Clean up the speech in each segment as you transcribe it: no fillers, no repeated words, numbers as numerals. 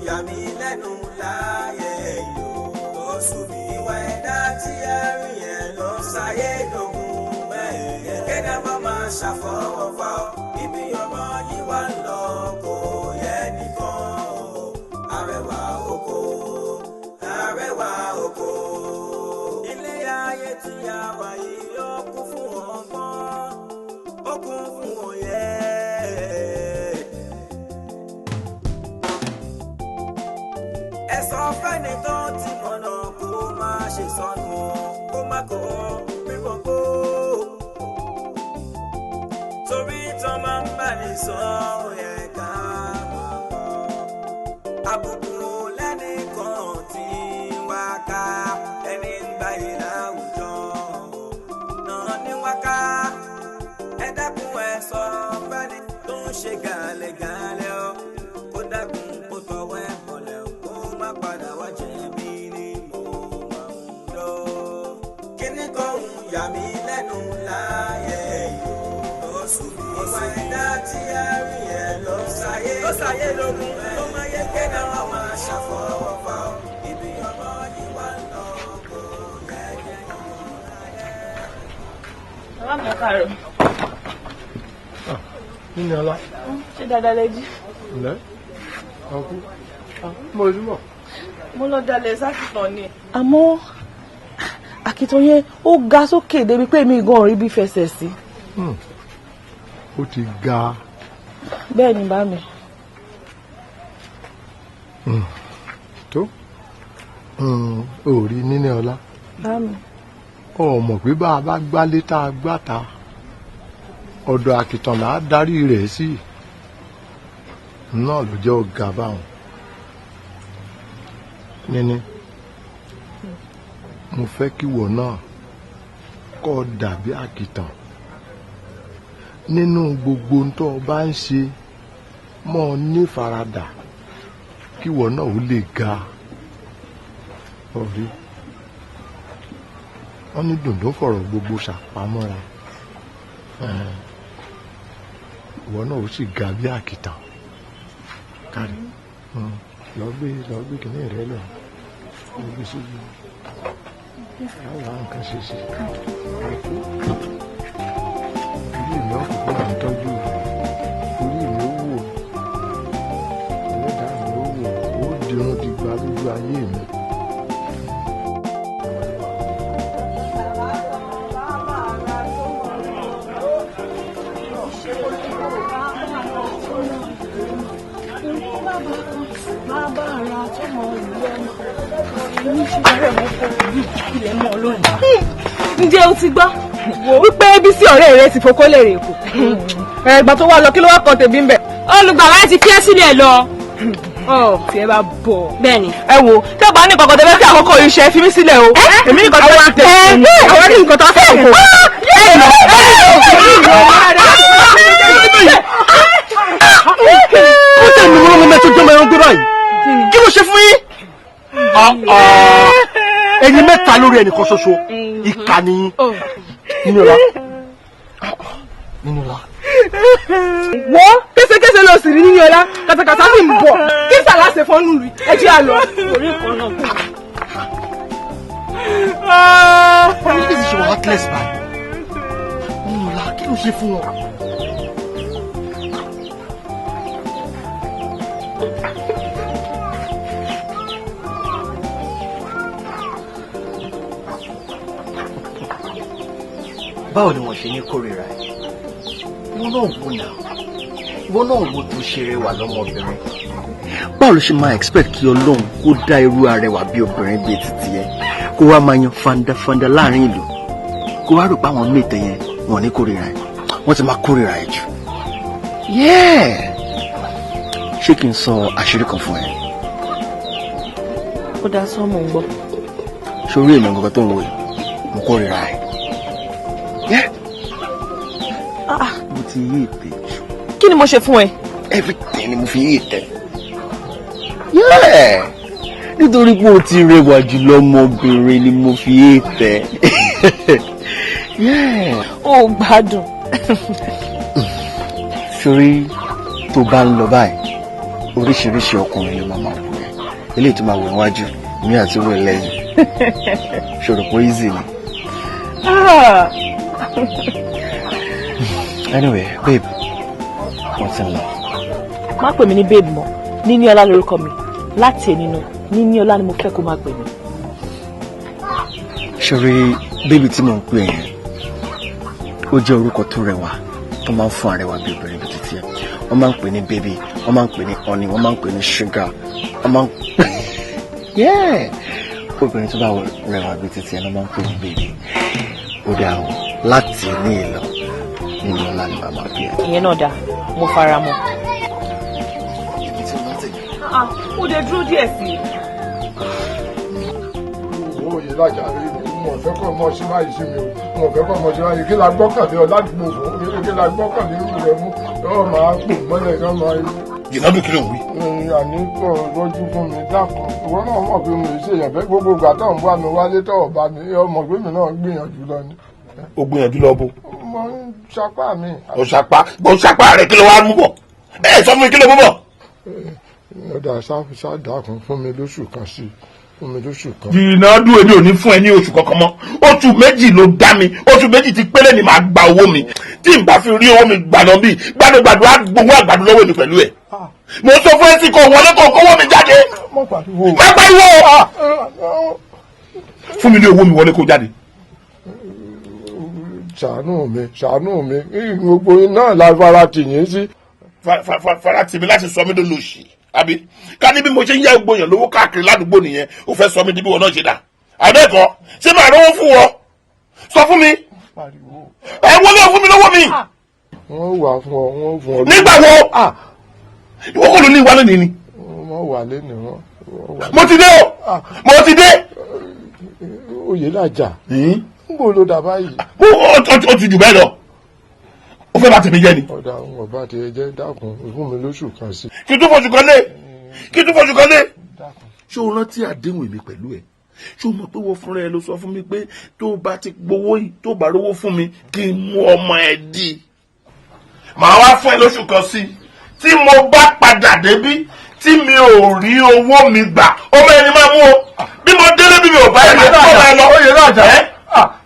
yà mí lẹ́nu láàyè yòó sú mi. Ìwà ẹ̀dá tí ẹ rí yẹn ló ṣayé dògún mẹ́ẹ̀ẹ́. Kẹ́dá má máa ṣàfọwọ́fà ibi ọmọ yìí wà ń lọ kò yẹ nìkan o. Arẹwà oko, arẹwà oko. Ilé ayé tí a wà yìí ó kún fún ọgbọ́n, ó kún fún òye. Ẹ sọ fẹ́ni tó ti mọ̀nà kó má ṣe sọnù, kó má kó bíbọn kó. Torí tán máa ń bá ní sọ yẹ ká mọ̀. Àbùkù lẹ́nìkan tí ń wá ká ẹni ń gbayì láwùjọ náà ní wá ká. Ẹ dákun ẹ sọ fẹ́ni tó ń ṣe gàlẹ́gàlẹ́ o, kó dákun kó tọwọ́ ẹ̀ bọ̀lẹ̀ kó má padà wá jẹ̀bi ni mo máa ń lọ. Kíní kan ń yà mí lẹ́nu láàyè yòó sú mi. Ìwà ẹ̀dá tí ẹ rí yẹn ló ṣayé ló ṣayé lógún ló máa yẹ kẹ́dá wọn máa ṣàfọwọ́fà ibi ọmọ yìí wà lọ kó yẹ jẹ́ Bàbá mi, ẹ káàárọ̀. Nínú ọlá. Ṣé dáadáa lẹ jí? Ǹlẹ́ ọkú mo rí mọ̀. Mo lọ dalẹ̀ sátìtàn ni. Àmọ́ àkìtàn yẹn ó ga sókè débi pé èmi gan ò rí bí fẹsẹ̀ sí. Ó ti ga. Bẹ́ẹ̀ ni bá mi. Tó ò rí nínú ọlá. Bá mi. Ọ mọ̀ pé bá a bá gbálé tá a gbá ta, ọ̀dọ̀ àkìtàn là á darí rẹ̀ sí. Náà ló jẹ́ ọ̀gá báwọn. Níní, mo fẹ́ kí wọ̀ náà kọ́ dàbí àkìtàn. Nínú gbogbo ohun tó o bá ń ṣe, mọ́ ọ ní faradà kí wọ̀ náà ó lè ga. Ọ̀rí, wọ́n ní dùndún fọ̀rọ̀ gbogbo ṣàpamọ́ra. Ìwọ náà ó sì ga bí àkìtàn. Kárí, lọ gbé kìnìún rẹ lọ, lọ gbé síbi. Àwọn nǹkan ṣe sí. Orí mi ọkùnrin náà ń tọ́jú rẹ̀. Orí mi ó wò, ẹlẹ́dàá mi ó wò, ó dirun digba lójú ayé mi. Ǹjẹ́ o ti gbọ́ wípé Bísí ọ̀rẹ́ rẹ ti fokó lè rè kù? Ẹ̀gbọ́n tó wá lọ kí ló wá kan tèmi ń bẹ̀. Olùgbàwá ti fi ẹ́ sílẹ̀ lọ. Tí ẹ bá bọ̀. Bẹ́ẹ̀ni. Ẹ wo, tẹ́ bá ní kankan tẹ́ fẹ́ fi àkókò yìí ṣe, fi mí sílẹ̀ o. Èmi nìkan tó wá tẹ̀. Àwọn ní nǹkan tó wá fẹ́ kó. Ó tẹ̀ mí mọ́ mẹ́tò jọmọ ẹran gbé báyìí. Kí ló ṣe fún yín? Ẹ̀yin mẹ́ta lórí ẹnìkan ṣoṣo, ìkà ni yín. Nínú ọlá. Nínú ọlá. Wọ́n késekése ló sì rí nínú ọlá, kàtàkàtà sì ń bọ̀. Kí sàlá ṣe fọ́nù rí? Ẹ jẹ́ àlọ́. Orí kan náà. Wọ́n ní kí ṣe wà heartless báyìí. Nínú ọlá, kí ló ṣe fún wọn? Báwo ni wọ́n ṣe ní kórìíra ẹ̀? Ìwọ náà wò náà, ìwọ náà wò tó ṣe rẹwà lọ́mọbìnrin. Báwo ló ṣe máa expect kí Ọlọ́run kó dá irú arẹwà bí obìnrin bíi títí ẹ kó wá máa yan fandafanda láàrin ìlú, kó wá rò pé àwọn mate yẹn wọ́n ní kórìíra ẹ̀? Wọ́n ti máa kórìíra ẹ̀ jù. Ṣé kí n sọ àṣírí kan fún ẹ? Ó dá sọ́mọ̀ ń gbọ́. Sórí èmi gangan tó ń wò yìí, mo kórìíra ẹ̀. Mo ti yí ètè jù. Kí ni mo ṣe fún ẹ? Everything ni mo fi yí ètè. Nítorí pé o ti rẹwà jù lọ́mọbìnrin ni mo fi yí ètè. O gbádùn. Sórí tó bá ń lọ báyìí, oríṣiríṣi ọkùnrin ló máa máa wù ẹ́. Eléyìí tó máa wẹ̀ wájú, mi àti wẹ̀ lẹ́yìn. Ṣòro pé easy ni. Anyway, babe, what's in love? Má pè mí ní babe mọ́, Níníọlá lórúkọ mi. Láti èní lọ, Níníọlá ni mo fẹ́ kó máa pè mí. Ṣòro bébì tí mò ń pè yẹn, ó jẹ́ orúkọ tó rẹwà tó máa ń fún arẹwà bí obìnrin bíi títí ẹ. Wọ́n máa ń pè ní baby, wọ́n máa ń pè ní honey, wọ́n máa ń pè ní sugar, wọ́n máa ń pè yeah! Obìnrin tó bá rẹwà bíi títí ẹ ló máa ń pè ní baby. Ó dáa o, láti ní ìlọ Níníọlá ni màmá bí ẹ. Ìyẹn náà dáa, mo fara mọ́. Ó dé dúró díẹ̀ sí i. Owó yìí lájà mo fẹ́ kọ́ ọmọ sí báyìí sí mi o, mo fẹ́ kọ́ ọmọ sí báyìí. Kí la gbọ́kànlé ọ ládùúgbò fún? Kí la gbọ́kànlé irú rẹ mú? Ọ máa pò mọ́lẹ̀ kí wọ́n máa. Jìnnàdù kí ló ń wí. Àní kò rọ́jú fún mi dákun. Ìwọ náà mọ̀ pé mo ṣe èèyàn fẹ́ gbogbo ìgbà tó ń wá mi wálé tó ọ̀bá mi, ọmọ pé mi náà gbìyànjú lọ ni. O gbìyànjú lọ bó. Mo ń sapá mi. O sapá o sapá rẹ kí ló wá mú bọ̀? Ẹ sọ fún mi kí ló mú bọ̀? Ọ̀dà sá dákun fún mi lóṣù kan sí i. Fún mi lóṣù kan. Jìnnàdù èmi ò ní fún ẹ ní oṣù kankan mọ́. Oṣù méjì ló dá mi, oṣù méjì ti péré ni màá gba owó mi. Tí n bá fi rí owó mi gbàdán bíi gbàdúgbàdú á gbowó àgbàdo lọ́wọ́ mi pẹ̀lú ẹ̀. Mo sọ fún ẹ sí kò wọlé kò kówó mi jáde. Má pariwo. Má pariwo. Fún mi ní owó mi wọlé kó jáde. Ṣàánú mi, ṣàánú mi, gbogbo iná la fara tì yín sí. Fara tì mí láti sọ mí dolóṣì àbí ká ní bí mo ṣe ń yá gbogbo èèyàn lówó káàkiri ládùúgbò nìyẹn ó fẹ́ sọ mí di bí wọn náà ṣe dà àbẹ́ẹ̀kọ́ ṣé màá rówó fún wọn sọ fún mi ẹ wọlé fún mi lówó mi. Wọ́n wà fún ọ, wọ́n fún ọ. Nígbà wo ìwọ kò ló ní ìwà lónìí ni. Wọ́n wà lẹ́nu wọn. Mo ti dé o, mo ti dé. Oyè làjà ń bò ló dà báyìí. Ó ti jù bẹ́ẹ̀ lọ, ó fẹ́ bá tèmi jẹ́ ni. Ọ̀dà àwọn ọba ti jẹ́ dákun fún mi lóṣù kan sí. Kí tún fọṣù kan lé, kí tún fọṣù kan lé. Ṣé o rántí àdéhùn èmi pẹ̀lú ẹ̀? Ṣé o mọ̀ pé wọ́n fúnra ẹ ló sọ fún mi pé tó o bá ti gbowó yìí tó o bá rówó fún mi kí n mú ọmọ ẹ dì? Màá wá fún ẹ lóṣù kan sí i. Tí mo bá padà débí tí mi ò rí owó mi gbà, ọmọ ẹni máa mú o. Bí mo délé bí mi ò bá ẹ lọ, ọmọ ẹ lọ. Oyè làjà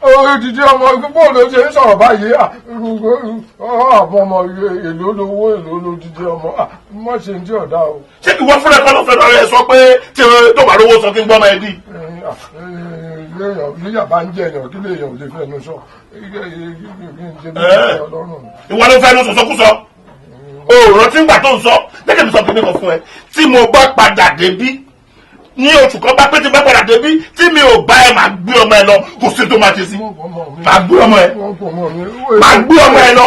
odidi ọmọ bóòlù ṣe ń sọ̀rọ̀ báyìí, àwọn ọmọ èlò lówó èlò lódidi ọmọ má ṣe ń tí ọ̀dà o. Ṣé ìwọ fúnra ẹ kọ́ ló fẹ́ lọ́rẹ́ sọ pé tí tó bá rówó sọ kí n gbọ́ ọmọ ẹ dì? Léèyàn bá ń jẹ èèyàn kí léèyàn ò lè fẹnu sọ. Ìwọ ló fẹnu sọ̀sọ́kúsọ. O rántí ìgbà tó ń sọ lẹ́kẹ̀ẹ́ mi sọ pé mi kàn fún ẹ tí mo bá padà débí ní oṣù kan bá pé tí bá padà débí tí mi ò bá ẹ máa gbé ọmọ ẹ lọ kò sí tó máa ṣe sí máa gbé ọmọ ẹ máa gbé ọmọ ẹ lọ.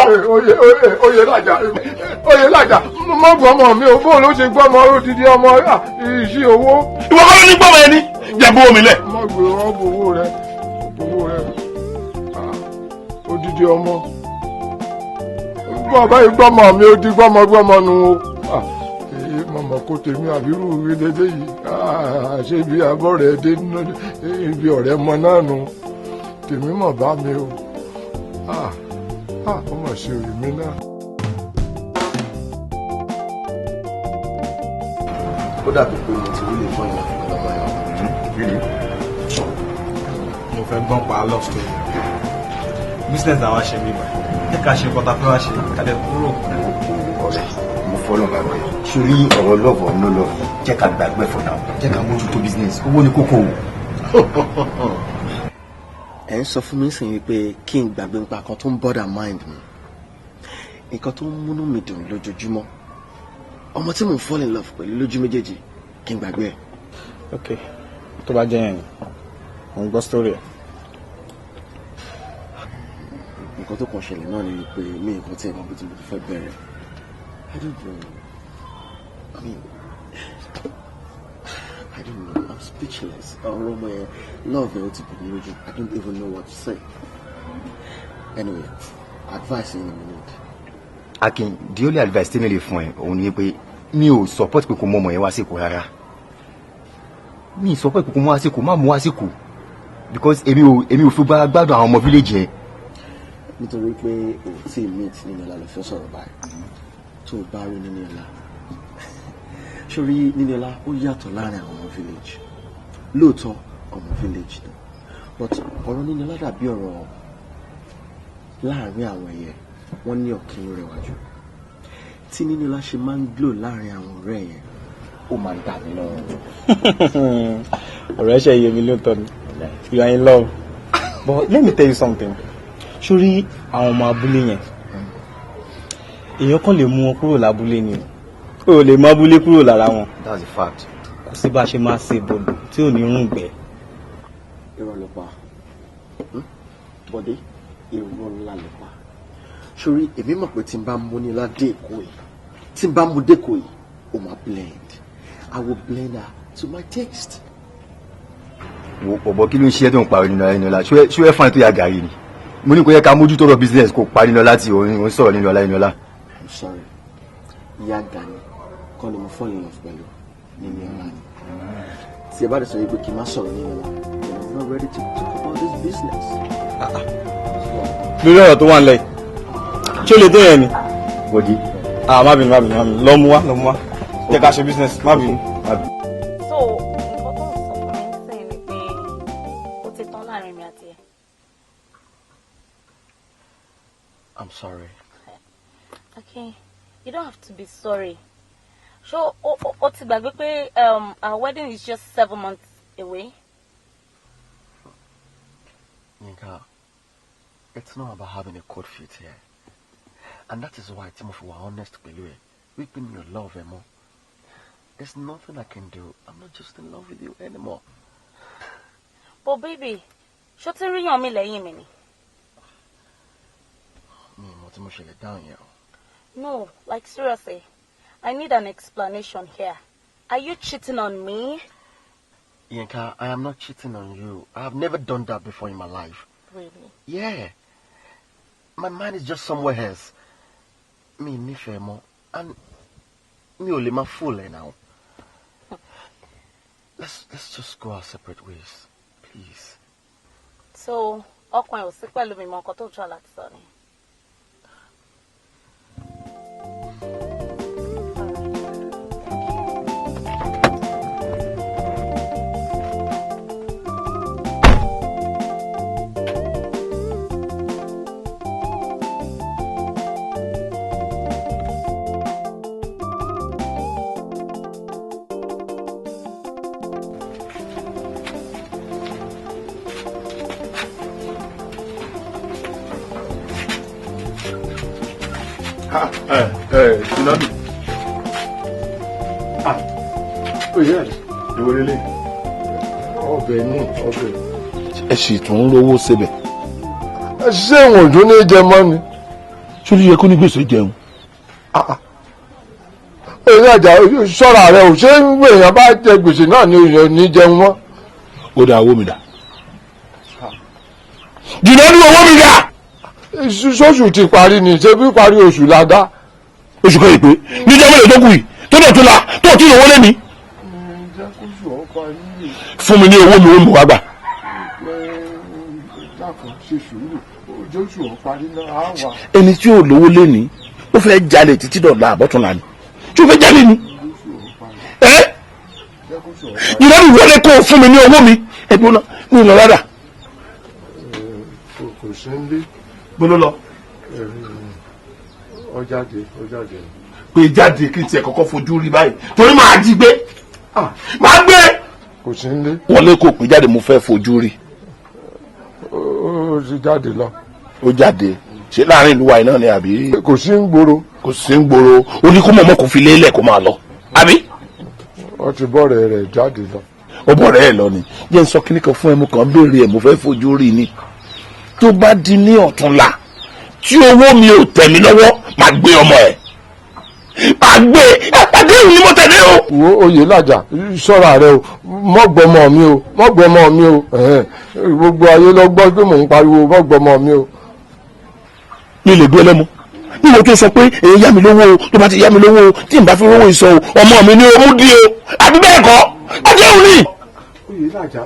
Oyè làjà, oyè làjà, má gbọ́ ọmọ mi ò bóun ló ṣe gbọ́ ọmọ odidi ọmọ ìṣí owó. Ìwọ kọ́ ló ní gbọ́ ọmọ ẹ ní jẹ́ bó omi lẹ̀. Má gbé wọn bò owó rẹ owó rẹ odidi ọmọ gbọ́ báyìí gbọ́ ọmọ mi ó di gbọ́mọ gbọ́mọ nu o. Mọ̀mọ́ kó tèmi àbírú dédé yìí ṣé ibi abọ́ rẹ̀ dé ibi ọ̀rẹ́ mọ náà nu tèmi mọ̀ bá mi o ó mọ̀ ṣe òrì mi náà. Ó dàbí pé mo ti rí lè fọyín ọ̀pọ̀lọpọ̀ yẹn. Mo fẹ́ gbọ́n pa love story business àwa ṣe mí báyìí jẹ́ ká ṣe kọ́ta fẹ́ wá ṣe ká lè kúrò. Ọ̀rẹ́ mo fọlọ́ bàbá yìí sórí ọ̀rọ̀ love or no love jẹ́ ká gbàgbé for now jẹ́ ká mójútó business owó ni kókó o. Ẹ ń sọ fún mi sìn wípé kí n gbàgbé nípa kan tó ń bother mind mi, nǹkan tó ń múnú mi dùn lójoojúmọ́, ọmọ tí mò ń fall in love pẹ̀lú lójú méjèèjì, kí n gbàgbé ẹ̀. Ok, tó bá jẹ́ yẹn mo ń gbọ́ story ẹ̀. Nǹkan tó kàn ṣẹlẹ̀ náà ni wípé mi nǹkan tí ẹ̀ mọ̀ bí tí mo ti fẹ́ bẹ̀rẹ̀. I don't know. I mean, I don't know. I'm speechless. Ọ̀rọ̀ ọmọ yẹn, love ẹ̀ ó ti bù mí lójú. I don't even know what to say. Anyway, advice yẹn ni mo need. Akin, the only advice tí mi lè fún ẹ òun ni pé mi ò support pé kò mú ọmọ yẹn wá sí Èkó rárá. Mi ì support pé kò mú wá sí Èkó, má mú wá sí Èkó because èmi ò fi gbádùn àwọn ọmọ village yẹn. Nítorí pé o tí ì meet Níníọlá ló fẹ́ sọ̀rọ̀ báyìí. Tó o bá rí Níníọlá, Sórí Níníọlá ó yàtọ̀ láàrin àwọn ọmọ village. Lóòótọ́ ọmọ village ni, but ọ̀rọ̀ Níníọlá dàbí ọ̀rọ̀ láàrin àwọn ẹyẹ, wọ́n ní ọ̀kín ló rẹwà jù. Tí Níníọlá ṣe máa ń glow láàrin àwọn ọ̀rẹ́ yẹn, ó máa ń dà mí lọ́rùn. Ọ̀rẹ́ ṣe iye mi lóòótọ́ ni. You are in love. But let me tell you something. Sórí àwọn ọmọ abúlé yẹn, èèyàn kàn lè mú wọn kúrò lábúlé ni o. O lè mú abúlé kúrò lára wọn. That's a fact. Kò sí bá a ṣe máa ṣe bọ̀lù tí ò ní rún gbẹ. Irọ́ ló pa. Bọ̀dé, irọ́ ńlá ló pa. Sórí èmi mọ̀ pé tí n bá mú Níníọlá dé Èkó yìí, tí n bá mú dé Èkó yìí, ó máa blend. I will blend her to my taste. Wo bọ̀bọ̀, kí ló ń ṣe é tó ń parí nínú Níníọlá? Ṣé ẹ fún ẹ tó ya gàrí ni? Mo ní kó yẹ ká mójútó ọ̀rọ̀ business, kó parí nínú láti òun sọ̀rọ̀ Níníọlá Níníọlá. I'm sorry. Ìyá Gani kọ́ ni mo fall in love pẹ̀lú, Níníọlá ni. Tí ẹ bá dẹ̀ sọ wípé kí n má sọ̀rọ̀ Níníọlá, then I'm not ready to talk about this business. Lórí ọ̀rọ̀ tó wà nílẹ̀ yìí, ṣé o lè tó yẹn ni? Bọ̀dé. Ah, má bínú, má bínú, má bínú. Lọ mú wá, lọ mú wá. Jẹ́ ká ṣe business, má bínú. So nǹkan tó ń sọ fún mi ń sìn ni pé ó ti tán láàrin mi àti ẹ. I'm sorry. Okay, you don't have to be sorry. So o ti gbàgbé pé our wedding is just 7 months away. Yinka, it's not about having a cold feet here. And that is why tí mo fi wà honest pẹ̀lú ẹ, wípé mi ò love ẹ mọ́. There's nothing I can do. I'm not just in love with you anymore. But baby, ṣó ti rí yàn mí lẹ́yìn mi ni? Mi ò mọ tí mo ṣe lè dáhùn yẹn o. No, like seriously, I need an explanation here. Are you cheating on me? Yinka, I am not cheating on you. I have never done that before in my life. Really? Yeah. My mind is just somewhere else. Mi nífẹ̀ẹ́ mọ́, and mi ò lè máa fool ẹ now. Let's just go our separate ways, please. So, ọkàn ẹ̀ ò sí pẹ̀lú mi mọ nǹkan tó ń tọ́ láti sọ ni. Ẹ ẹ Tsunami. Ah, oh yes. Ìwé lélẹ̀. Ọbẹ̀ ní ọbẹ̀. Ẹ sì tún ń rówó sebẹ̀. Ẹ ṣé ìwọ̀n tó ní jẹ mọ́ ni. Ṣé ó yẹ kó ní gbèsè jẹun? Èyí àjà ṣọ́ra rẹ ò ṣé ń gbé èèyàn bá jẹ gbèsè náà ni èèyàn ní jẹun mọ́. Ó dá owó mi dà. Jìnnà ní owó mi dà. Sóṣù ti parí ni, ṣé bí parí oṣù la dá. Oṣù kan yìí pé níjọ́ mélòó tó kù yìí tó dọ̀ tún la tó tí owó lé mi. Jẹ́ kóṣù ọ̀ parí. Fún mi ní owó mi, owó mi wá gbà. Dákun, ṣe sùúrù, ojóṣù ọ̀ parí náà á wà. Ẹni tí ò lówó lé ní ó fẹ́ jalè títí dọ̀la àbọ̀túnla ni, tí ó fẹ́ jalè ni. Ẹ ìrọ̀ ní wọlé kó o fún mi ní owó mi, ẹbí ó ní ìlọ rárá. Kò sí ń lé. Gbọ́dọ̀ lọ. Ó jáde, ó jáde. Pé jáde kí n tiẹ̀ kọ́kọ́ fojú rí báyìí, torí máa jí gbé, máa gbé. Kò sí ń lé. Wọlé kó pé jáde, mo fẹ́ fojú rí. Ó ti jáde lọ. Ó jáde, ṣé láàrin ìlú wa yìí náà ni àbí? Kò sí ń gbòòrò. Kò sí ń gbòòrò, ó ní kó mọ̀mọ́ kó fi lélẹ̀ kó máa lọ, àbí? Ó ti bọ́ọ̀rẹ̀ rẹ̀ jáde lọ. Ó bọ̀rẹ̀ ẹ̀ lọ ni. Jẹ́ n sọ kíní kan fún ẹ, mo kàn ń béèrè ẹ̀, mo fẹ́ fojú rí ni. Tó bá di ní ọ̀túnla tí owó mi ò tẹ̀ mí lọ́wọ́, máa gbé ọmọ ẹ̀, máa gbé. Àdéhùn ni mo tẹ̀lé o. Wo, oyè làjà, ṣọ́ra rẹ o, mọ́gbọ́mọ mi o, mọ́gbọ́mọ mi o. Gbogbo ayé ló gbọ́ pé mò ń pariwo mọ́gbọ́mọ mi o. Mi lè gbé ẹlẹ́mu níwọ̀n tó sọ pé èyí yá mi lówó o, tó bá ti yá mi lówó o, tí n bá fi rówó ìsọ o, ọmọ mi ní owó dí o, àbí bẹ́ẹ̀ kọ́? Àdéhùn ni. Oyè làjà,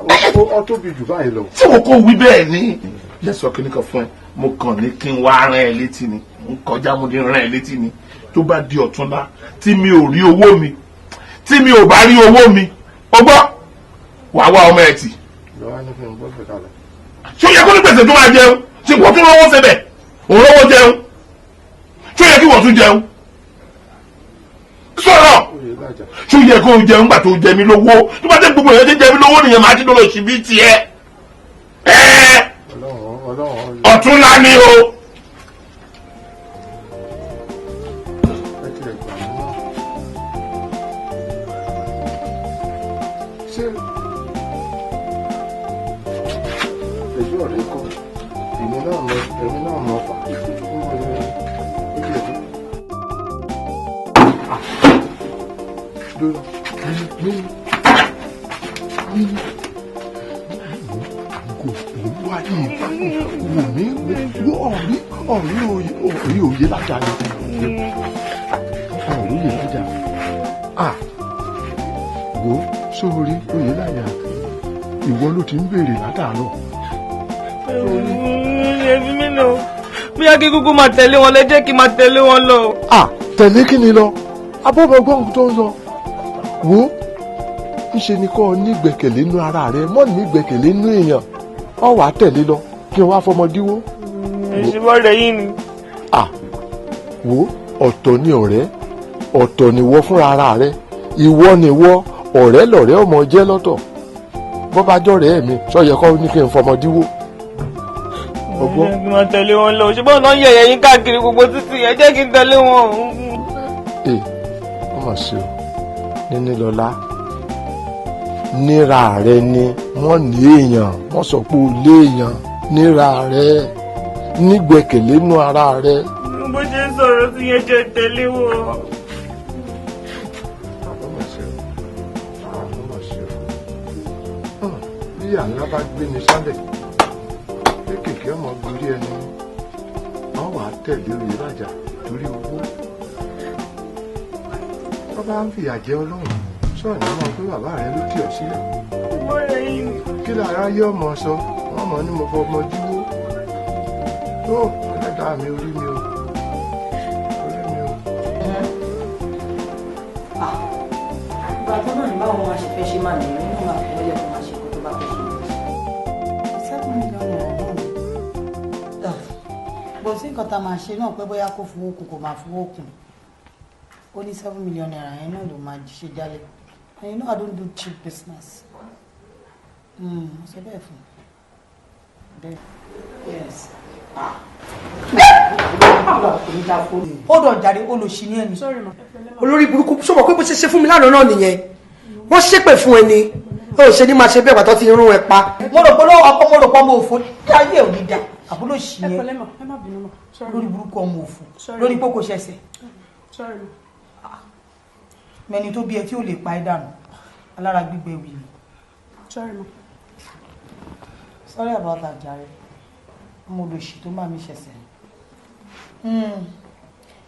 ó tóbi jù báyìí lọ. Tí mo kò wí bẹ́ẹ̀ ni. Jẹ́ sọ kíní kan fún ẹ, mo kàn ní kí n wá rán ẹ létí ni, n kọjá mo ní rán ẹ létí ni. Tó bá di ọ̀túnla tí mi ò rí owó mi, Tí mi ò bá rí owó mi, o gbọ́, wàá wá ọmọ ẹ̀ tì. Ṣé ó yẹ kó ní gbèsè tó máa jẹun? Ṣé wọ́n tún lọ́wọ́ sebẹ̀? Òun lọ́wọ́ jẹun. Ṣé ó yẹ kí wọ́n tún jẹun? Sọ̀rọ̀. Ṣé ó yẹ kó jẹun gbà tó jẹ mí lówó? Tó bá tẹ gbogbo èèyàn jẹ mí lówó nìyẹn, màá ti dọ́lọ̀ sí bí tiẹ̀. Ọ̀túnla ni o. Ṣé ẹjọ́ rẹ kọ́? Èmi náà mọ fà. Ọ̀rí òye lájà ni. Ọ̀rí òye lájà. Wo sórí òye lájà. Ìwọ ló ti ń béèrè látàárọ̀. Ẹbí mi nà. Bóyá kí kúkú máa tẹ̀lé wọn lẹ, jẹ́ kí máa tẹ̀lé wọn lọ. Tẹ̀lé kí ni lọ? Abọ́bọ̀gbọ́n tó ń sọ. Wo ńṣe ni kọ́ ọ nígbẹ̀kẹ̀lé nú ara rẹ, mọ́ nígbẹ̀kẹ̀lé nú èèyàn. Ọ wàá tẹ̀lé lọ kí n wá fọmọdíwó. Ìṣèwọ́ rẹ̀ yìí ni. Wo ọ̀tọ̀ ni ọ̀rẹ́, ọ̀tọ̀ ni wọ́ fúnra ara rẹ. Ìwọ ni wọ́, ọ̀rẹ́ lọ̀rẹ́ ọmọ jẹ́ lọ́tọ̀. Bọ́ bá jọ̀rẹ́ mi, sọ yẹ kọ́ ní kí n fọmọdíwó. Ọgbọ́n. Kí n máa tẹ̀lé wọn lọ, ṣùgbọ́n náà ń yẹ̀yẹ́ yín káàkiri gbogbo títì, ẹ jẹ́ kí n tẹ̀lé wọn. Ó mà ṣe o, Nínílọlá, níra rẹ ni wọ́n ní èèyàn, wọ́n sọ pé o léèyàn, níra rẹ, nígbẹ́kẹ̀lé nú ara rẹ. Bó ṣe ń sọ̀rọ̀ sí yẹn, jẹ́ tẹ̀lé wọn. Bí àlá bá gbé ni sálẹ̀, kéékèèké ọmọ gorí ẹni, wọ́n wàá tẹ̀lé oyè lájà torí owó. Wọ́n bá ń fìyà jẹ Ọlọ́run, sọ̀rọ̀ ní ọmọ pé bàbá rẹ ló tì ọ́ sílẹ̀. Kí lára yé ọmọ sọ, wọ́n mọ̀ ní mo fọmọ jíwó. Tó ẹlẹ́dàá mi, orí mi o, orí mi o. Ìgbà tó náà ní báwo máa ṣe fẹ́ ṣe máa nìyẹn, nínú máa fi wọlé kó máa ṣe kó tó bá fẹ́ ṣe. ₦7 million náà ni. Bó sí nǹkan tá a máa ṣe náà pé bóyá kó fowó kún, kó máa fowó kún. Ó ní ₦7 million yẹn náà ló máa ṣe jálẹ̀. And you know I don't do cheap business. Mo sọ bẹ́ẹ̀ fún un. Yes. Ó dọ̀ jàre, olóṣì ní ẹni. Olórí burúkú, ṣó mọ̀ pé bó ṣe ṣe fún mi lánàá náà nìyẹn? Wọ́n ṣépè fún ẹni ó ṣe ní máa ṣe bẹ́ẹ̀ pàtó ti rún ẹ pa. Mo rò pé ọkọ, mo rò pé ọmọ òfò ayé ò ní da, àbúrò ṣì yẹn, lórí burúkú, ọmọ òfò, lórí pé kò ṣẹṣẹ mẹni tó bí ẹ tí ò lè pa ẹ dànù, alára gbígbẹ wì ni. Sorry about that jàre, ọmọ olóṣì tó máa mi ṣẹ̀ṣẹ̀.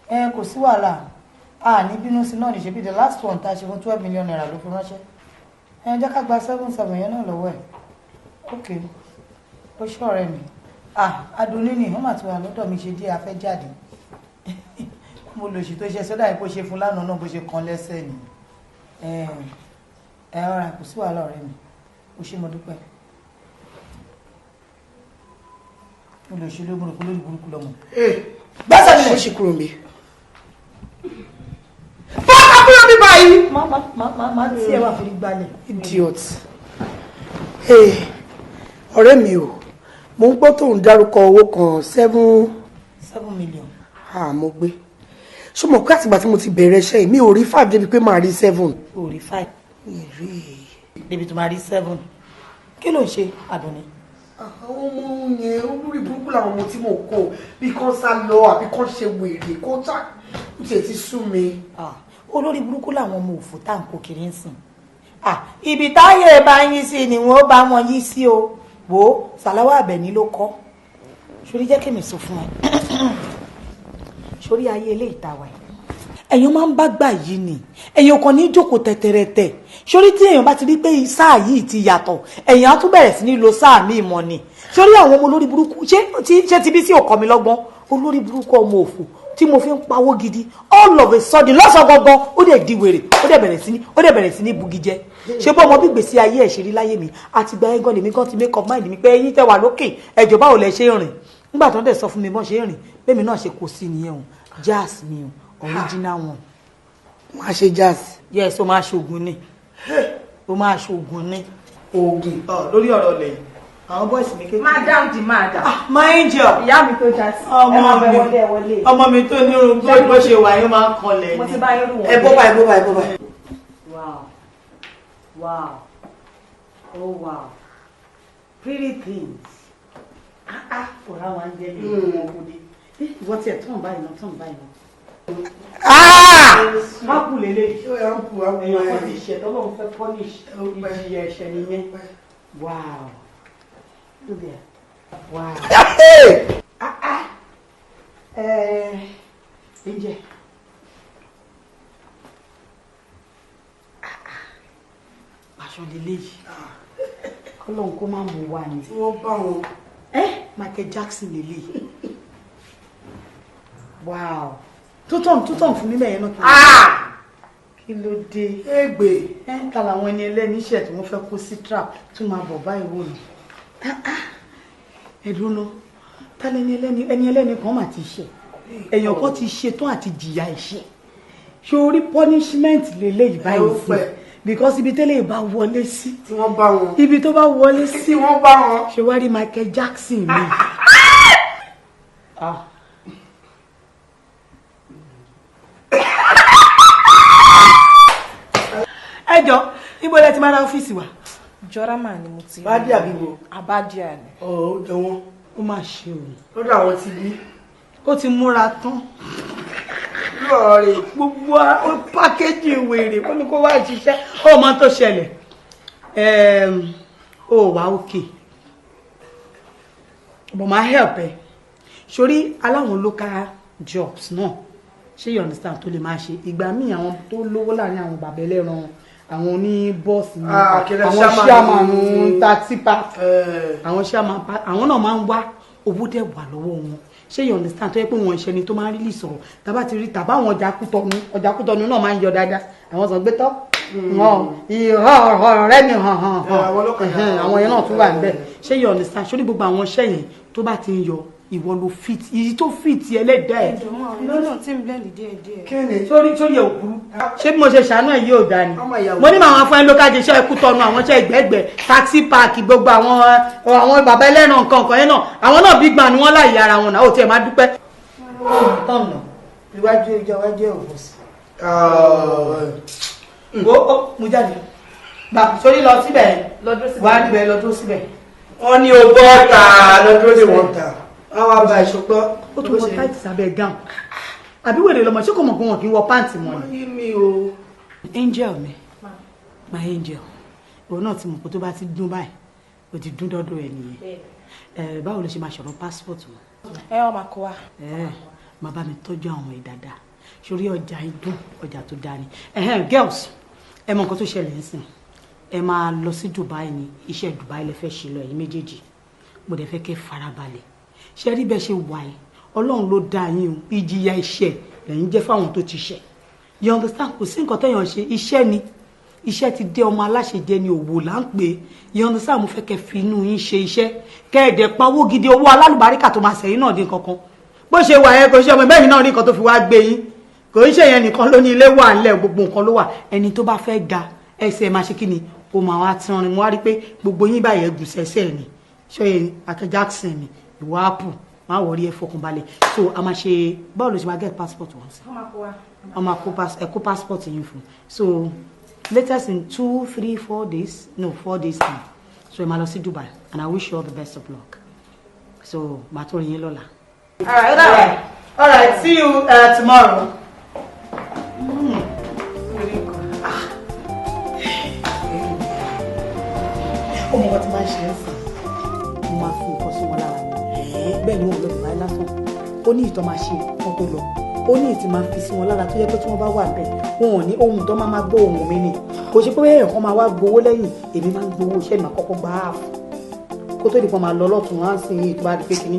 Ẹ kò sí wàhálà, a ní bínú sí náà ní ṣe bí the last one tá a ṣe fún ₦12 million ló fi ránṣẹ́. Ẹ jẹ́ ká gba seven seven yẹn náà lọ́wọ́ ẹ̀. Ok, ó ṣe ọ̀rẹ́ mi. Ah, Adunni ni wọ́n mà ti wà lọ́dọ̀ mi ṣe díẹ̀, a fẹ́ jáde. Mo lòṣì tó ṣe sódà yìí kó ṣe fún lánàá náà, bó ṣe kan lẹ́sẹ̀ ni. Ẹ ẹ ọ̀rẹ́, kò sí wàhálà, ọ̀rẹ́ mi, ó ṣe, mo dúpẹ́. Mo lè ṣe lóògùn lórí burúkú lọ́mọ. Gbẹ́sẹ̀ nílẹ̀. Ó ṣì kúrò mi. Fọ́ọ̀kà kúrò mi báyìí. Má má má má tí ẹ wà fi gbalẹ̀. Idiot. Ọ̀rẹ́ mi o, mo ń gbọ́ tó ń dárúkọ owó kan, seven. 7 million. Ah, mo gbé. Ṣé mo pé àtìgbà tí mo ti bẹ̀rẹ̀ iṣẹ́ yìí, mi ò rí five débi pé màá rí seven. O rí five. Mi ì rí. Débi tó máa rí seven. Kí ló ń ṣe, Àdùnní? Àwọn ọmọ yẹn, olórí burúkú làwọn ọmọ tí mo kó, bí kán sá lọ àbí kán ṣe wèrè kó tá, ó tiẹ̀ ti sú mi. Olórí burúkú làwọn ọmọ òfò tá à ń kó kiri ń sìn. Ibi táyé bá yín sí ni wọ́n bá wọn yí sí o. Wò ó, Sàláwà Àbẹ̀ní ló kọ́ sórí. Jẹ́ kémi sọ fún ẹ sórí ayé ilé ìtawà yìí, ẹ̀yin máa ń bá gbà yìí ni ẹ̀yin kan ní jókòó tẹ̀tẹ̀rẹ̀tẹ̀ sórí. Tí èèyàn bá ti rí pé sáà yìí ti yàtọ̀, ẹ̀yin á tún bẹ̀rẹ̀ sí ní lo sáà míì mọ́ ni. Sórí àwọn ọmọ olórí burúkú, ṣé ti bí sí ọkọ mi lọ́gbọ́n, olórí burúkú, ọmọ òfò. tí mo fi ń pawó gidi. All of a sudden, lọ́sàn gangan, ó dẹ̀ di wèrè, ó dẹ̀ bẹ̀rẹ̀ sí ní, ó dẹ̀ bẹ̀rẹ̀ sí ní bugi jẹ. Ṣé bọ́ ọmọ bí gbèsè ayé ẹ̀ ṣe rí láyé mi? Àti gba ẹ̀gán lèmi gan ti make up mind mi pé ẹ̀yin tẹ́ wà lókè ẹ̀jọ̀, báwo lẹ ṣe ń rìn? Nígbà tó ń dẹ̀ sọ fún mi bọ́n ṣe ń rìn, bẹ́ẹ̀ mi náà ṣe kò sí nìyẹn o. Jazz mi o, original one. Máa ṣe jazz. Yes, ó máa ṣoògùn ni, ó máa ṣoògùn ni. Oògùn. Lórí ọ̀rọ̀ lẹ́yìn àwọn boys mi kékeré. Madam di madam. Ah, my angel. Ìyá mi tó já sí. Ọmọ Ẹ máa bẹ mi. Wọlé, ẹ wọlé. Ọmọ mi tó ní irun gold, bó ṣe wà yín máa ń kanlẹ̀. Mo ti bá yín rú wọn. Ẹ bọ́ báyìí, bọ́ báyìí, bọ́ báyìí. Wow, oh wow, pretty things. Ah ah, ọ̀rá wa ń jẹ́ ní ọmọkùnrin. Ìwọ tiẹ̀ tán báyìí náà, tán báyìí náà. Ápù lélẹ̀. Èèyàn kan ti ṣẹ̀ tọ́lọ́run fẹ́ punish, ìjìyà ẹ̀ṣẹ̀ nìyẹn. Wow, look there, wow. Ah ah, ǹjẹ́ aṣọ lélẹ́yìí, kọ́lọ́hún kó má mú wa ni. Tí wọ́n bá wọn. Ẹ Michael Jackson lélẹ́yìí. Wow, tó tọ̀ tó tọ̀ fún mi bẹ́ẹ̀ yẹn náà. Kí ló dé? Égbè. Ẹ ń ta làwọn ẹni ẹlẹ́ni iṣẹ́ tí wọ́n fẹ́ kó sí trap tún máa bọ̀ báyìí wò ni. Ẹ̀dùn náà, ta lẹni ẹlẹ́ni? Ẹni ẹlẹ́ni kan mà ti ṣe, èèyàn kan ti ṣe tán àti jìyà ẹ̀ṣẹ̀. Ṣé orí punishment lélẹ́yìí báyìí sí? Because ibi tẹ́lẹ̀ bá wọlé sí, tí wọ́n bá wọn. Ibi tó bá wọlé sí, tí wọ́n bá wọn. Ṣé wá rí Michael Jackson mi? Ah. Ẹ jọ, ibo lẹ ti máa ra ọ́fíìsì wa? Jọra mà ni mo ti rí. Bádìí àbíbo. Abádìá ni. Ọ̀ ó jọ wọ́n. Ó mà ṣe o. Lọ́dọ̀ àwọn ti bí. Ó ti múra tán. Lọ́ọ̀ rẹ̀. Gbogbo pákéjì wèrè, ó ní kó wá ṣiṣẹ́. Ó mọ tó ṣẹlẹ̀, ó wà òkè, but máa help ẹ sórí aláwọn local jobs náà. Ṣé you understand? Tó lè máa ṣe ìgbà míì, àwọn tó lówó láàrin àwọn bàbá ẹlẹ́ran, àwọn oní bọ́ọ̀sì ní, àwọn chairman taxi park, àwọn chairman park, àwọn náà máa ń wá, owó dẹ̀ wà lọ́wọ́ wọn. Ṣé you understand? Tó yẹ pé wọn ìṣẹ́ni tó máa ń rí sọ̀rọ̀ tàbá ti rí tàbá àwọn ọjà Kútọ́nu, ọjà Kútọ́nu náà máa ń yọ dáadáa. Àwọn sọ gbé tọ́ ọ̀rẹ́ mi hàn hàn hàn, àwọn yẹn náà tún wà níbẹ̀. Ṣé you understand? Ṣó ní gbogbo àwọn iṣẹ́ yẹn tó bá ti ń yọ, ìwọ ló fit ìyí tó fit ẹlẹ́dàá ẹ̀. Lọ́nà tí ń blend díẹ̀ díẹ̀. Kí ni? Sórí ẹ̀ ò burú. Ṣé bí mo ṣe ṣàánú ẹ̀ yóò dáa ni? Mo ní màá fún ẹ lókàjẹ iṣẹ́ Kútọ́nu, àwọn iṣẹ́ ìgbẹ́gbẹ́, taxi park, gbogbo àwọn bàbá ẹlẹ́ran, nǹkan nǹkan yẹn náà, àwọn náà bí gbà ni wọ́n láyé ara wọn náà. Ó tiẹ̀ máa dúpẹ́. Tọ̀nà iwájú ìjọ iwájú ẹ̀ ò bọ̀ sí. Wo ó mú jáde gbà sórí lọ síbẹ̀ wá níbẹ̀, lọ dúró síbẹ̀. Wọ́n ní o bọ́ ta lọ́dún tí wọ́n ta wọ́n wá ba ìṣùgbọ́. Ó tún wọ tight sábẹ́ gown, àbí wèrè lọmọ? Ṣé kò mọ̀ pé wọn kì í wọ pant mọ́ ni? Yí mi o. Angel mi, my angel, òun náà ti mọ̀ pé tó bá ti dún báyìí, ó ti dún dọ́dọ̀ ẹ̀ nìyẹn. Ẹ báwo ló ṣe máa ṣọ̀rọ̀ passport wọn? Ẹ ọ máa kó wa. Ẹ máa bá mi tọ́jú àwọn ìdàdà sórí ọjà idún, ọjà tó dáa ni. Ẹhẹn, girls, ẹ mọ nǹkan tó ṣẹlẹ̀ ń sìn. Ẹ máa lọ sí Dubai ni, iṣẹ́ Dubai lẹ fẹ́ ṣe lọ, ẹ̀yin méjèèjì. Mo dẹ̀ fẹ́ kẹ́ farabalẹ̀. Ṣe rí bẹ́ẹ̀ ṣe wà yìí, Ọlọ́run ló dá yín o. Ìjìyà ẹ̀ṣẹ̀ lẹ́yìn jẹ́ fáwọn tó ti ṣẹ̀. You understand? Kò sí nǹkan téèyàn ṣe, iṣẹ́ ni iṣẹ́ ti dé, ọmọ aláṣẹ jẹ ni, òwò là ń pè é. You understand? Mo fẹ́ kẹ́ fi inú yín ṣe iṣẹ́, kẹ́ ẹ̀ dẹ̀ pawó gidi, owó alálùbáríkà tó máa sẹ̀yìn náà dín kankan. Bó ṣe wà yẹn, kò ṣe ọmọ bẹ́ẹ̀ náà rí nǹkan tó fi wá gbé yín. Kò ń ṣe yẹn nìkan ló ní, ilé wà ńlẹ̀, gbogbo nǹkan ló wà. Ẹni tó bá fẹ́ ga ẹsẹ̀ máa ṣe kí ni, ó máa wá tí wọn ni. Mo wá rí pé gbogbo yín báyìí ẹgùn sẹ́sẹ̀ ni. Ṣé Michael Jackson ni ìwọ, apple máa wọrí, ẹ fọkànbalẹ̀. So a máa ṣe, báwo ló ṣe máa get passport wọn sí? Wọ́n máa kó passport yín fún. So latest in 2, 3, 4 days, no, 4 days time. So ẹ máa lọ sí Dubai and I wish you all the best of luck. So màá tó rí yín lọ́la. All right, all right. All right, see you tomorrow. Ó mọ nǹkan tí máa ń ṣe é sìn, mo máa fi nǹkan sí wọn lára ni. Bẹ́ẹ̀ ni, wọn lọ Dubai lásán, ó ní ìtọ́ máa ṣe kán tó lọ, ó ní ìtì máa fi sí wọn lára tó yẹ pé tí wọ́n bá wà bẹ́ẹ̀, wọn ò ní ohun tó máa máa gbọ́ ohùn mi ni. Kò ṣe pé èèyàn kan máa wá gbowó lẹ́yìn. Èmi máa ń gbowó iṣẹ́ mi, àkọ́kọ́ gba half kó tó di pọ́n máa lọ lọ́tún wọn á sì yín tó bá di pé kínní.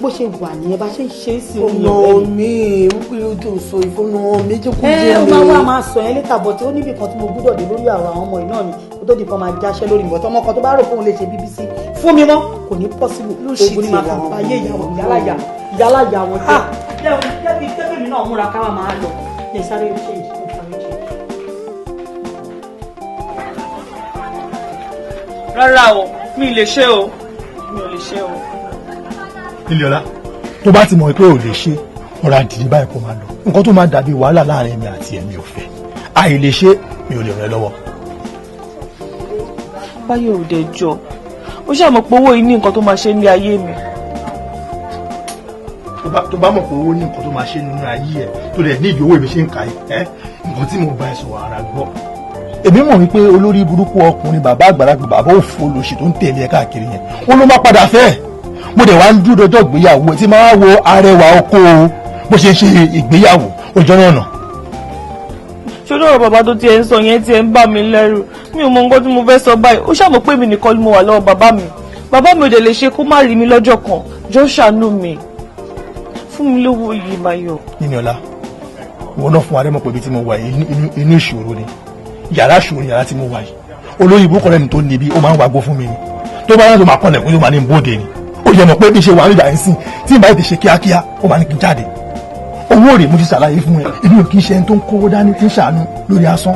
Bó ṣe wà nìyẹn, bá ṣe ń ṣe é sí omi. Ọ̀nà mi kí ló tó sọ ìfọ́nà méjì kú jẹ́ mi. Ẹ ó máa wá máa sọ yẹn létà, bọ̀ tí ó níbì kan tí mo gbúdọ̀ dé lórí àwọn ọmọ yìí náà ni kó tó di kan máa jáṣẹ́ lórí ìbọ̀tọ́ ọmọ kan tó bá rò fóun lè ṣe BBC fún mi mọ́, kò ní possible. Ogun ni máa fi ayé ìyàwó ìyálàyà wọn jẹ́. Jẹ́bi jẹ́bi mi náà múra káwa máa lọ lè sáré change. Rárá o, mi lè ṣe o, mi ò lè ṣe o. Nílẹ̀ọ́lá, tó bá ti mọ̀ pé ò lè ṣe, ọ̀rọ̀ àdìrí báyìí kó máa lọ. Nǹkan tó máa dàbí wàhálà láàrin mi àti ẹ̀mí ò fẹ́. Àì lè ṣe, mi ò lè ràn ẹ́ lọ́wọ́. Báyọ̀ ò dẹ̀ jọ, ó ṣàmọ̀ pé owó yìí ní nǹkan tó máa ṣe ní ayé mi. Tó bá mọ̀ pé owó ní nǹkan tó máa ṣe nínú ayé ẹ̀, tó dẹ̀ ní ìdí owó èmi ṣe ń kà ẹ́, nǹkan tí mo bá ẹ sọ̀rọ̀ ara gbọ́. Èmi mọ̀ wípé olórí burúkú ọkùnrin bàbá àgbàlagbà bàbá òfo lòṣì tó ń tẹ̀lé ẹ káàkiri yẹn, ó ló má padà fẹ́ ẹ̀. Mo dẹ̀ wá ń dúró dọjọ́ ìgbéyàwó ẹ tí máa wo arẹwà ọkọ o bó ṣe ń ṣe ìgbéyàwó ọjọ́ náà nà. Ṣé ọ̀rọ̀ bàbá tó tiẹ̀ ń sọ yẹn tiẹ̀ ń bà mí lẹ́rù? Mi ò mọ nǹkan tí mo fẹ́ sọ báyìí. Ó ṣàmọ̀ pé èmi nìkan ni mo wà lọ́wọ́ bàbá mi. Bàbá mi ò dẹ̀ lè ṣe kó má rí mi lọ́jọ́ kan. Jọ ṣàánú mi, fún mi lówó yìí, Báyọ̀. Níníọlá, ìwọ náà fún wa rẹ mọ̀ pé ibi tí mo wà yìí inú ìṣòro ni, yàrá ìṣòro yàrá tí mo wà yìí. Olóyè ìbúkọ rẹ mi tó níbi ó máa ń wagbó fún mi ni, tó bá yàtọ̀ máa kọlẹ̀ kó tó máa ní bóde ni. Ó yẹ mọ̀ pé bí ṣe wà nígbà yẹn sìn tí ìbáyìí ti ṣe kíákíá, ó máa ní kí n jáde. Owó rèé, mo ti ṣàlàyé fún ẹ, èmi ò kì í ṣe ẹni tó ń kówó dání tí ń ṣàánú lórí asán.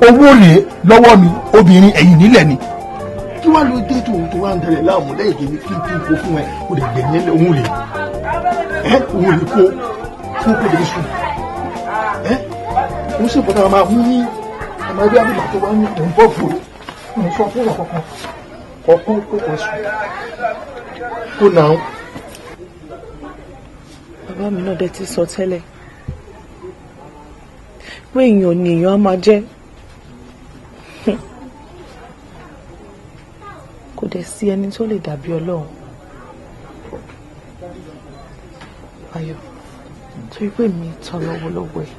Owó rèé lọ́wọ́ mi, obìnrin ẹ̀yìn nílẹ̀ ni. Kí wàá ló dé tó tó wá ń darẹ̀ láàmú lẹ́yìn tèmi kí n kí n kó fún ẹ? Ó lè gbẹ̀yìn ẹ, òun rèé ẹ, òun rèé kó kó kó lè sùn ẹ. Òun sì bọ́dọ̀ máa mú ní ọmọ ẹgbẹ́ àbúrò tó wá ní òun bọ́ fò òun sọ fún ọ̀kọ̀ọ̀kan kọ̀ọ̀kan kó kọ̀ sùn kó nà ó. Bàbá mi náà dẹ̀ ti sọ tẹ́lẹ̀ pé èèyàn ni èèyàn á máa jẹ́, kò dẹ̀ sí ẹni tó lè dàbí Ọlọ́run. Ayọ̀, torí pé mi tọrọ owó lọ́wọ́ ẹ̀,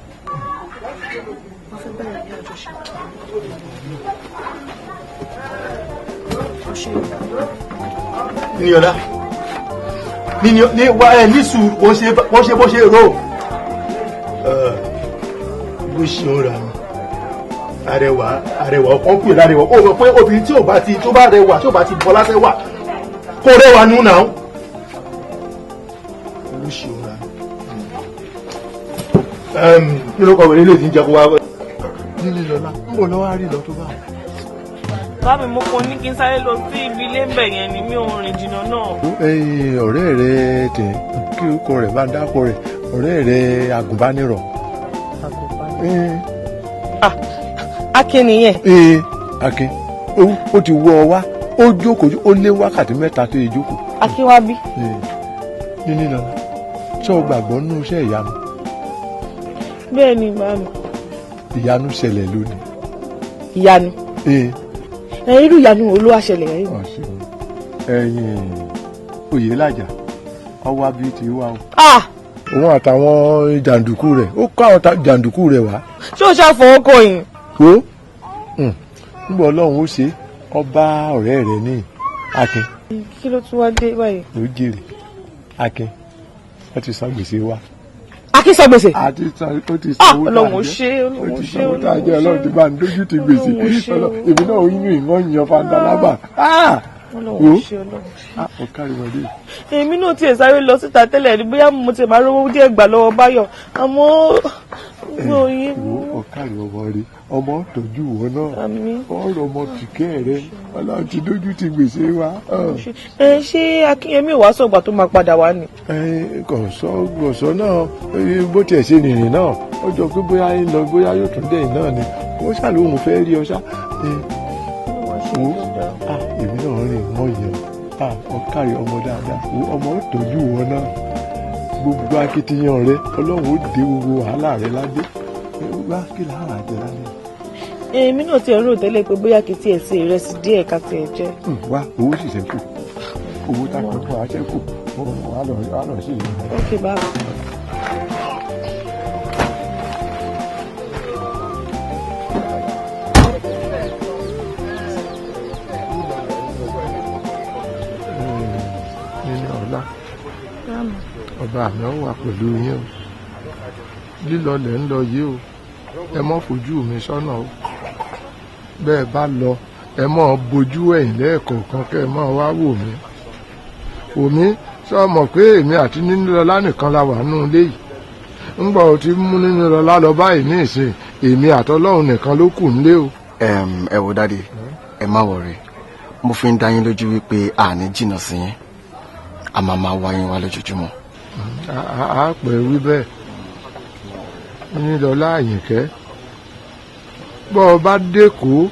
mo fẹ́ bẹ̀rẹ̀ ní àjọṣepọ̀. Níníọlá, ní wá ẹ ní sùúrù, kò ṣe bó ṣe rò bó ṣe ń ra ni. Arẹwà arẹwà ọkàn pè lárẹwà, ó mọ̀ pé obìnrin tí ò bá ti tó bá rẹwà tí ò bá ti bọ́ lásẹ̀ wà kó rẹwà nù náà. Ló ṣe ń ra ni. Kí ló kọ wẹ̀rẹ̀ ilé tí ń jẹ kó wá. Nílé lọ́la ń bọ̀ lọ́wọ́ á rí lọ tó bá wọn. Bá mi mo kàn ní kí n sáré lọ sí ibi ilé ń bẹ̀ yẹn ni, mi ò rìn jìnnà náà. Ọ̀rẹ́ rẹ tẹ̀ kí orúkọ rẹ̀ bá ń dákọ rẹ̀, ọ̀rẹ́ rẹ agùnbánirọ̀. Akin nìyẹn. Akin ó ti wọ ọ wá, ó jókòó, ó lé wákàtí 3 tó yẹ jókòó. Akin wá bí. Níní lọ́la, ṣé o gbàgbọ́ nínú iṣẹ́ ìyanu? Bẹ́ẹ̀ ni màmí. Ìyanu ṣẹlẹ̀ lónìí. Ìyanu. Irú ìyanu wo ló wá ṣẹlẹ̀ yẹn? Ẹ̀yin Oyèlájà ọwọ́ abí ti wá o. Òun àtàwọn jàǹdùkú rẹ̀, ó kó àwọn jàǹdùkú rẹ̀ wá. Ṣé o ṣàfọwọ́ kọ yìí? Wo nígbà Ọlọ́run ó ṣe ọba ọ̀rẹ́ rẹ̀ ní Akin. Kí ló tún wá dé báyìí? Ló jèrè Akin, wọ́n ti san gbèsè wa. Akin san gbèsè. Àti ó ti sanwó tá a jẹ, Ọlọ́run ṣe, Ọlọ́run ṣe, ó ti sanwó tá a jẹ, Ọlọ́run ti bá ń dójú ti gbèsè. Èmi náà oyún ìwọ̀n yan fandalábà. Ọlọ́run ṣe, Ọlọ́run ṣe. Ó kárí wọlé. Èmi náà tiẹ̀ sáré lọ síta tẹ́lẹ̀ ní bóyá mo tiẹ̀ máa rówó díẹ̀ gbà lọ́wọ́ Báyọ̀, àmọ́ mi ò yé. Wo ọ̀kárí ọmọ rẹ, ọmọ tọ́jú ìwọ náà, ọ̀rọ̀ ọmọ tìkẹ́ rẹ, Ọlọ́run ti dójú ti gbèsè wa. Ẹ ṣé Akínyẹmí ò wá sọ̀gbà tó máa padà wá ni. Kọ̀sọ́ náà bó tiẹ̀ ṣe rìnrìn náà, ó jọ pé bóyá ń lọ bóyá yóò tún dẹ̀yìn náà ni, ó ṣàlóhùn fẹ́ rí ọ ṣá. Wo èmi náà rìn wọ́n yẹn, ọ̀kárí ọmọ dáadáa, ọmọ tọ́jú ìwọ náà, gbogbo akitiyan rẹ Ọlọ́run ó dé gbogbo wàhálà rẹ ládé. Wá kí làárà jẹ lálẹ́. Èmi náà ti rò tẹ́lẹ̀ pé bóyá kì í tiẹ̀ ṣe ìrẹsì díẹ̀ ká tiẹ̀ jẹ. Wá owó sì ṣẹ́kù, owó tá a kàn fún wa ṣẹ́kù, wà á lọ sí ìlú. Ok báwo. Nínú ọ̀la Ọba mi ó wà pẹ̀lú yín o. Lílọ lẹ̀ ń lọ yìí o, ẹ mọ́ fojú mi sọ́nà o. Bẹ́ẹ̀ bá lọ, ẹ mọ́ bojú ẹ̀yìn lẹ́ẹ̀kọ̀ọ̀kan kẹ́ ẹ mọ́ wá wò mí. Wò mí, sọ mọ̀ pé èmi àti Nínílọlá nìkan la wà nínú ilé yìí. Ńgbà ó ti mú Nínílọlá lọ báyìí ní ìsìn, èmi àtọlọ́run nìkan ló kù nílé o. Ẹ wo daddy, ẹ má worry, mo fi ń dá yín lójú wípé àní jìnnà sí yín, a máa máa wá yín wá lójoojúmọ́. A pẹ̀ wí bẹ́ẹ̀. Nínílọlá Àyìnkẹ́, bọ́ ọ bá dẹ́kọ̀ọ́,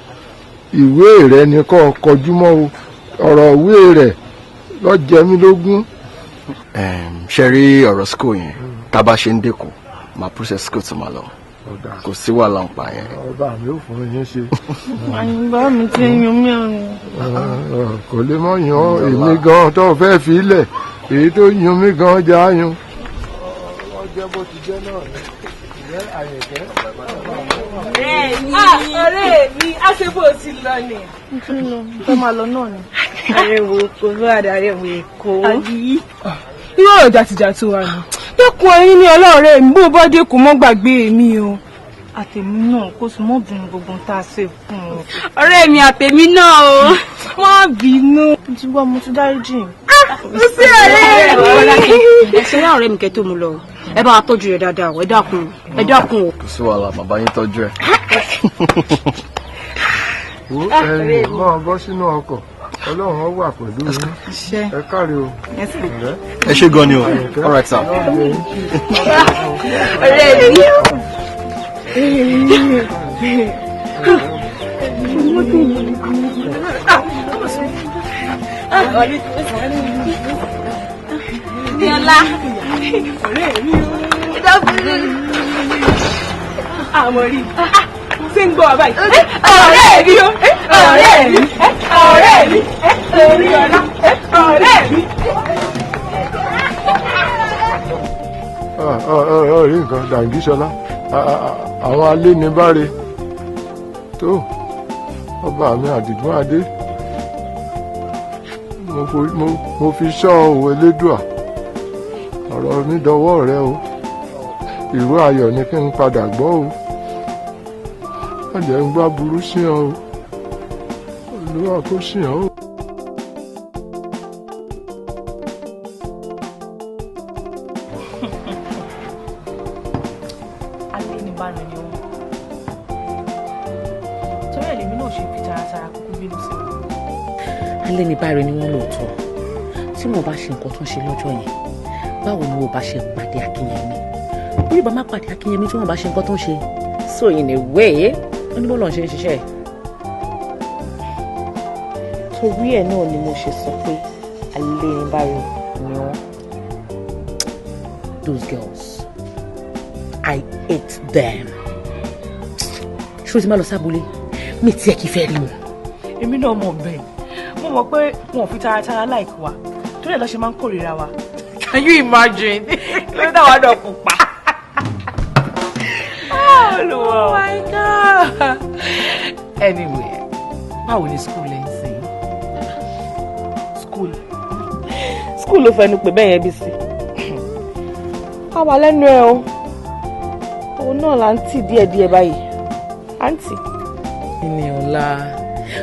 ìwé rẹ ni kó o kọjú mọ́ o. Ọ̀rọ̀ ìwé rẹ ló jẹ mí lógún. Ṣe rí ọ̀rọ̀ school yẹn, tá a bá ṣe ń dẹ́kọ̀ọ́, máa process school tó máa lọ. Kò sí wàhálà ń pa yẹn. Ọba mi ò fún yín ṣe. Àyìnbá mi ti yún mí ọ̀run. Kò lè mọ̀ yàn èmi gan tó fẹ́ fi lẹ̀, èyí tó yún mí gan já yún. Ọjọ́ bó ti jẹ́ náà ni. Àyìnkẹ́. Ọ̀rẹ́ mi, á ṣe bó ti lọ ni. Fẹ́ máa lọ náà ni. Ààrẹ wo kò ló àdàrẹ wo Èkó. Irú ọ̀rọ̀ jàtìjàtì wa ni. Dẹ́kun ẹyin ní ọlọ́ọ̀rẹ́ mi, bó bá dẹ́kun mọ́ gbàgbé mi o. Àtẹ̀mí náà kó sì mọ́ bínú gbogbo tá a ṣe fún un. Ọ̀rẹ́ mi àtẹ̀mí náà o. Má bínú. Mo ti gbọ́, mo ti dáríjì. Mo sí ọ̀rẹ́ mi. Ẹ ṣe wá ọ̀rẹ́ mi kẹ́ tó mu lọ. Ẹ bá wa tọ́jú rẹ̀ dáadáa o, ẹ dákun, ẹ dákun o. Kò sí wàhálà, bàbá yín tọ́jú ẹ. Wo ẹ̀yin máa bọ́ sínú ọkọ̀, Ọlọ́run ó wà pẹ̀lú yín. Ẹ káre o. Ẹ ṣé gan ni o. All right sir. Ọ̀rẹ́ mi. Níọlá. Ọ̀rẹ́ mi o. Àmọ̀ rí. Ṣé ń gbọ́ wa báyìí? Ọ̀rẹ́ mi o. Ọ̀rẹ́ mi. Ọ̀rẹ́ mi. Orí ọ̀la. Ọ̀rẹ́ mi. Rí nǹkan Dàǹgíṣọlá, àwọn alénibáre tó ọba mi Àdìgún Adé, mo fi ṣọ́ òwe lédùà, ọ̀rọ̀ mi dọwọ́ rẹ o. Ìró ayọ̀ ni kí n padà gbọ́ o. Má jẹ́ ń gbá burú sí ọ o. Olúwa kó sí ọ o. Alénibáre ni wọn. Torí ẹ̀ lèmi náà ṣe fi taratara kúkú bínú sí wọn. Alénibáre ni wọ́n lóòótọ́. Tí mo bá ṣe nǹkan tó ń ṣe lọ́jọ́ yẹn, báwo ni mo bá ṣe pàdé Akínyẹmí? Orí bá má pàdé Akínyẹmí tí wọ́n bá ṣe nǹkan tó ń ṣe. So in a way, ó ní bọ́ọ̀lù ṣe ń ṣiṣẹ́. Torí ẹ̀ náà ni mo ṣe sọ pé alénibáre ni wọ́n. Those girls, I hate them. Ṣé o ti máa lọ sábúlé? Mi tiẹ̀ kì í fẹ́ rí wọn. Èmi náà mọ̀ bẹ́ẹ̀. Mo mọ̀ pé wọn ò fi taratara like wa. Torí ẹ̀ lọ́ ṣe máa ń kórìíra wa. Can you imagine? Ló dá wa náà pupa. Olúwa. Oh my God. Anyway, báwo ni school ẹ̀ ń sìn? School. School ló fẹnu pè bẹ́ẹ̀ yẹn bí sí. A wà lẹ́nu ẹ o. Òun náà là ń tì díẹ̀díẹ̀ báyìí. À ń tì. Níníọlá,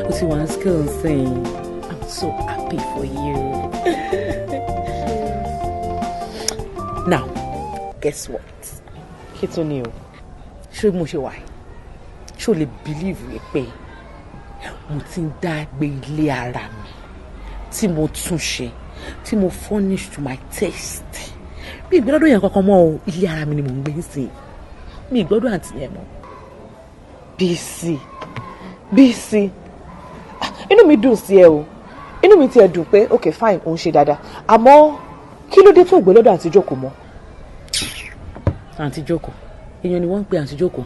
o ti wà ní school nsìn. I'm so happy for you. Now, guess what? Kí tún ni o? Ṣé mo ṣe wà yìí? Ṣé o lè believe wípé mo ti ń dá gbé ilé ara mi tí mo tún ṣe, tí mo furnish to my taste? Mi ìgbọ́dọ̀ yẹn kankan mọ́ o, ilé ara mi ni mò ń gbé sí. Mi ìgbọ́dọ̀ àǹtí yẹn mọ́. Bísí, Bísí, inú mi dùn sí ẹ o. Inú mi tiẹ̀ dùn pé okay fine, òun ṣe dáadáa. Àmọ́ kí ló dé tó gbé lọ́dọ̀ àǹtí Jókòó mọ́? Àǹtí Jókòó, èèyàn ni wọ́n ń pe àǹtí Jókòó.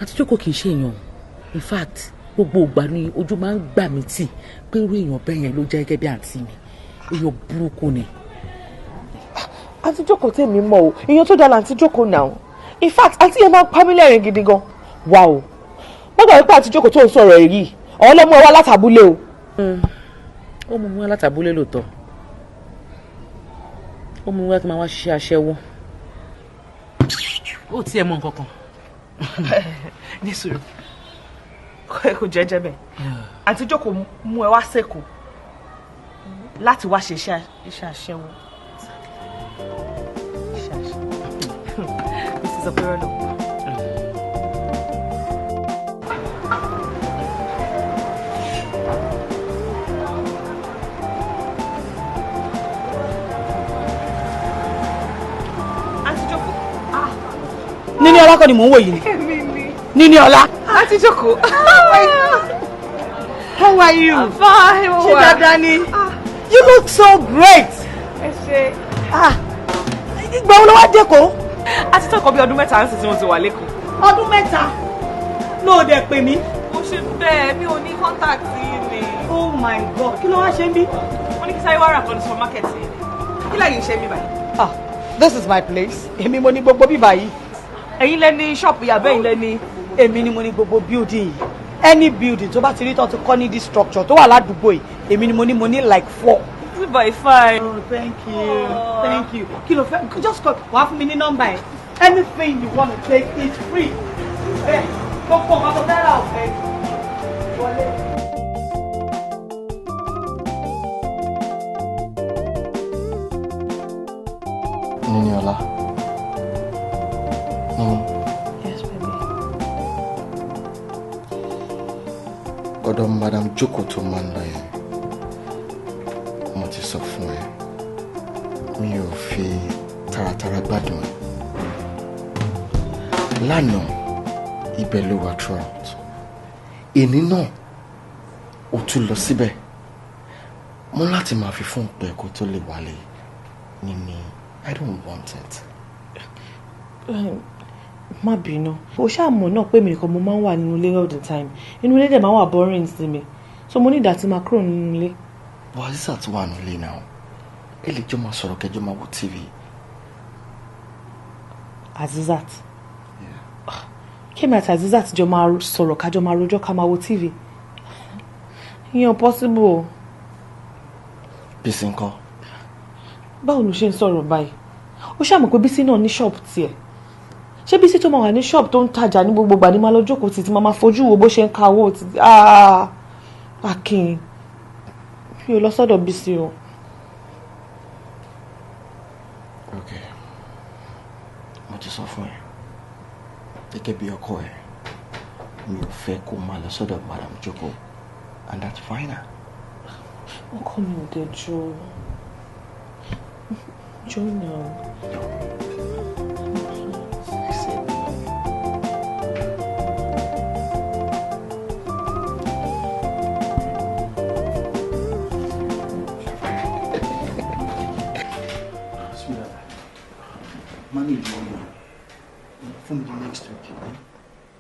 Àǹtí Jókòó kì í ṣe èèyàn. In fact, gbogbo ìgbà ni ojú máa ń gbà mí tì pé irú èèyàn bẹ́ẹ̀ yẹn ló jẹ́ gẹ́gẹ́ bí àǹtí mi. Èèyàn burúkú ni. Àǹtí Jókòó tèmi mọ̀ o, èèyàn tó dáa làǹtí Jókòó náà. In fact, àǹtí yẹn máa ń pa mí lẹ́rìn gidi gan. Wà o, wọ́n gbà wípé àǹtí Jókòó tó ń sọ̀rọ̀ èyí, ọ̀hún ló mú ẹ wá látàbúlé o. Ó mú mi wá látàbúlé lóòótọ́. Ó mú wá kí n máa wá ṣiṣẹ́ aṣẹ́wó. Ó tiẹ̀ mọ nǹkan kan. Ní sùúrù, kò jẹ́jẹ́ bẹ́ẹ̀. Àǹtí Jókòó mú ẹ wá sẹ́kọ̀ọ́ láti wá ṣe iṣẹ́ aṣẹ́wó. Iṣẹ́ aṣẹ́wó. Mrs. Operolo. Àǹtí Jókòó. Níní Ọlá kọ́ ni mò ń wò yìí ni. Níní Ọlá. Àǹtí Jókòó. How are you? I'm fine. Ṣé dáadáa ni? You look so great. Ẹ ṣé. Ah, ìgbà wo ló wá dẹ́kọ̀ọ́? A ti tọ́kọ̀ bí ọdún 3 ń sìn tí mo ti wà lẹ́kọ̀ọ́. Ọdún 3 ló dẹ̀ pè mí. Mo ṣe bẹ́ẹ̀, mi ò ní contact yìí ni. Oh my God, kí ló wá ṣe ń bí? Mo ní kí sáré wá rà kan ní supermarket yìí. Kí lẹ́yìn ṣe mí báyìí? Ah, this is my place. Èmi mo ní gbogbo bíbá yìí. Ẹ̀yin lẹ ní ṣọ́ọ̀pù yàbẹ́ ẹ̀yin lẹ ní. Èmi ni mo ní gbogbo building yìí. Any building tó bá ti rí tó ti kọ́ ní this structure tó wà ládùúgbò yìí, èmi ni mo ní like 4. 2 by 5. Oh, thank you. Oh. Thank you. Kí ló fẹ́? Just call. Wàá fún mi ní nọ́mbà ẹ̀. Anything you wanna take is free. Bẹ́ẹ̀ gbogbo nǹkan tó fẹ́ rà ọ̀fẹ́. Wọlé. Níníọlá. Níní. Yes, baby. Ọ̀dọ̀ Madam Jókòó tó máa ń lọ yẹn, mo ti sọ fún ẹ, mi ò fi taratara gbádùn ẹ. Lánàá, ibẹ̀ ló wà throughout. Èní náà, ó tún lọ síbẹ̀. Mo láti máa fi fún pé kó tó lè wálé. Níní, I don't want it. Má bínú, o ṣáà mọ̀ náà pé mi nìkan mo máa ń wà nínú ilé all the time. Inú ilé dẹ̀ máa ń wà boring sí mi, so mo ní ìdá tí máa kúrò nínú ilé. But Azeezat wà nílé náà, ẹ lè jọ máa sọ̀rọ̀ kẹjọ máa wo TV. Azeezat? Kémi àti Azeezat jọ máa sọ̀rọ̀ kájọ máa rojọ́ ká máa wo TV, ìyẹn ò possible o. Bísí ńkọ́? Báwo ló ṣe ń sọ̀rọ̀ báyìí? O ṣáà mọ̀ pé Bísí náà ní ṣọ́ọ̀bù tiẹ̀. Ṣé Bísí tó máa wà ní ṣọ́ọ̀bù tó ń tajà ní gbogbo ìgbà ní máa lọ jókòó títí máa máa fojú wo bó ṣe ń ka owó títí? Akin, mi ò lọ sọ́dọ̀ Bísí o. Ok, mo ti sọ fún ẹ, gẹ́gẹ́ bí ọkọ ẹ, mi ò fẹ́ kó máa lọ sọ́dọ̀ Madam Jókòó, and that's final. Ọkọ mi ò dé jọ jọ náà. I said no. Sweetheart, manage one fún mi next week.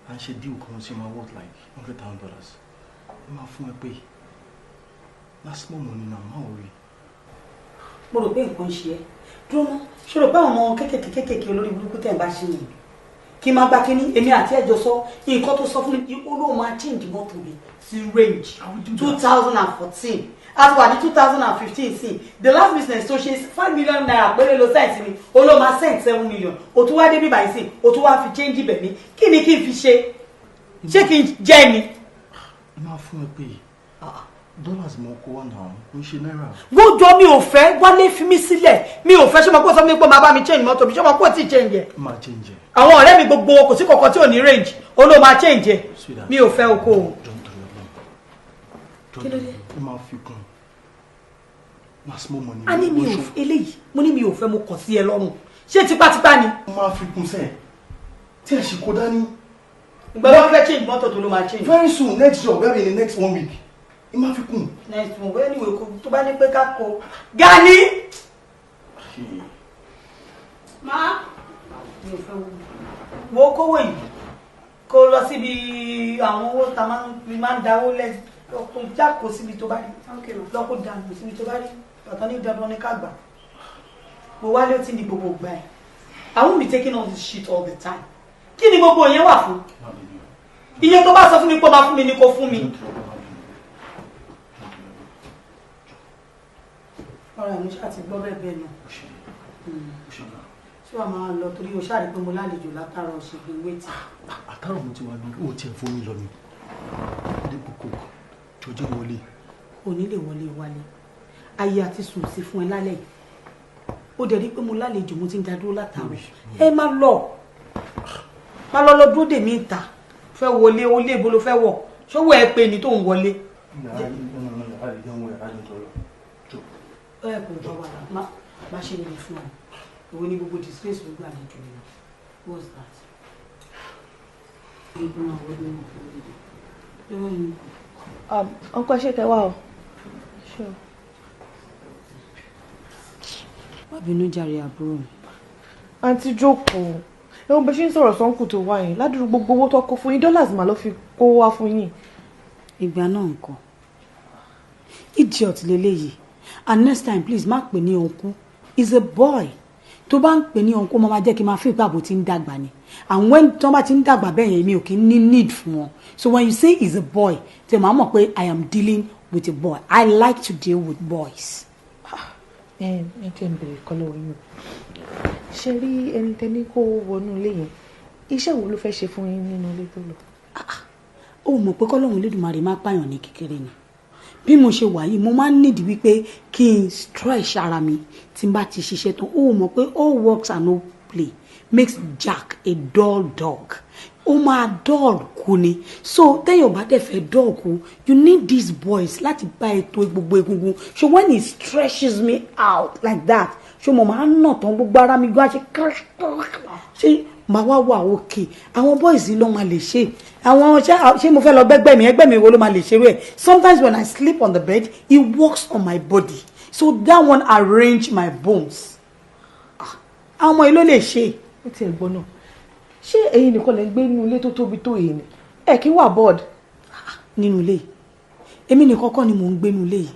À ń ṣe deal kan tí máa worth like $100,000. Ẹ máa fún ẹ pé na small money now, má worry. Mo rò pé nǹkan ń ṣe ẹ́. Dúró ná, ṣe rò pé àwọn ọmọ kékèké kékèké olórí burúkú tẹ̀ ń bá ṣe yìí kí n máa gba kínní? Èmi àti ẹjọ sọ nǹkan tó sọ fún mi, ó lóun máa change mọ́tò mi sí Range 2014. A ti wà ní 2015 sí. The last business tó ṣe, ₦5 million péré ló send sí mi. Ó lóun máa send 7 million. O tún wá dé bíbáyìí sí, o tún wá fi change ibẹ̀ mi. Kí ni kí n fi ṣe? Ṣé kí n jẹ́ ni? Ẹ máa fún ẹ pé dollars mo kó wá náà, kò ń ṣe náírà. Gbójọ, mi ò fẹ́. Wálé, fi mí sílẹ̀, mi ò fẹ́. Ṣé mo kó sọ fún mi pé máa bá mi change mọ́tò mi? Ṣé mo kó tí change ẹ̀? Máa change ẹ. Àwọn ọ̀rẹ́ mi gbogbo wọn, kò sí kankan tí ò ní Range. Ó ló máa change ẹ̀. Mi ò fẹ́ oko o. Kí ló dé? Ẹ máa fi kún na small money. A ní mi ò eléyìí, mo ní mi ò fẹ́. Mo kàn sí ẹ lọ́rùn, ṣé tipátipá ni? Máa fi kún sẹ́ẹ̀ tí ẹ ṣì kó dání. Ìgbà wo fẹ́ change mọ́tò tó ló máa change? Very soon, next year, maybe in the next one week, ẹ máa fi kún. Next one. Anyway, kò tó bá ní pé ká kó Gani. Ma. Mi ò fẹ́ wo kówó yìí kó lọ síbi àwọn owó tá a máa ń dáwó lẹ, lọ́kọ̀ jákòó síbi tó bá rí, lọ́kọ̀ dànù síbi tó bá rí. Bàtà ní dandan ní ká gbà mo wálé, ó ti ní gbogbo ìgbà ẹ̀. I won't be taking all this shit all the time. Kí ni gbogbo yẹn wà fún? Iye tó bá sọ fún mi pé ó máa fún mi ni kò fún mi. Ọ̀rọ̀ mi ṣáà ti gbọ́ bẹ́ẹ̀ bẹ́ẹ̀ náà. Ṣé wàá máa lọ torí o ṣáà rí pé mo lálejò látàárọ̀ ṣe fi wéètì. Àtàrọ̀ mo ti wà lórí o tiẹ̀ fún mi lọ ni. Dípò kòkò jọjọ́ wọlé. O ní lè wọlé wálé. Ayé àti sùn sí fún ẹ lálẹ́ yìí. Ó dẹ̀ rí pé mo lálejò, mo ti ń da dúró látàárọ̀. Ẹ má lọ. Má lọ lọ dúró dè mí ìta. Fẹ́ wọlé, ó lé ibo ló fẹ́ wọ̀. Ṣówó ẹ pé ni tó ń wọlé. Ẹ kò bá wà lá má ṣe lè fún ọ. Ìwọ ní gbogbo disgrace gbogbo àlejò yẹn. What's that? Uncle, ṣé tẹ wá o? Má bínú jàre àbúrò mi. Àǹtí jókòó, ẹ̀wọ̀n bẹ ṣe ń sọ̀rọ̀ sọ́nkù tó wá yẹn ládùúgbò, gbogbo owó tó kó fún yín dollars mà ló fi kó wá fún yín. Ìgbà náà nǹkan idiot leléyìí. And next time, please, má pè ní uncle. Is a boy. Tó bá ń pè ní uncle, máa jẹ́ kí n máa fi ìgbà bó ti ń dàgbà ni, and when tó bá ti ń dàgbà bẹ́ẹ̀ yẹn, mi ò kí ń ní need fún wọn. So when you say is a boy, tẹ màá mọ̀ pé I am dealing with a boy. I like to deal with boys. Ẹ ẹ jẹ́ ń bèrè kọ́ lọ́wọ́ yín o. Ṣe rí ẹni tẹ́ ní kó wọnú ilé yẹn, iṣẹ́ wo ló fẹ́ ṣe fún yín nínú ilé tó lọ? Ó mọ̀ pé kọ́lọ́hún Olódùmarè má pààyàn ní kékeré ni. Bí mo ṣe wà yìí, mo máa ń nídìí wípé kí n stretch ara mi tí n bá ti ṣiṣẹ́ tán. Ó mọ̀ pé all works and no play makes Jack a dull dog. Ó máa dull kú ni. So téèyàn bá dẹ̀ fẹ́ dull kú, you need these boys láti bá ètò gbogbo egungun. So when he stretches me out like that, so mo máa ń nà tán, gbogbo ara mi gbọ́ àṣẹ ṣé màá wá wà òkè. Àwọn boys yìí ló máa lè ṣe. Àwọn ṣé mo fẹ́ lọ gbẹ́gbẹ́ mi, ẹgbẹ́ mi wo ló máa lè ṣerú ẹ̀? Sometimes when I sleep on the bed, he works on my body, so that one arrange my bones. Ah, àwọn ọmọ yìí ló lè ṣe. Ó tiẹ̀ gbọ́ náà, ṣé ẹ̀yin nìkan lè ń gbé nínú ilé tó tóbi tó èyí ni? Ẹ kí wà bored? Nínú ilé yìí, èmi nìkan kọ́ ni mò ń gbé nínú ilé yìí.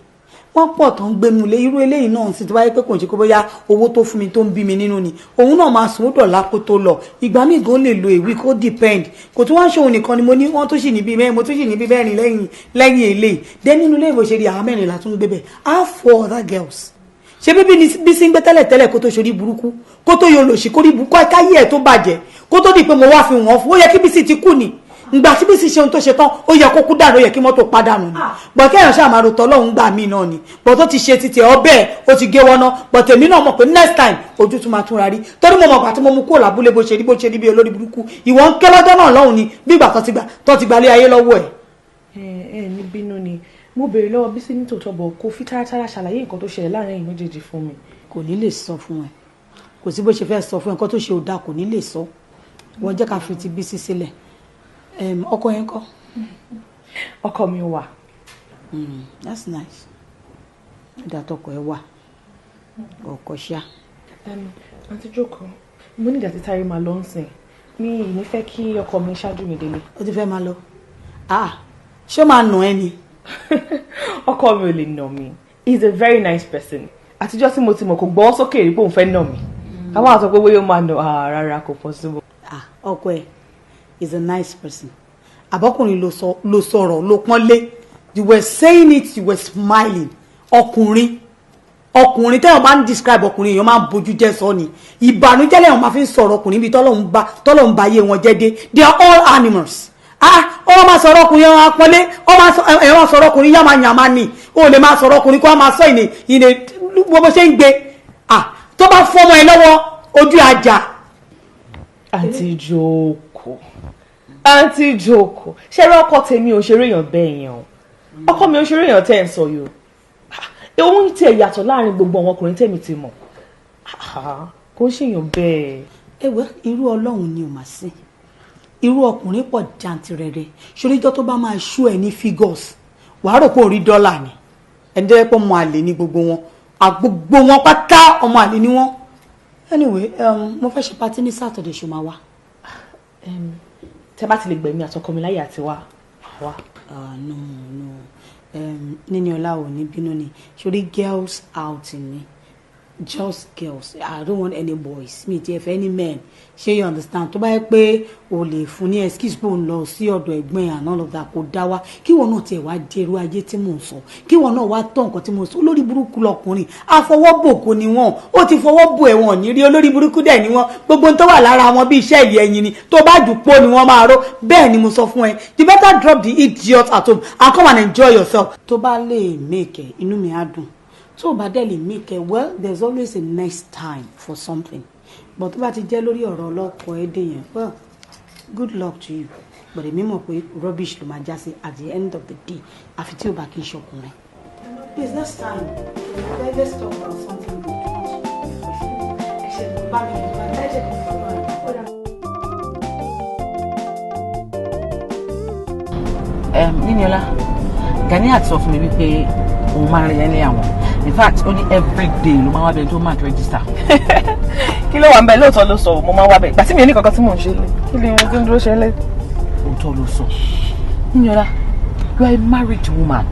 Wọ́n pọ̀ tó ń gbé nínú ilé. Irú eléyìí náà sì ti wáyé pé kò ń ṣe kó bóyá owó tó fún mi tó ń bí mi nínú ni. Òun náà máa sùn, ó dọ̀la kó tó lọ. Ìgbà míì gan lè lo èwì, kó depend. Kò tún wá ń ṣòun nìkan ni mo ní. Wọ́n tó sì níbi mẹ́rin, mo tún sì níbi mẹ́rin lẹ́yìn lẹ́yìn eléyìí dé nínú ilé. Ìbò ṣe rí àwọn mẹ́rin la tún gbé bẹ̀. I have four other girls. Ṣé bíbí ni bí sí ń gbé tẹ́lẹ̀ tẹ́lẹ̀ kó tó ṣorí burúkú, kó tó yọ lòṣì, kó rí burúkú, káyé ẹ̀ tó bàjẹ́, kó tó di pé mo wá fi wọ́n fún. Ó yẹ kí Bísí ti kú ni. Ngbà tí Bísí ṣe ohun tó ṣe tán, ó yẹ kó kú dànù, ó yẹ kí mọ́tò padànù ni. Bọ̀ kẹ́hìn ṣáà máa ro tọ́lọ́hún gbà mí náà ni. Bọ̀ tó ti ṣe títí ọbẹ̀, ó ti gé wọn náà. Bọ̀ tèmi náà mọ̀ pé next time, ojú tún máa túnra rí, torí mo mọ̀ pàtó mo mú kúrò lábúlé, bó ṣe rí, bó ṣe rí bí olórí burúkú. Ìwọ ń ké lọ́jọ́ náà lọ́hùn ni bí ìgbà tó ti gbà lé ayé lọ́wọ́ ẹ̀. Ẹ ẹ ní bínú ni, mo béèrè lọ́wọ́ Bísí nítòótọ́, bọ̀ kó fi táratára ṣàlàyé nǹkan tó ṣẹlẹ̀ láàrin ẹ̀yin méjèèjì fún mi. Kò ní lè sọ fún ẹ. Kò sí bó ṣe fẹ́ sọ fún ẹ. Nǹkan tó ṣe ò dáa, kò ní lè sọ. Wọ́n jẹ́ ká fi ti Bísí sílẹ̀. Ọkọ yẹn kọ́? Ọkọ mi wà. That's nice. Ìdá tọkọ ẹ wà, ọkọ ṣá. Àǹtí jókòó, mo ní ìdá tí sáré máa lọ ń sìn. Mi ì ní fẹ́ kí ọkọ mi ṣáájú mi délé. Ó ti fẹ́ máa lọ. Ah, ṣé ó máa nà ẹ́ ni? Ọkọ mi ò lè nà mí. He is a very nice person. Àtijọ́ tí mo ti mọ̀, kò gbọ́ sókè rí pé òun fẹ́ nà mí. Àwọn àtọ́ pé bóyá ó máa nà. Ah, rárá, kò possible. Ah, ọkọ ẹ is a nice person. Àbọ́kùnrin ló sọ, ló sọ̀rọ̀, ló pọ́nlé. You were saying it, you were smiling. Ọkùnrin, ọkùnrin tẹ́wọ̀n bá ń describe ọkùnrin, èèyàn máa ń bójú jẹ́ sọ ni. Ìbànújẹ́ lẹ́yìn máa fi ń sọ̀rọ̀ ọkùnrin bíi tọ́lọ́hún bá yé wọn jẹ́ dé. They are all animals. Ah, ó máa sọ̀rọ̀ ọkùnrin, ẹ̀wọ̀n apọ́nlé. Ó máa ẹ̀wọ̀n sọ̀rọ̀ ọkùnrin yàmàyàmà ni. Ó lè máa sọ̀rọ̀ ọkùnrin kó máa sọ ìní ìní bó ṣe ń gbé. Ah, tó bá fọ́mọ ẹ lọ́wọ́ ojú àjà. Àǹtí jókòó, àǹtí jókòó, ṣé ẹ rí ọkọ tèmi ò ṣeré èèyàn bẹ́ẹ̀ yẹn o. Ọkọ mi ò ṣeré èèyàn tẹ́ ẹ̀ ń sọ yìí o. Òun tiẹ̀ yàtọ̀ láàrin gbogbo àwọn ọkùnrin tèmi ti mọ̀. Kò ń ṣèyàn bẹ́ẹ̀. Ewé irú Ọlọ́run ni ò mà sí. Irú ọkùnrin pọ̀ jàǹtìrẹrẹ. Ṣoríjọ́ tó bá máa ṣú ẹ ní figures, wàá rò pé òun rí dọ́là ni. Ẹni tó yẹ pé ọmọ àlè ni gbogbo wọn, àgbogbo wọn pátá, ọmọ àlè ni wọn. Anyway, mo fẹ́ ṣe party ní Saturday, ṣo máa wá? Tẹ bá ti lè gbẹ̀mí àtọkọ mi láyé àti wá wá. Ah, no, no, níní ọlá ò ní bínú ni. Sórí girls outing ni. Just girls. I don't want any boys. Mi ti ẹ fẹ́ any men. Ṣé you understand? Tó bá yẹ pé o lè fún ní excuse pé òun lọ sí ọ̀dọ̀ ẹ̀gbọ́n ẹ̀ and all of that, kò dá wa. Kí wọn náà tiẹ̀ wá jẹ́rú ayé tí mò ń sọ. Kí wọn náà wá tọ́ nǹkan tí mò ń sọ. Olórí burúkú lọkùnrin. Àfọwọ́bò kò ní wọn. Ó ti fọwọ́ bò ẹ̀wọ̀n ní rí. Olórí burúkú dẹ̀ ní wọn. Gbogbo tó wà lára wọn bí iṣẹ́ ìlú ẹyin ni. Tó bá jù pọ̀ ni wọ́n máa ró. Bẹ́ẹ̀ ni mo sọ fún ẹ. You better drop the idiot at home and come and enjoy yourself. Tó bá lè make ẹ, inú mi á dùn. Tó o bá dẹ̀ lè make ẹ, well, there's always a next time for something. But tó bá ti jẹ́ lórí ọ̀rọ̀ ọlọ́kọ ẹ dé yẹn, well, good luck to you. But èmi mọ̀ pé rubbish ló máa já sí at the end of the day, àfi tí o bá kí n ṣọkùnrin. Please, next time, let's talk about something good. Ẹ ṣe bá mi, ẹ ṣe bá mi. Níníọlá, Ganiat sọ fún mi wípé òun máa ń rí ẹ ní àwọn. In fact, ó ní every day ló máa wá bẹni tó mark register. Kí ló wà ń bẹ? Lóòótọ́ ló sọ, mo máa ń wá bẹ. Ìgbà tí mi ò ní kankan tí mò ń ṣe lé, kí ni mo tún dúró ṣe lé? Òótọ́ ló sọ. Níníọlá, you are a married woman.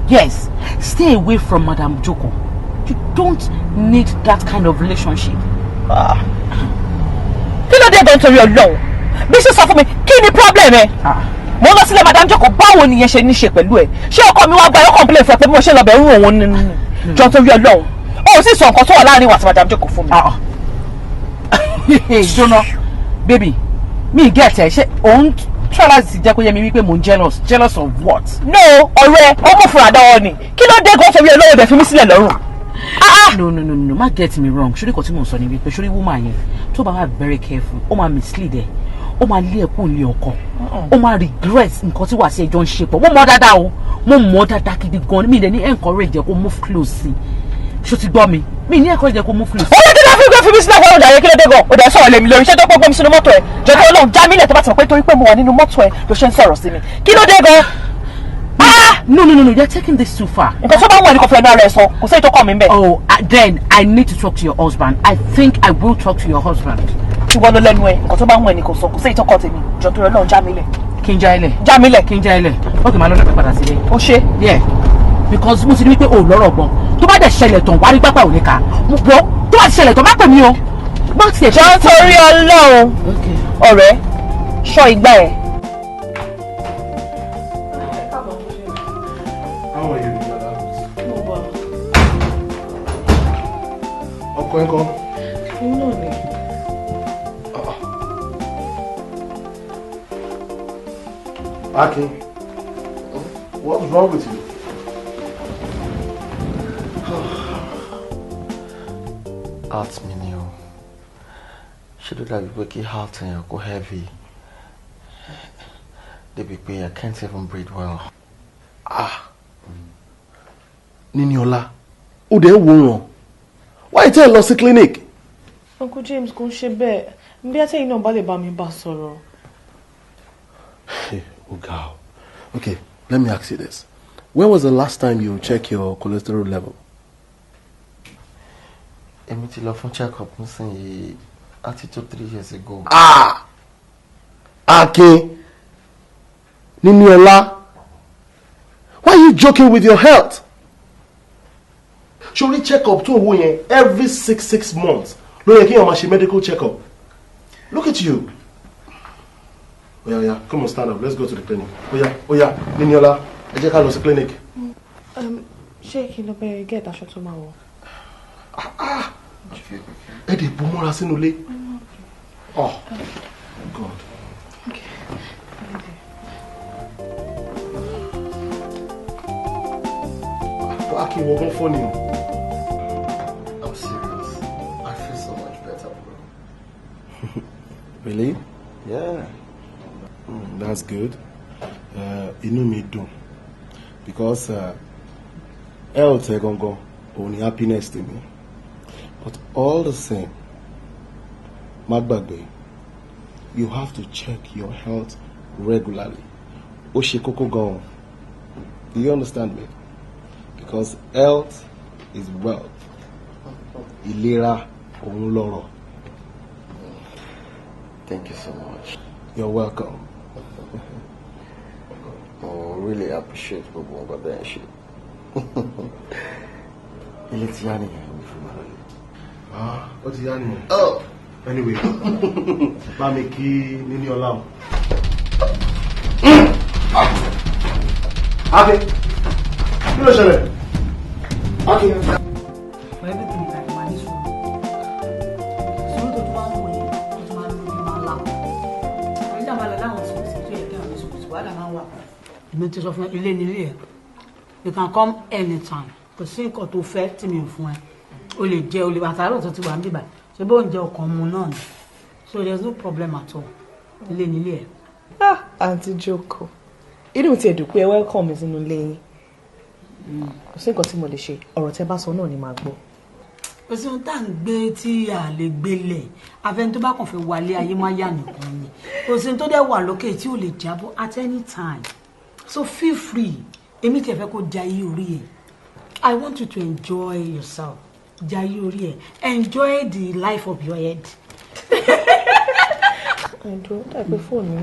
Yes, stay away from Madam Joko. You don't need that kind of relationship. Kí ló dé gan torí Ọlọ́run? Bí ṣe sọ fún mi, kí ni problem ẹ? Mo lọ sílé Madam Joko, báwo nìyẹn ṣe ní ṣe pẹ̀lú ẹ? Ṣé ọkọ mi wá gba ẹ complain fún ẹ pé bí mo ṣe lọ bẹ̀ ń rún òun nínú? Jọ torí Ọlọ́run, ó sì sọ nǹkan tó wà láàrin wa àti Madam Joko fún mi. Jóná, baby, mi get ẹ. Ṣé òun try láti jẹ́ kó yé mi wípé mò ń jealous? Jealous of what? No, ọ̀rẹ́ ó mú fúnra dáwọ́ ni. Kí ló dé gan torí Ọlọ́run dẹ̀ fi mí sílẹ̀ lọ́rùn? No, no, no, no, má get me wrong. Ṣórí kan tí mò ń sọ ni wípé ṣórí woman yẹn, tó bá wà very careful, ó máa mislead ẹ, ó máa lé ẹkún ilé ọkọ, ó máa regret nǹkan tí wàá sí ẹjọ́ ń ṣe pọ̀. Mo mọ̀ dáadáa o, mo mọ̀ dáadáa gidi gan. Mi dẹ̀ ní encourage ẹ kó move close sí. Ṣó ti gbọ́ mi? Mi ní encourage ẹ kó move close. Ó yẹ kí ló fi gbé fi mí sílẹ̀ fọlọ́ dàrẹ́. Kí ló dé gan? Ó dẹ̀ sọ̀rọ̀ lèmi lórí. Iṣẹ́ tó gbọ́ mi sínú mọ́tò ẹ̀. Jọ̀dọ̀ Ọlọ́run, já mílẹ̀. Tó bá ti mọ̀ pé torí pé mo wà nínú mọ́tò ẹ̀ ló ṣe ń sọ̀rọ̀ sí mi, kí ló dé gan? No, no, no, no, you're taking this too far. Nǹkan tó bá wù ẹ́ ní kò fẹ́ náà rẹ̀ sọ, kò sí èyí tó kàn mí bẹ́ẹ̀. Oh, then I need to talk to your husband. I think I will talk to your husband. Ìwọ ló lẹ́nu ẹ̀. Nǹkan tó bá wù ẹ́ ní kò sọ, kò sí èyí tó kàn tèmi. Jọ torí Ọlọ́run, já mílẹ̀. Kí n já ilẹ̀. Já mílẹ̀. Kí n já ilẹ̀. Ok, màá lọ lọ́pẹ́ padà sílé. Ó ṣe. Yeah, because mo ti rí wípé o lọ́rọ̀ gbọ́n. Tó bá dẹ̀ ṣẹlẹ̀ tán, wàá rí pápá ò ní ká. Mo gbọ́, tó bá ti ṣẹlẹ̀ tán, má pè mí o. Má tiẹ̀ Jọ torí Ọlọ́run, ọ̀rẹ́, ṣọ́ igbá ẹ̀. How are you, Niola? Ọkọ ẹ ńkọ́? Òun náà ni. Akin, what's wrong with you? Heart mi ni o. Ṣé ló dàbí pé kí heart èèyàn kó heavy débi pé I can't even breathe well. Ah, Níníọlá, ó dẹ̀ ń wòran. Why tẹ́ ẹ lọ sí clinic? Uncle James, kò ń ṣe bẹ́ẹ̀. Bí àtẹ̀yìn náà bá lè bá mi bá sọ̀rọ̀. Oh, God. Okay, let me ask you this. When was the last time you check your cholesterol level? Èmi ti lọ fún check up nísìnyí láti tó 3 years ago. Ah! Akin! Níníọlá! Why are you joking with your health? Ṣorí check up tó owó yẹn, every 6 6 months ló yẹ kí èèyàn máa ṣe medical check up. Look at you. Oya, oya, come on, stand up. Let's go to the clinic. Oya, oya, Níníọlá, ẹ jẹ́ ká lọ sí clinic. Ṣé kí n lọ bẹ get aṣọ tó máa wọ̀? Ẹ dẹ̀ bó mọ́ra sínú ilé. Oh, God. Okay. Akin, wọ́n gan fọ́ ni o. I'm serious. I feel so much better, bro. Really? Yeah. That's good. Inú mi dùn because health ẹ gangan òun ni happiness tèmi. But all the same, má gbàgbé, you have to check your health regularly. Ó ṣe kókó gan-an. Do you understand me? Because health is wealth. Ìlera òun lọ́rọ̀. Thank you so much. You're welcome. Mo really appreciate gbogbo nǹkan tẹ́ ẹ ṣe. Ilé tí yá nìyẹn mi fi máa lọ lé. Ah, ó ti yá nìyẹn. Anyway, bá mi kí níní ọlá o. Akin, kí ló ṣẹlẹ̀? Akin. For everything is like money sùúrù. Sùúrù tó tún máa ń wò yẹn, ó tún máa ń lóbi máa ń là. Nígbà máa lọ láwọn sùkúù sí tó yẹ kí àwọn sùkúù sí wàhálà máa ń wà. Èmi ti sọ fún ilé nílé ẹ̀. You can come anytime. Kò sí nǹkan tó fẹ́ tí mi ò fún ẹ. O lè jẹ, o lè àtàrà tó ti wà níbà. Ṣé bó ń jẹ ọkàn mu náà ni? So there's no problem at all. Ilé nílé ẹ̀. Ah, Aunty Joko, inú mi ti ẹ̀dùn pé ẹ welcome mi sínú ilé yín. Kò sí nǹkan tí mo lè ṣe, ọ̀rọ̀ tẹ́ bá sọ náà ni màá gbọ́. Kò sí ohun tá à ń gbé tí a lè gbélé. Afẹ́ni tó bá kàn fẹ́ wálé ayé má yà nìkan ni. Kò sí ohun tó dẹ̀ wà lókè tí ò lè jábọ́ at any time. So feel free. Èmi tiẹ̀ fẹ́ kó jayé orí ẹ̀. I want you to enjoy yourself. Jayé orí ẹ̀. Enjoy the life of your head. Ẹ̀dùn ó dàbí fóònù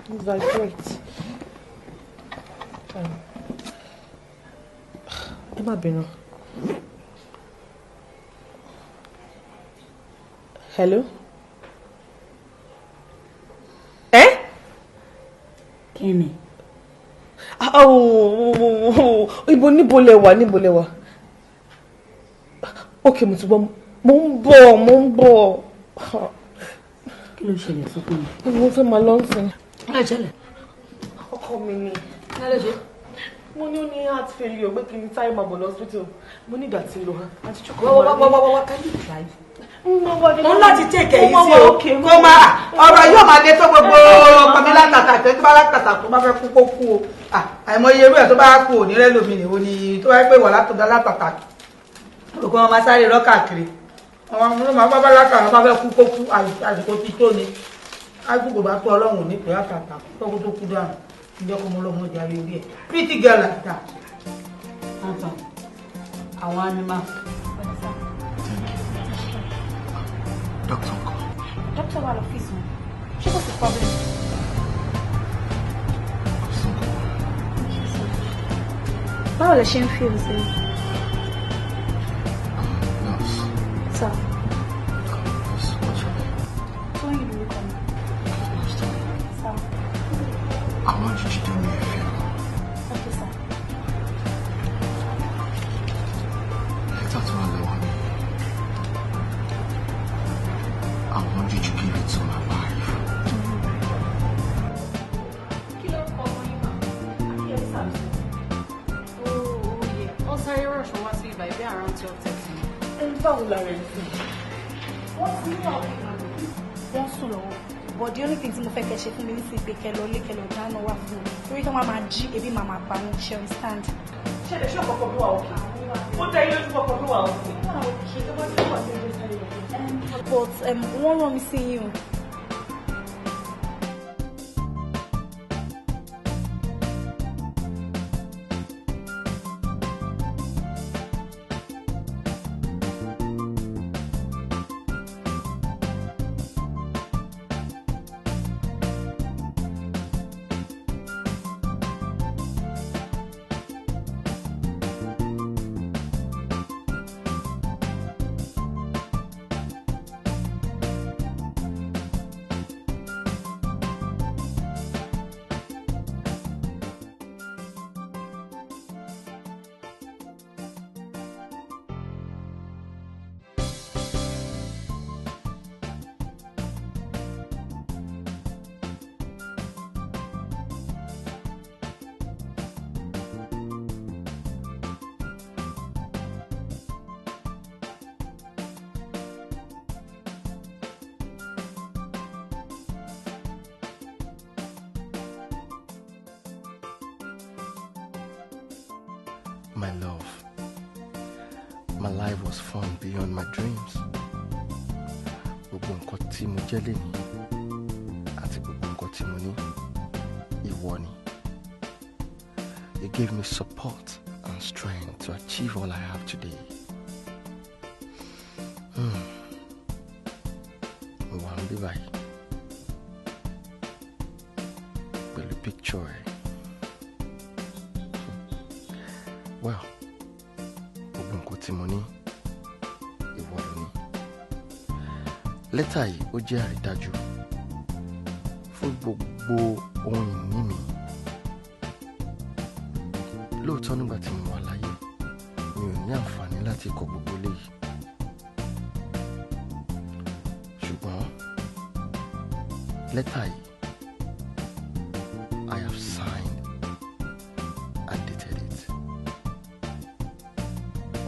mi vibrate. Ẹ má bínú. Hello? Ẹ́? Kí ni? Ibo níbo lẹ wà, níbo lẹ wà? Ok, mo ti gbọ́, mo ń bọ̀, mo ń bọ̀. Kí ló ṣẹlẹ̀ sókè mi? Mo fẹ́ máa lọ sìn. Kí ló ṣẹlẹ̀? Ọkọ mi ni. Kí ló ṣe? Mo ní ó ní heart failure pé kí n sáré máa bọ̀ lọ hospital. Mo ní ìgbà tí ń lọ. Àti Joko. Wá, can you drive? Mo ń láti take èyí sí o. Kó máa ọ̀rọ̀ yóò máa dé tó gbogbo pàmí látàtà tó bá látàtà tó bá fẹ́ kú kó kú o. Àìmọye irú ẹ̀ tó bá kú ò ní rẹ́ lómi nìwo ni tó bá pè wà látọ̀dá látàtà. Olùkọ́ wọn máa sáré rọ́ káàkiri. Àwọn ọmọ máa bá látàtà bá fẹ́ kú kó kú àsìkò tí tó ni. Àsìkò bá tó Ọlọ́run ní pé látàtà tó kó tó kú dànù. Ǹjẹ́ kó mo lọ́mọ jàre orí ẹ̀. Pretty girl like that. Anton, àwọn animal. Doctor ńkọ́? Doctor wà lọ́fíìsì wọn. Ṣé kò sí problem? Báwo lẹ ṣe ń feel sí? Nurse. Sir. Nurse, what's your name? Tóyìn lorúkọ mi. Nurse Tóyìn. Sir. I want you to do me a favor. Okay, sir. Lẹ́tà tó wà lọ́wọ́ mi. I want you to give it to my wife. Kí ló kọ ọmọ yín mà? Akínyẹmí Samson. Oh, yeah. Ó sáré rush wá sí ibà ibi around 12:30. Ẹ báwo la rẹ̀ sí? Wọ́n ti ní ọ̀rẹ́ wọ́n sùn lọ́wọ́. But the only thing tí mo fẹ́ kẹ́ ṣe fún mi ní sí pé kẹ́ lọ lé kẹ́ lọ dáná wá fún mi. Torí tó máa máa jí ebi máa máa pa wọn, ṣe understand. Ṣé lè ṣe ọ̀pọ̀ mi wà òkè? Ó dá ilé ojú ọkọ̀ mi wà òkè. But wọ́n rán mi sí yín o. My love, my life was fun beyond my dreams. Gbogbo nǹkan tí mo jẹ́ lénìí àti gbogbo nǹkan tí mo ní, ìwọ ni. You gave me support and strength to achieve all I have today. Mo wà ń bí báyìí pẹ̀lú picture ẹ̀. Well, gbogbo nǹkan tí mo ní, ìwọ ló ní. Lẹ́tà yìí ó jẹ́ àrídájú fún gbogbo ohun ìní mi. Lóòótọ́, nígbà tí mo wà láyé, mi ò ní àǹfààní láti kọ gbogbo eléyìí, ṣùgbọ́n lẹ́tà yìí, I have signed and dated it.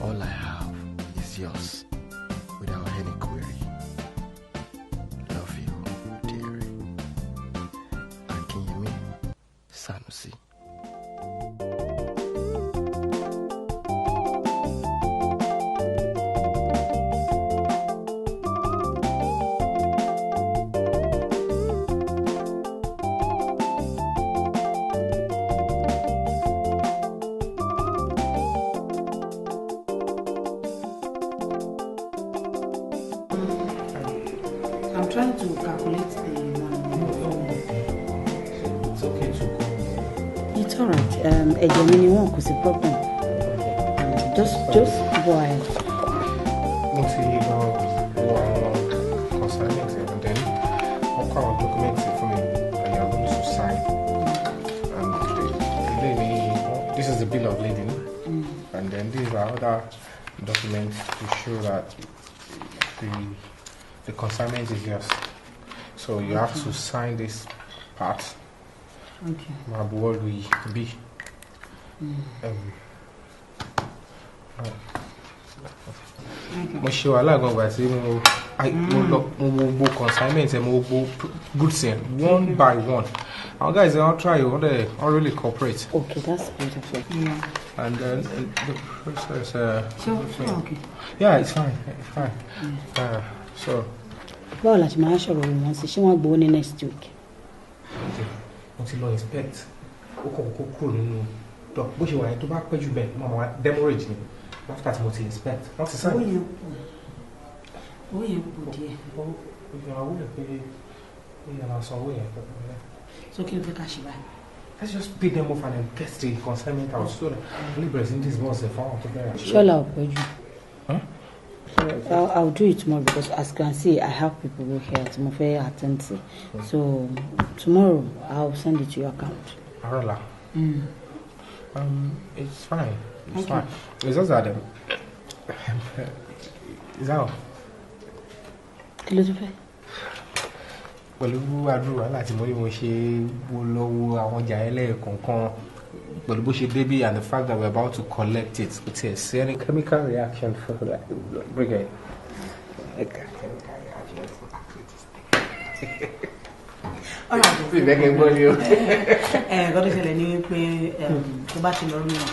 All I have is yours without any query. Love you dearly. Akinyemi Sanusi. I'm trying to calculate the money. It's okay to go. It's alright. Ẹ̀jẹ̀ mi ni wọ́n, kò sí problem. Just go ahead. Mo ti lọ wo àwọn consignment and then wọ́n kó àwọn documents fún mi and you are going to sign. And the ilé mi, this is the bill of lading, and then these are other documents to show that the consignment is yours. So you have to sign this part. Okay. Máa buwọ́ lu bí. Mo ṣe wàhálà gan gbà tí mo lọ, mo wo gbogbo consignment ẹ, mo wo gbogbo goods yẹn one by one. Àwọn guys, they all try, wọ́n dẹ̀ wọ́n really cooperate. Okay, that's beautiful. Yeah. And then the process. Sure, okay. Yeah, it's fine. It's fine. So. Báwo la ṣe máa ń sọ̀rọ̀ wọn sí? Ṣé wọ́n gbowó ní next week? Mo ti lọ inspect, ó kàn kó kúrò nínú dock bó ṣe wà yẹn. Tó bá pẹ́ jù bẹ́ẹ̀, mo máa demurrage ni. After tí mo ti inspect, wọ́n ti sign. Owó yẹn pọ̀. Owó yẹn pọ̀ díẹ̀. Ìyàwó wúlò pé ó yẹ máa san owó yẹn pẹ́pẹ́. So kí ló fẹ́ ká ṣe báyìí? Let's just pay them off and then get the consignment out so that only bẹ̀rẹ̀ sí ní disburse ẹ̀ fáwọn tó fẹ́ rà. Ṣọ́la ò pẹ́ jù. I'll do it tomorrow because, as you can see, I have people who here tí mo fẹ́ attend to. So tomorrow I'll send it to your account. Arola. It's fine. It's Okay. fine. It's just that is that Kí ló tún fẹ́? Pẹ̀lú àdúrà láti mo ní mo ṣe wo lọ wo àwọn ọjà ẹlẹ́ẹ̀kọ̀ọ̀kan pẹ̀lú bó ṣe débí and the fact that we're about to collect it, kò tiẹ̀ sí any chemical reaction for that. Bring it. Chemical reaction for Alright. Sí, ìbẹ́ kí n gbọ́ ni o. Ẹ gbọ́dọ̀ ṣẹlẹ̀ ní wípé tó bá ti lọ rí wọn,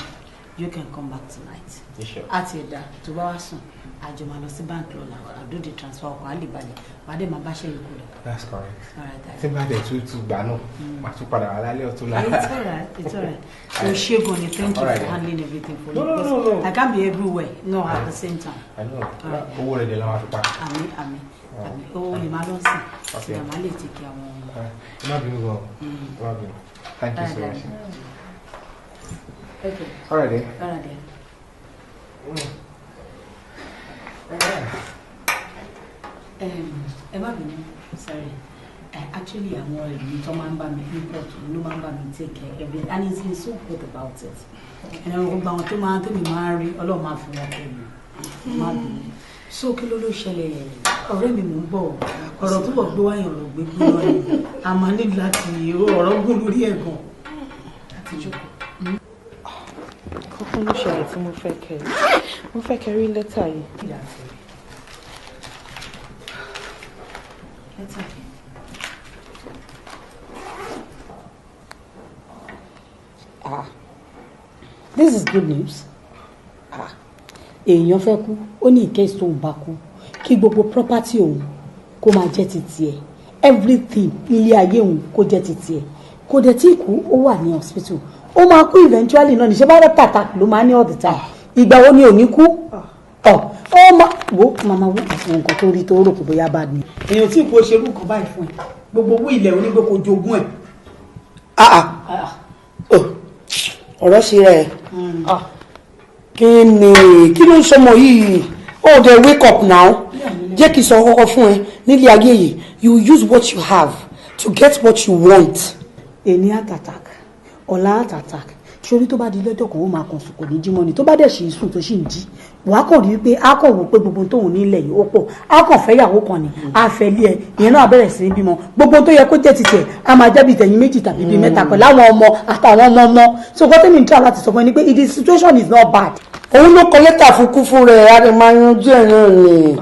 you can come back tonight. Sure. Àti ẹ̀dá tó bá wá sùn, àjọ máa lọ sí báńkì lọ́la, I'll do the transfer, ọkọ̀ á lè balẹ̀, wàá dẹ̀ máa bá ṣe yòókù lọ. That's correct. Alright, Tí n bá dẹ̀ tún tún gbà náà, màá tún padà wá lálẹ́ ọ̀tún la. It's alright, it's alright. So ṣé gan ni, thank you Alright for then. handling everything for me. No, no, because no, no. I can't be everywhere, no, at the same time. I know. Alright. Owó rẹ̀ dẹ̀ la máa fi pa. Àmín, àmín, àmín. Ó lè máa lọ sí. Okay. Ìyá máa lè take care àwọn. Ẹ má bínú gan. Ẹ má bínú. Thank you so Alright, much. Okay. All right then. Alright then. Ẹ má bínú, sorry. Actually, àwọn ẹ̀rí tó máa ń bá mi import ló máa ń bá mi take care everything and he's been so good about it. Ẹ̀rọ gbogbo àwọn tó máa ń tẹ̀mí máa ń rí, Ọlọ́run máa fi wọn kẹ́ mi. Má bínú. So kí ló ṣẹlẹ̀? Ọ̀rẹ́ mi, mò ń bọ̀. Ọ̀rọ̀ tó wọ̀ gbé wáyàn, ọ̀rọ̀ gbé gbé wáyàn. A máa ní láti ọ̀rọ̀ gùn lórí ẹ̀ gan. Láti jókòó. Kọ́kọ́ ló ṣẹlẹ̀ tí mo fẹ́ kẹ́ rí lẹ́tà yìí. Lẹ́tà yìí. Ah, this is good news. Ah, èèyàn fẹ́ kú, ó ní in case tóun bá kú, kí gbogbo property òun kó máa jẹ́ ti tiẹ̀, everything ilé ayé òun kó jẹ́ ti tiẹ̀. Kò dẹ̀ tí kú, ó wà ní hospital. Ó máa kú eventually náà, níṣẹ́ bá rẹ̀ pàtàkì ló máa ní all the time. Ìgbà wo ni ò ní kú? Ọ ó máa wo màmá wo àwọn nǹkan tó rí tó rò pé bóyá bá ní. Èèyàn tí kò ṣerú nǹkan báyìí fún ẹ, gbogbo owó ilẹ̀ onígbò kò jogún ẹ̀. Ah ah, ọ̀rọ̀ ṣe rẹ̀. Kí ni, kí ló ń sọmọ yìí? Oh, they wake up now. Jẹ́ kí n sọ kọ́kọ́ fún ẹ, nílé ayé yìí, you use what you have to get what you want. Èní heart attack, ọ̀la heart attack. Sórí tó bá di lọ́jọ́ kan, ó máa kàn sùn, kò ní jí mọ́ ni. Tó bá dẹ̀ ṣì ń sùn tó ṣì ń jí, wàá kàn rí pé á kàn wò pé gbogbo tóun nílẹ̀ yìí ó pọ̀, á kàn fẹ́ yàwó kan ni, á fẹ́ lé ẹ, ìyẹn náà bẹ̀rẹ̀ sí ní bímọ. Gbogbo tó yẹ kó jẹ́ titẹ̀ á máa jẹ́ bí tẹ̀yìn méjì tàbí bíi mẹ́ta pẹ̀lú àwọn ọmọ àtàwọn ọmọ ọmọ. So nǹkan tẹ́mi ń try láti sọ fún ẹ ni pé the situation is not bad. Òun ló kọ lẹ́tà fún kú fún rẹ̀, á lè máa yanjú ẹ̀ náà ni,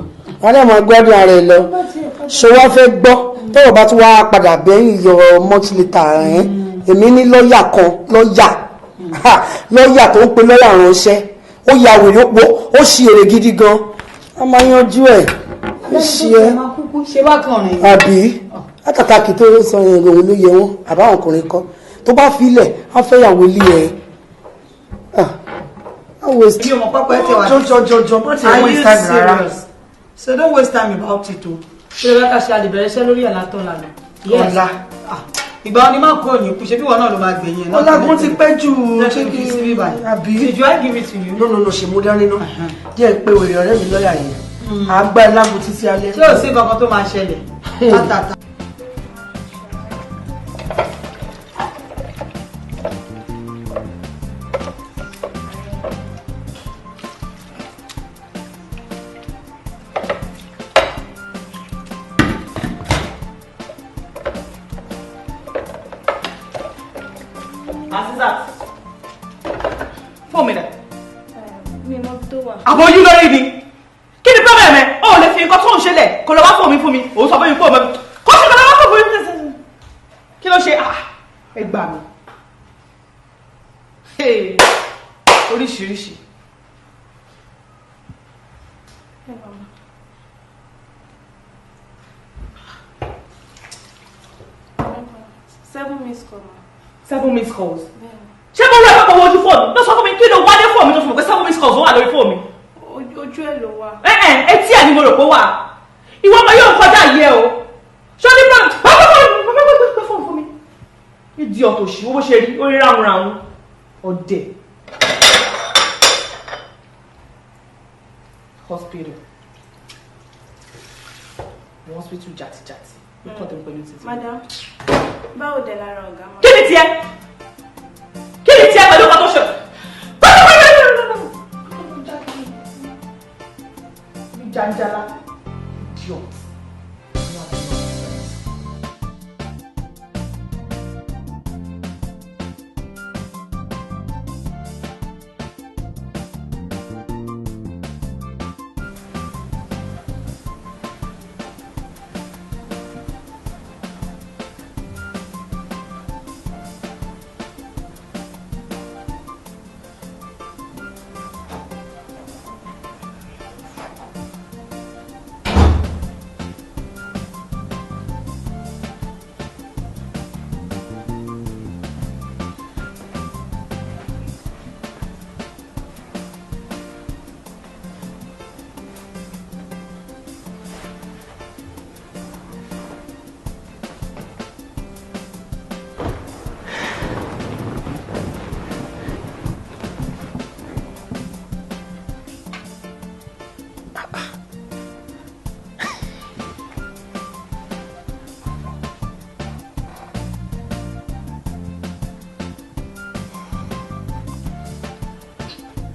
á lè máa gbádùn ara ẹ̀ lọ. Ṣé wàá fẹ́ gbọ́, tọ́rọ̀ bá tún wá padà bẹ́yìn yọ much later ẹ̀, èmi ní lọ́ọ̀yà kan, lọ́ọ̀yà tó ń pe lọ́ọ̀yà ránṣẹ́, ó ya wèrè, ó ó ṣì èrè gidi gan, a máa yanjú ẹ̀, ó ṣe ẹ́ ṣe bákan rìn. Àbí látàkàkì tó sọ yẹn, òun ló yẹ wọn àbáwọn ọkùnrin kan tó bá filẹ̀ á fẹ́ yàwó ilé ẹ̀. Mi ò mọ̀ pápá ẹ tẹ wá. Jọjọjọjọ, má ti Are waste you time rárá. serious? So don't waste time about it o. Ṣé o bá ká ṣe àlè bẹ̀rẹ̀ iṣẹ́ lórí ẹ̀ látọ̀ lánàá? Ọ̀la. Ìgbà wo ni má kó òyìn kú, ṣe bí wọn náà ló máa gbẹ̀yìn ẹ̀ náà? Ọlágún ti pẹ́ jù. Ṣé kí n sí bíbá? Àbí. Did I give it to you? No, no, no, ṣe mú dání náà. Díẹ̀ pé wèrè ọ̀rẹ́ mi lọ́ọ̀yà yẹn. Àgbà ẹ̀ lágbo títí alẹ́. Ṣé ò sí kankan tó máa ṣẹlẹ̀? Tátàtà. Azizat, fóònù mi dà. Mi mọ tó wà. Àbọ̀ ojú lórí ni. Kí ni problem ẹ? O ò lè fi nǹkan tó ń ṣẹlẹ̀ kó lọ wá fóònù mi fún mi. Òun sọ fún mi fóònù mi. Kó ṣe kó lọ wá fóònù mi. Kí ló ṣe? Ah, ẹ gbà mí. Hey, oríṣiríṣi. Ẹ bàbá. Seven missed call, ma. Seven missed calls. Ṣé mo rí ẹ̀fọ́ ojú fóònù? Lọ sọ fún mi, kí ló wálé fóònù mi tó fi mọ̀ pé seven missed calls wà lórí fóònù mi? Ojú ẹ̀ ló wà. Ẹ ẹ, etí ẹ̀ ni mo rò pé wà. Ìwọ ọmọ yóò kọjá yìí ẹ o. Ṣé o ní problem? Gbé fóònù fún mi. Ìdí ọ̀tọ̀ òṣì, owó ṣe rí, ó rí ráhùn ráhùn. Ọ̀dẹ̀. Hospital. Hospital jàtijàti. Ó kọ́ tẹ̀ pẹ̀lú títí. Madam, báwo dẹ̀ lára ọ̀gá ma? Kí ni tiẹ̀? Kí ni tiẹ̀ pẹ̀lú ọkọ̀ tó ṣe? Janjala. Idiot.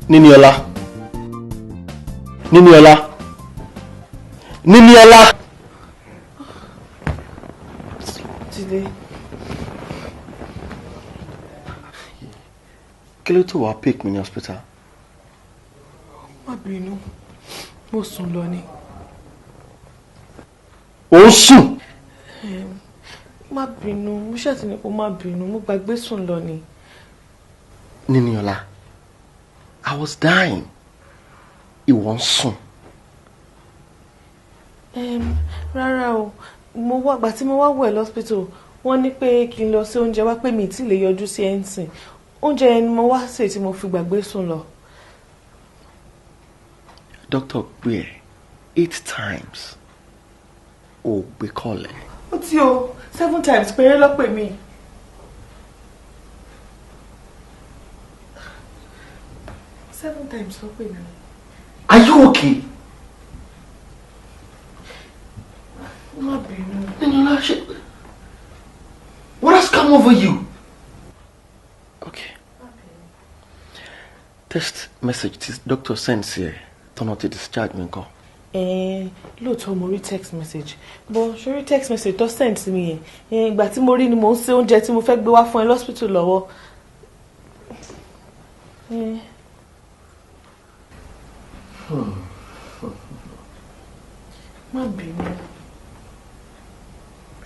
Níníọlá. Níníọlá. Níníọlá. Jídé. Kí ló tó wàá pick mi ní hospital? Má bínú, mo sùn lọ ni. Ó ń sùn. Má bínú, mo ṣáà ti ní kó má bínú, mo gbàgbé sùn lọ ni. Níníọlá, I was dying. Ìwọ ń sùn. Rárá o, mo wá gbà tí mo wá wẹ̀ lọ́spítù, wọ́n ní pé kí n lọ sí oúnjẹ wá, pé mi tí lè yọjú sí ẹ̀ǹsìn. Oúnjẹ yẹn ni mo wá sè tí mo fi gbàgbé sùn lọ. Doctor pè ẹ́ 8 times. Ó gbé call ẹ̀. Ó ti o, 7 times péré ló pè mí. 7 times ló pè mí. Are you okay? Text message tí doctor send sí ẹ tọ́nà ti discharge mi ńkọ́? Lóòótọ́ mo rí text message, but ṣe rí text message tó send sí mi yẹn, ìgbà tí mo rí ni mo ń ṣe oúnjẹ tí mo fẹ́ gbé wá fún ẹ lọ́sítù lọ́wọ́. Má bínú,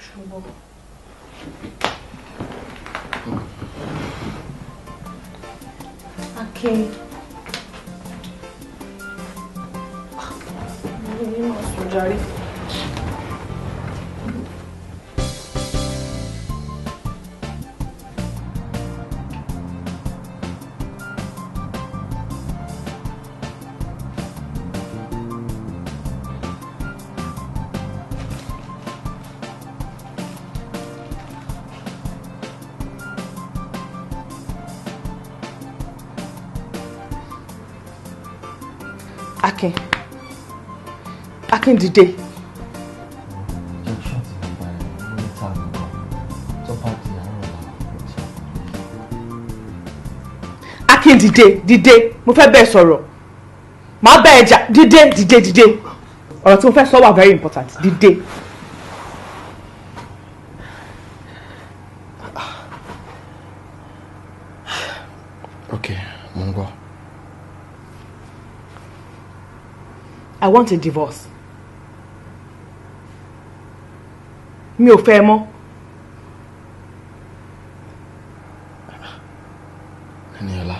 ṣùgbọ́n. Akin. Mo ní máa sùn jàre. Akin. Akin dìde. Injection tí mo gbà yẹn ló ta mi gan. Tó bá di àárọ̀ ọ̀la, mo ti. Akin dìde, dìde, mo fẹ́ bẹ́ẹ̀ sọ̀rọ̀. Màá bá ẹ jà, dìde, dìde, dìde. Ọ̀rọ̀ tí mo fẹ́ sọ wà very important, dìde. Okay, mo ń gbọ́. I want a divorce. Mi ò fẹ́ ẹ mọ́. Ẹniọlá.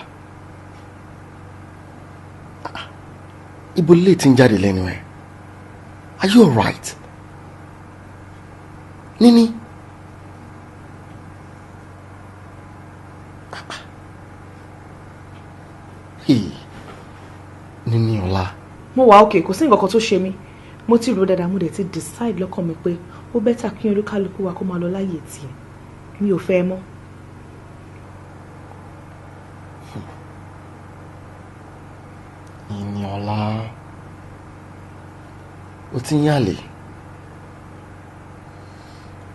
Ibo lè ti ń jáde lẹ́nu ẹ̀? Are you alright? Níní. Hey, Níníọlá. Mo wà okay, kò sí nǹkan kan tó ṣe mí. Mo ti rò dáadáa, mo dẹ̀ ti decide lọ́kàn mi pé ó bẹ́tà kí olúkálukú wa kó máa lọ láyè tiẹ̀. Mi ò fẹ́ ẹ mọ́. Níníọlá. O ti ń yàlè.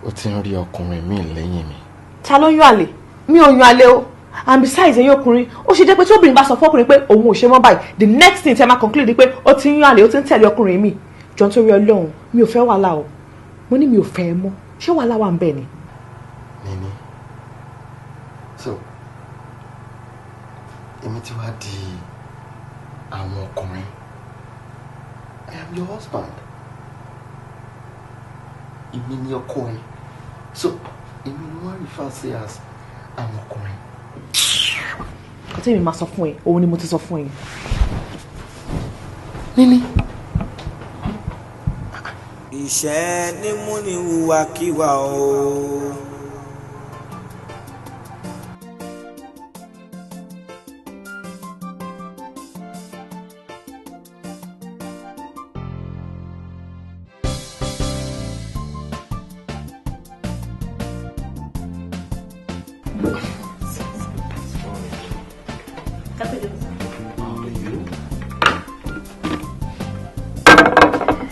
O ti ń rí ọkùnrin mi lẹ́yìn mi. Ta ló ń yàn àlè? Mi ò yàn àlè o. And besides, ẹ̀yin ọkùnrin, ó ṣe jẹ́ pé tí obìnrin bá sọ fọ́kùnrin pé òun ò ṣe mọ́ báyìí, the next thing tí ẹ máa conclude ni pé ó ti ń yàn àlè, ó ti ń tẹ̀lé ọkùnrin mi. Jọ̀ọ́ nítorí Ọlọ́run, mi ò fẹ́ wàhálà o. Mo ní mi ò fẹ́ ẹ mọ́. Ṣé wàhálà wà ń bẹ̀ ni? Níní. So, èmi ti wá di àwọn ọkùnrin. I am your husband. Èmi ni ọkọ ẹ. So, èmi ni wọ́n refer sí as àwọn ọkùnrin. Nǹkan tí èmi máa sọ fún ẹ, òun ni mo ti sọ fún ẹ. Níní. Ìṣẹ́ ní múni hùwàkiwà o.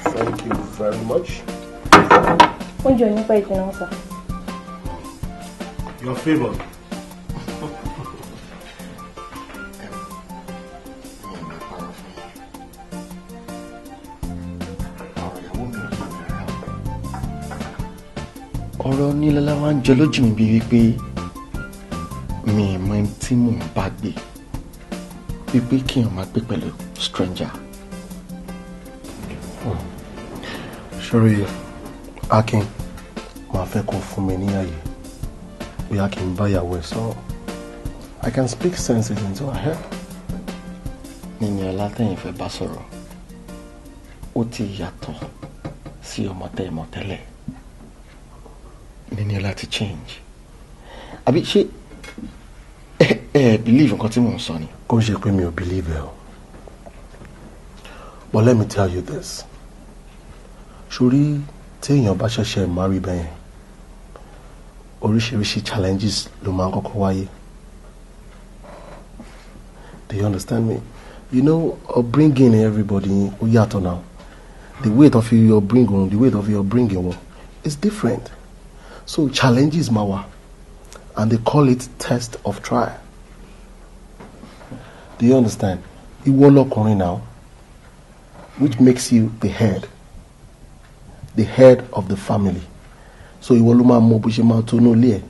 Thank you very much. Oúnjẹ ò ní pẹ́ ìjìnà sà. Your favour. Ọ̀rọ̀ Nílọ́lá wá ń jọ lójú mi bíi wípé mi ì mọ ẹni tí mò ń bá gbé, wípé kéèyàn máa gbé pẹ̀lú stranger. Ṣorí Akin, màá fẹ́ kó fún mi ní àyè bóyá kí n bá ìyàwó ẹ̀ sọ̀rọ̀. I can speak sense into her head. Níníọlá tẹ̀yìn fẹ́ bá sọ̀rọ̀, ó ti yàtọ̀ sí ọmọ tẹ́ ẹ mọ̀ tẹ́lẹ̀. Níníọlá ti change. Àbí ṣé ẹ believe nǹkan tí mò ń sọ ni? Kò ń ṣe pé mi ò believe ẹ o. But let me tell you this. Ṣorí tí èèyàn bá ṣẹ̀ṣẹ̀ marry bẹ́yẹn, oríṣiríṣi challenges ló máa ń kọ́kọ́ wáyé. Do you understand me? You know, upbringing everybody ó yàtọ̀ now. The way of your upbringing, the way of your upbringing wọn is different. So challenges máa wà, and they call it test of trial. Do you understand? Ìwọ lọkùnrin now, which makes you the head of the family. So ìwọ ló máa mọ bó ṣe máa tónú ilé ẹ̀.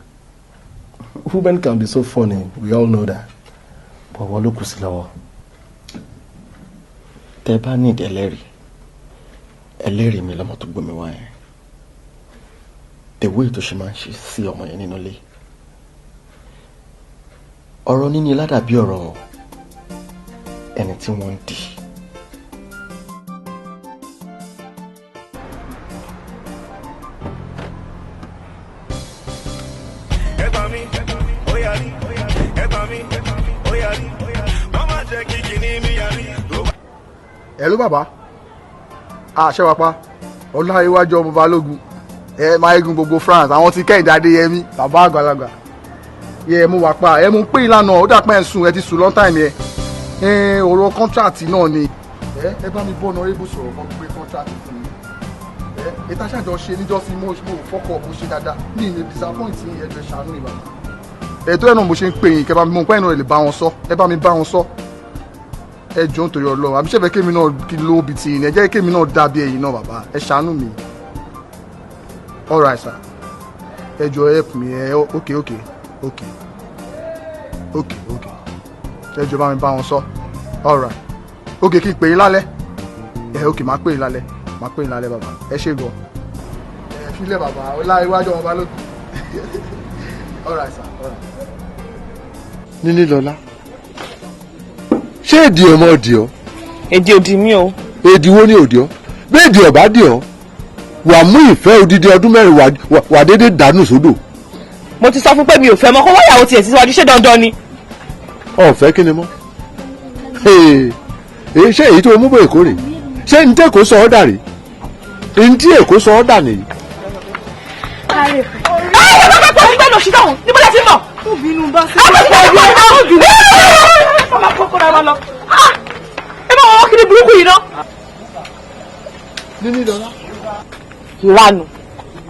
Women can be so funny, we all know that, but ìwọ ló kù sí lọ́wọ́. Tẹ bá ní ẹlẹ́rìí, ẹlẹ́rìí mi lọ́mọ tó gbómi wá yẹn. The way tó ṣe máa ń ṣe sí ọmọ yẹn nínú ilé, ọ̀rọ̀ níní ládàbí ọ̀rọ̀ ẹni tí wọ́n ń dì. Ẹ gbà mí, ó yarí. Ẹ gbà mí, ó yarí. Wọ́n má jẹ́ kí kìíní mi yarí. Hello bàbá, àṣẹ wa pa ọláyíwájú ọmọ balógun ẹ máa gbogbo France, àwọn tí Kẹ́hìndé Adéyẹmí, bàbá àgbàlagbà yẹ mú wa pa ẹ mú pé ìlànà ó dà pé ẹ sùn, ẹ ti sùn long time yẹ. Ẹ ọ̀rọ̀ contract náà ni. Ẹ bá mi bọ́ honourable sọ̀rọ̀ kan gbé contract fún mi. Ẹ ìta ṣàjọ ṣe níjọ́sí, mo fọ́kọ̀ mo ṣe dáadáa, mi ì lè disappoint yín. Ẹ jọ̀ọ́, ṣàánú mi bàbá. Ètò ẹ̀ náà mo ṣe ń pè yín kẹ́ bá mi mọ̀ pé ẹ̀ náà lè bá wọn sọ, ẹ bá mi bá wọn sọ. Ẹ jọ̀ọ́, nítorí Ọlọ́run, àbí ṣẹ̀fẹ̀ kémi náà kí ló bi ti yín? Ẹ jẹ́ kémi náà dàbí ẹ̀yin náà bàbá, ẹ ṣàánú mi. All right sir, ẹ jọ̀ọ́, help me. Ẹ ok, ẹ jọ̀ọ́, bá mi bá wọn sọ. All right, ok, kí n pè yín lálẹ́. Ẹ ok, máa pè yín lálẹ́, máa pè yín lálẹ́ bàbá. Ẹ ṣé gan. Ẹ filẹ̀ bàbá ọlá iwájú ọmọ balógun. All right sir, all right. Níní lọlá, ṣé èdè ọmọ òdì ọ? Èdè òdì mi o. Èdè wo ni òdì ọ? Bí èdè ọba dì ọ, wà mú ìfẹ́ odidi ọdún 4 wà déédéé dànù sódò. Mo ti sọ fún pé mi ò fẹ́ mọ́, kó wáyàwó tiẹ̀ síwájú. Ṣé dandan ni? Ọ̀fẹ́ kí ni mọ́? Èyí ṣé èyí tó mú bọ̀ èkó rè? Ṣé ní tí èkó sọ ọ́ dà rè? Ní tí èkó sọ ọ́ dà nìyí. Ẹ ẹ bá bá bá lọ sí dáhùn níbo lẹ ti ń bọ̀? Ó bínú bá sí. Ẹ bá bá bá ó bínú. Ẹ máa kókó ra wa lọ. Ẹ máa wọ́n kiri burúkú yìí ná. Níní lọlá. Ìranù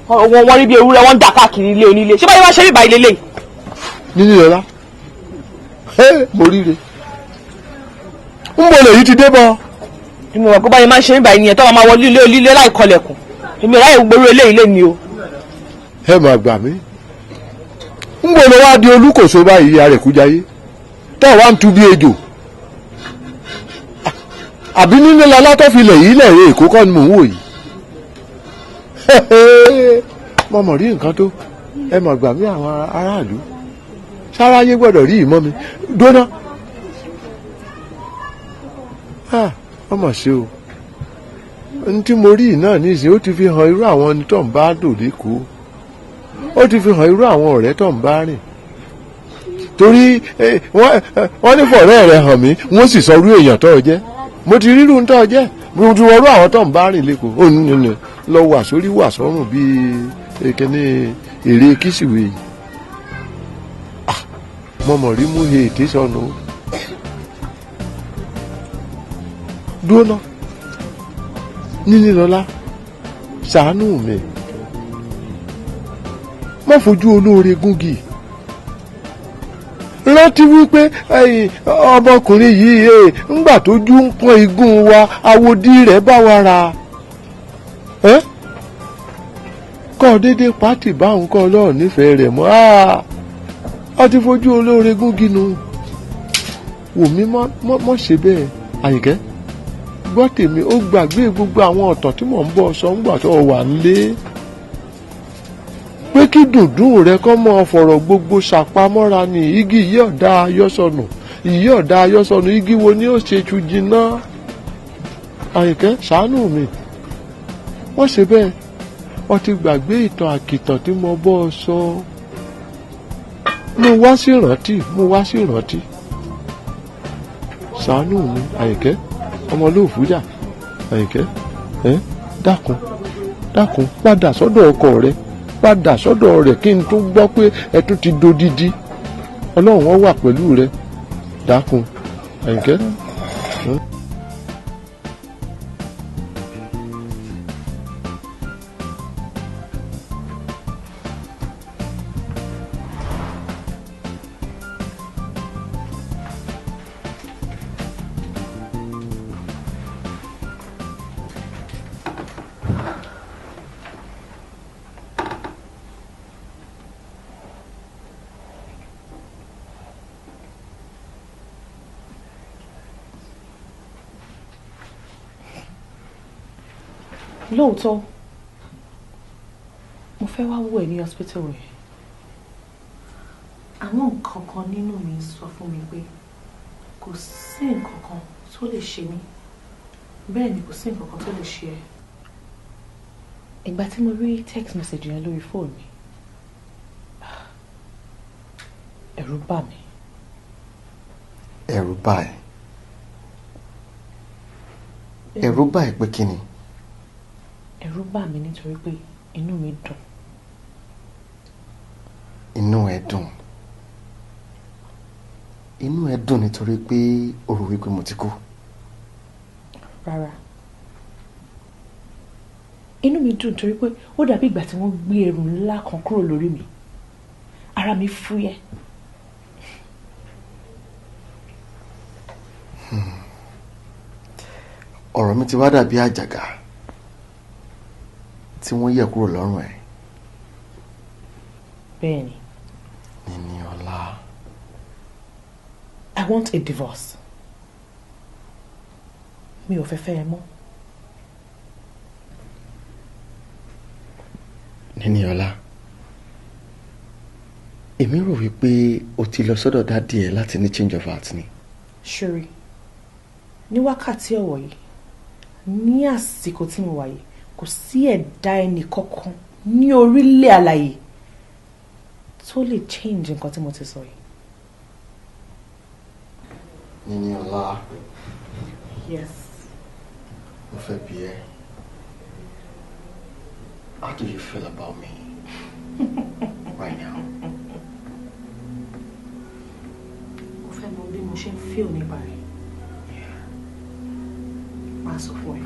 wọn rí bí ewúrẹ́, wọ́n ń dà káàkiri ilé onílé. Ṣé báyìí wá ṣe rí ìbá ilé lè? Níní lọlá, mo ríre ń bọ̀ lèyí ti dé bọ̀. Èmi ò mọ̀ pé báyìí máa ń ṣe níbàyìí nìyẹn, tó máa wọlé ilé onílé láì kọlẹ̀kùn. Èmi ò ráyè gbogbo eléyìí lé mi o. Ẹ máa gbà mí, ń bọ̀ lọ wá di olúkòso báyìí, arẹ̀kújayé tá a wá ń tu bí ejò. Àbí nílé lọlá tó fi lẹ̀ yìí lẹ̀ èkó kọ́ ni mò ń wò yìí? Mo mọ̀ rí nǹkan tó. Ẹ mà gbà mí, àwọn aráàlú sáráyé gbọ́dọ̀ rí ìmọ̀ mi dóná. Wọ́n mọ̀ ṣe o. N tí mo rí náà nísìnyí, ó ti fi hàn irú àwọn ẹni tó ń bá lò lẹ́kọ̀ọ́, ó ti fi hàn irú àwọn ọ̀rẹ́ tó ń bá rìn, torí wọ́n ní fọ̀rẹ́ rẹ̀ hàn mí, wọ́n sì sọ irú èèyàn tó jẹ́. Mo ti rírun tó jẹ́, mo ti wọ́rú àwọn tó ń bá rìn lẹ́kọ̀ọ́. Ó ní ní lọ wà sórí wà sọ́rùn bíi kíní èrè kìsìwé yìí. Mo mọ̀ rí mú ètè sọnù dúró náà. Níní lọ́lá, ṣàánú mi, má fojú olóore gúngi. Rántí wípé ọmọkùnrin yìí, ńgbà tójú ń pọ́n igun wa, àwòdì rẹ̀ bá wa ra kọ́ déédéé pátì báwọn kọ́ ọlọ́run nífẹ̀ẹ́ rẹ̀ mọ́. Ọ ti fojú olóore gúngi nu. Wò mí, mọ́ ṣe bẹ́ẹ̀. Àyìnkẹ́, gbọ́ tèmi. Ó gbàgbé gbogbo àwọn ọ̀tàn tí mò ń bọ̀ sọ ńgbà tó wà nílé, pé kí dùndún rẹ kọ́ mọ́ fọ̀rọ̀ gbogbo ṣàpamọ́ra ní igi yìí ọ̀dà ayọ́sọnù, ìyí ọ̀dà ayọ́sọnù. Igi wo ni ó ṣe tu jiná? Àyìnkẹ́, ṣàánú mi, wọ́n ṣe bẹ́ẹ̀. Ó ti gbàgbé ìtàn àkìtàn tí mo bọ́ ọ sọ. Mo wá sí ìrántí, mo wá sí ìrántí. Ṣàánú mi, Àyìnkẹ́ ọmọ olóòfújà. Àyìnkẹ́, ẹ dákun, dákun, padà sọ́dọ̀ ọkọ rẹ, padà sọ́dọ̀ rẹ̀, kí n tún gbọ́ pé ẹ tún ti dodidi. Ọlọ́run wọn wà pẹ̀lú rẹ. Dákun, Àyìnkẹ́. Lóòótọ́, mo fẹ́ wá wò ẹ́ ní hospital rẹ̀. Àwọn nǹkan kan nínú mi sọ fún mi pé kò sí nǹkan kan tó lè ṣe mí. Bẹ́ẹ̀ ni kò sí nǹkan kan tó lè ṣe ẹ́. Ìgbà tí mo rí text message yẹn lórí fóònù mi, ẹ̀rù bà mí. Ẹ̀rù bà ẹ́? Ẹ̀rù bà ẹ́ pé kí ni? Ẹ̀rù bà mí nítorí pé inú mi dùn. Inú ẹ dùn? Inú ẹ dùn nítorí pé o rò wípé mo ti kú? Rárá. Inú mi dùn torí pé ó dàbí ìgbà tí wọ́n gbé ẹrù ńlá kan kúrò lórí mi. Ara mi fúyẹ́. Ọ̀rọ̀ mi ti wá dàbí àjàgà tí wọ́n yẹ̀ kúrò lọ́rùn ẹ̀. Bẹ́ẹ̀ni. Níníọlá. I want a divorce. Mi ò fẹ́ fẹ́ ẹ mọ́. Níníọlá, èmi rò wípé o ti lọ sọ́dọ̀ dádì ẹ láti ní change of heart ni. Ṣorí, ní wákàtí ọ̀wọ̀ yìí, ní àsìkò tí mo wà yìí, kò sí ẹ̀dá ẹnì kankan ní orílẹ̀ alààyè tó lè change nǹkan tí mo ti sọ yìí. Níníọlá. Yes. Mo fẹ́ bi ẹ́. How do you feel about me right now? Mo fẹ́ mọ bí mo ṣe ń feel nípa rẹ̀. Máa sọ fún ẹ.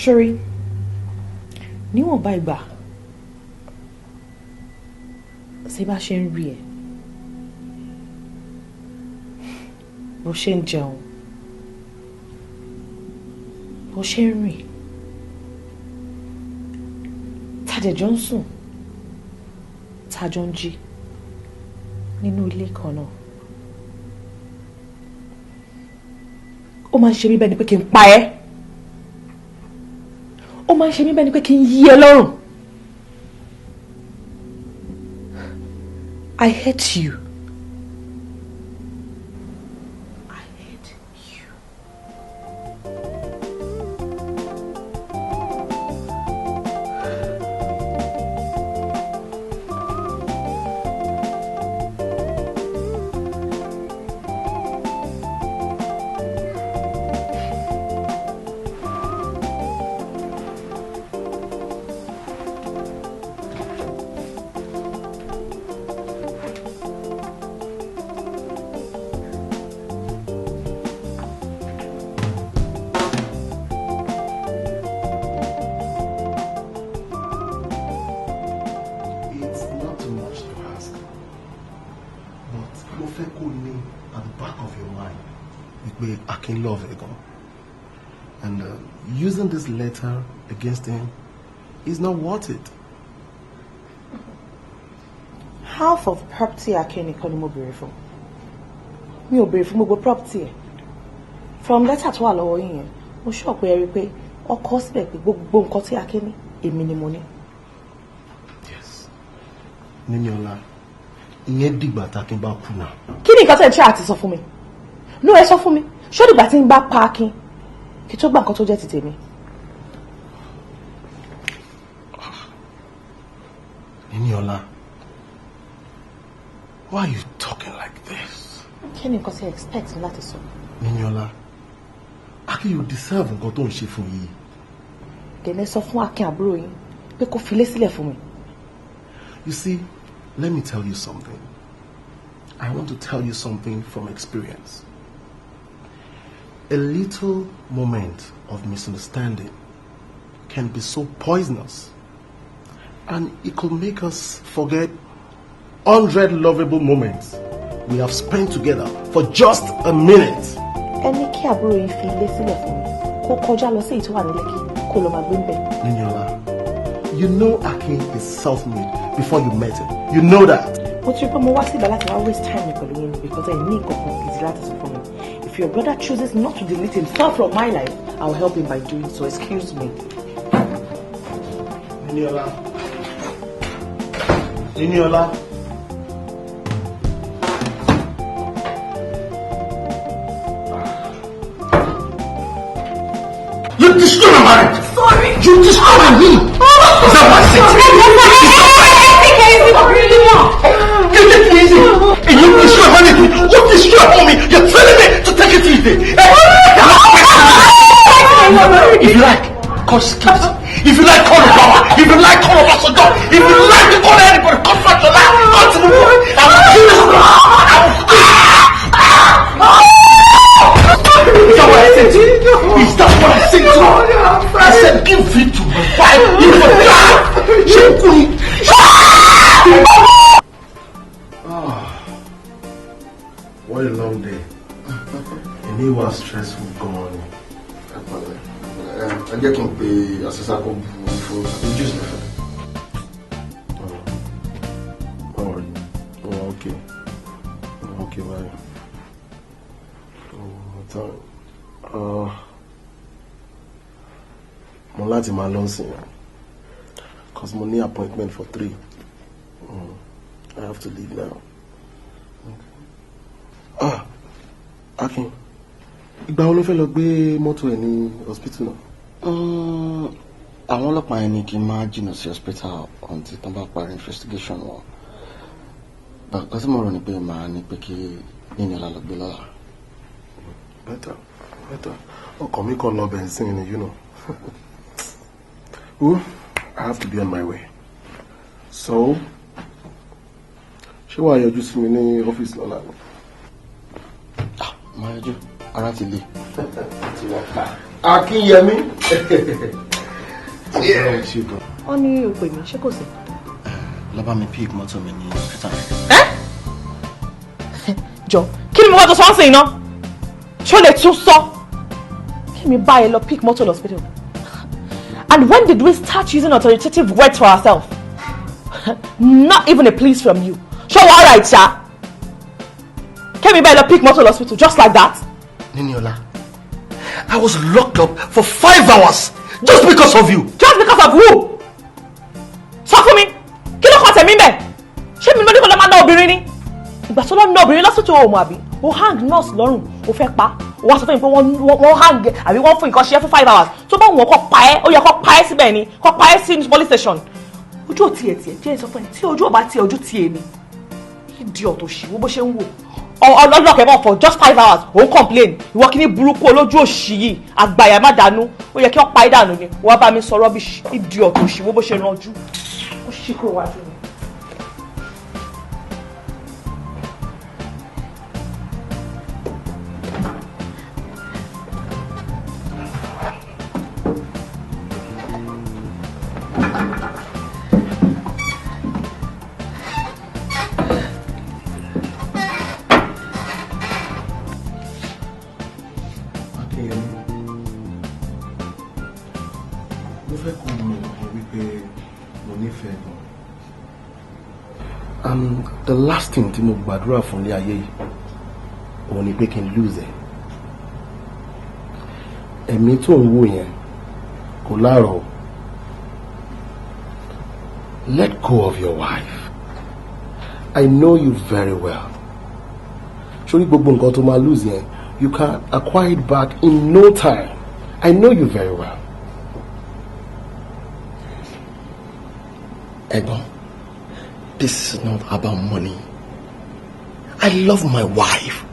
Ṣorí, níwọ̀nba ìgbà ṣé bá ṣe ń rí ẹ, bó ṣe ń jẹun, bó ṣe ń rìn, tàjẹjọ ń sùn, tàjọ ń jí nínú ilé kan náà. Ó máa ń ṣe mí bẹ́ẹ̀ ni pé kí n pa ẹ́. Ó máa ń ṣe mí bẹ́ẹ̀ ni pé kí n yí ẹ lọ́rùn. I hate you. I hate you. It's not too much to ask, but mo fẹ́ kó ní at the back of your mind wípé Akin love ẹ gan, and using this letter against him is not worth it. Half of property Akin nìkan ni mo béèrè fún. Mi ò béèrè fún gbogbo property ẹ̀. From letter tó wà lọ́wọ́ yín yẹn, mo sure pé ẹ rí i pé ọkọ síbẹ̀ pé gbogbo nǹkan tí Akin ní, èmi ni mo ní. Níníọlá, ìyẹn dìgbà tákin bá kú náà. Kí ni nǹkan tẹ̀ ń ṣe àti sọ fún mi? Nú ẹ sọ fún mi, ṣó dìgbà tí ń bá pa Akin kí tó gbà nǹkan tó jẹ́ ti tèmi? Níníọlá, why are you talking like this? Kí ni nǹkan tí ẹ expect mi láti sọ? Níníọlá, Akin yóò deserve nǹkan tó ń ṣe fún yìí. Dẹ̀lẹ́ sọ fún Akin àbúrò yín pé kó filé sílẹ̀ fún mi. You see, let me tell you something. I want to tell you something from experience. A little moment of misunderstanding can be so poisonous, and it could make us forget 100 lovable moments we have spent together for just a minute. Ẹ ní kí àbúrò yín fi ilé sílẹ̀ fún mi kó kọjá lọ sí èyí tó wà ní Lẹ́kì kó lọ máa gbé ń bẹ̀. Niniola, you know Akin is self-made before you met him. You know that. Mo ti rí pé mo wá síbẹ̀ láti wá waste time mi pẹ̀lú yín because ẹ ní nǹkan kan gidi láti sọ fún mi. If your brother chooses not to delete himself from my life, I will help him by doing so. Excuse me. Niniola. Niniola. You destroyed my marriage. Sorry. You destroyed me. Is that what I said? You take it easy. And you destroy my marriage. You destroy for me. You're telling me to take it easy. If you like, call security. If you like, call Obama. If you like, call Obasanjo. If you like, you call anybody. Call Fashola. Call Tinubu. I will kill you. I will kill you. Is that what I said to you? Is that what I said to you? I said, give it to my wife. You will die. She couldn't. What a long day. And it was stressful gone. Ẹ jẹ́ kí n pe àṣìṣà kó bu fún juice lẹ́fẹ̀ẹ́. Don't worry. Oh, okay. Okay, bye. Mo láti máa lọ sí cause mo ní appointment for 3. I have to leave now. Okay. Ah, Akin, ìgbà wo ló fẹ́ lọ gbé mọ́tò ẹ̀ ní hospital náà? Àwọn ọlọ́pàá yẹn ní kí n máa jìnnà sí hospital until tán bá parí investigation wọn. Bàbá tí mo rò ní pé màá ní pé kí Niniola lọ gbé lọ́la. Better, better. Ọkàn mi kàn lọ bẹ̀ sí ni, you know. Ooh, I have to be on my way. So, ṣé wàá yọjú sí mi ní ọ́fíìsì lọ́la ni? Ah, máa yọjú, ara ti le. Ti wà pa. Akínyẹmí. Wọ́n ní o pè mí, ṣé kò sí? Lọ bá mi pick mọ́tò mi ní hospital. Jọ, kí ni mo wá tó sọ ń sìn iná? Ṣó lè tún sọ? Kí mi bá ẹ lọ pick mọ́tò lọ hospital? And when did we start using authoritative words for ourselves? Not even a please from you. Ṣé wàá ra ìṣá? Kẹ́mi bá ẹ lọ pick mọ́tò lọ hospital just like that? Niniola, I was locked up for 5 hours just because of you. Just because of who? Sọ fún mi, kí ló kàn tẹ̀mí mẹ́? Ṣé mi ló ní kó lọ máa ná obìnrin ni? Ìgbà tó lọ ná obìnrin lọ́sítò òun àbí? O hang nurse lọ́rùn, o fẹ́ pa. O wá sọ fún mi pé wọ́n hang àbí wọ́n fún nǹkan ṣe fún 5 hours. Tó bá wọn kọ́ pa ẹ́, ó yẹ kó pa ẹ́ síbẹ̀ ni, kó pa ẹ́ sí police station. Ojú ò tiẹ̀ tiẹ̀ jẹ́ sọ fún ẹ tí ojú ò bá tiẹ̀ ojú ti èmi. Idiot òṣì wo bó ṣe ń wò. Ọlọ́kẹ́ mọ̀ for just 5 hours òun complain ìwọ kí ní burúkú olójú òṣì yìí àgbàyà má dànù ó yẹ kí wọ́n pa ẹ́ dànù ni wọ́n bá mi sọ rubbish idiot òṣì wo bó ṣe ranjú ó ṣì kúrò wájú mi. The last thing tí mo gbàdúrà fún ilé ayé yìí òun ni pé kí n lose ẹ. Ẹ̀mí tó ń wò yẹn kò láàrọ̀. Let go of your wife. I know you very well. Sórí gbogbo nǹkan tó máa lose yẹn, you can acquire it back in no time. I know you very well. Ẹ̀gbọ́n, this is not about money. I love my wife.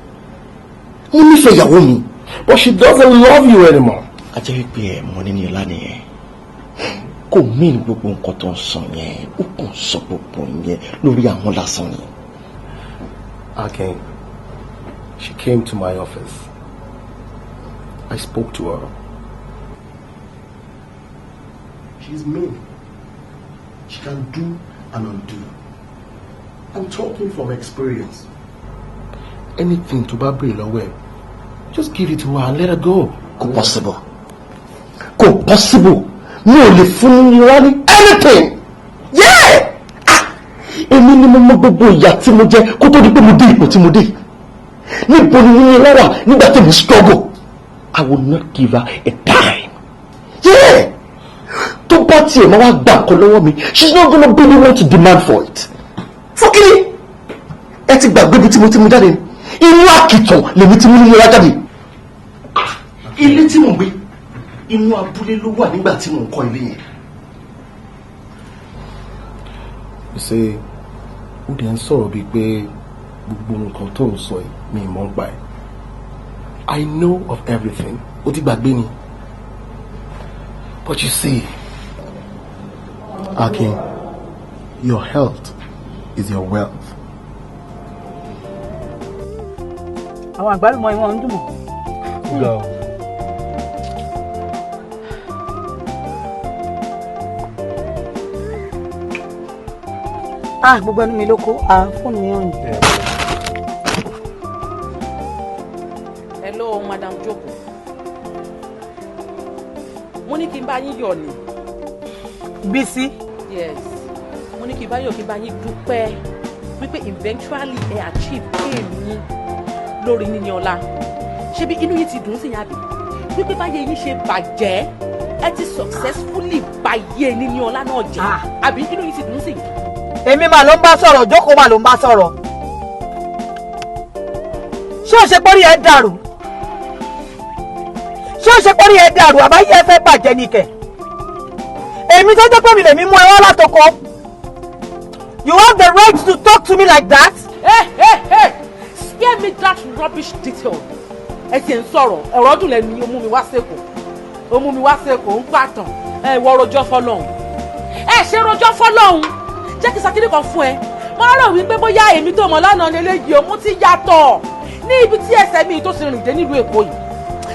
Mo nífẹ̀ẹ́ ìyàwó mi. But she doesn't love you anymore. A jẹ́ wípé ẹ̀ mọ Niniola nìyẹn. Kò mean gbogbo nǹkan tó ń sọ yẹn. Ó kàn sọ gbogbo yẹn lórí àwọn lásán ni. Akin, she came to my office. I spoke to her. She's mean. She can do and undo. I'm talking from experience. Anything to bá béèrè lọ́wọ́ ẹ̀, just give it to her and let her go. Kò possible. Kò possible. Mi ò lè fún Niniola ní anything. Yeah! Ah! Èmi ni mo mọ gbogbo ìyà tí mo jẹ kó tó di pé mo dé ipò tí mo dé. Níbo ni Níníọlá wà nígbà tí mo struggle? I will not give her a dime. Yeah! Tó bá tiẹ̀ máa wá gbà nǹkan lọ́wọ́ mi, she's not gonna be the one to demand for it. Fún kí ni? Ẹ ti gbàgbé ibi tí mo ti mú jáde. Inú àkìtàn lèmi ti mú Níníọlá jáde. Ilé tí mò ń gbé, inú abúlé ló wà nígbà tí mò ń kọ́ ilé yẹn. You see, ó dẹ̀ ń sọ̀rọ̀ bíi pé gbogbo nǹkan tó ń sọ yìí mi ì mọ̀ ń pa ẹ̀. I know of everything. Ó ti gbàgbé ni. But you see, Akin, your health is your wealth. Àwọn àgbálùmọ̀ ìwọ̀n ń dùn mọ́. Ga o. Ah, gbogbo ẹnu mi ló kó. Ah, fóònù mi hàn. Hello, Madam Joko. Mo ní kí n bá yín yọ̀ ni. Bísí. Yes. Mo ní kí n bá yọ̀, kí n bá yín dúpẹ́ wípé eventually ẹ achieve aim yín lórí Níníọlá. Ṣebí inú yín ti dùn sí yín àbí? Wípé báyé yín ṣe bàjẹ́, ẹ ti successfully báyé Níníọlá náà jẹ́. Àbí inú yín ti dùn sí yín? Èmi mà ló ń bá sọ̀rọ̀, jókòó mà ló ń bá sọ̀rọ̀. Ṣé o ṣe pórí ẹ dàrú? Ṣé o ṣe pórí ẹ dàrú? Àbáyé ẹ fẹ́ bàjẹ́ ni kẹ̀. Èmi tó jẹ́ pé mi lèmi mú ẹ wá látọkọ. You have the right to talk to me like that? Hey, hey, hey! Spare me that rubbish detail. Ẹ ti ń sọ̀rọ̀, ọ̀rọ̀ dùn lẹ́nu yín, ó mú mi wá sẹ́kọ̀ọ́. Ó mú mi wá sẹ́kọ̀ọ́, ń pàtàn. Ẹ wọ rojọ́ fọlọ́hún. Ẹ ṣe rojọ́ fọlọ́hún. Jẹ́ kí sakiri kan fún ẹ. Mo rò wípé bóyá èmi tó mọ̀ lánàá ni eléyìí o, mo ti yàtọ̀. Ní ibi tí ẹsẹ̀ mi tó ti rìn dé nílùú Èkó yìí.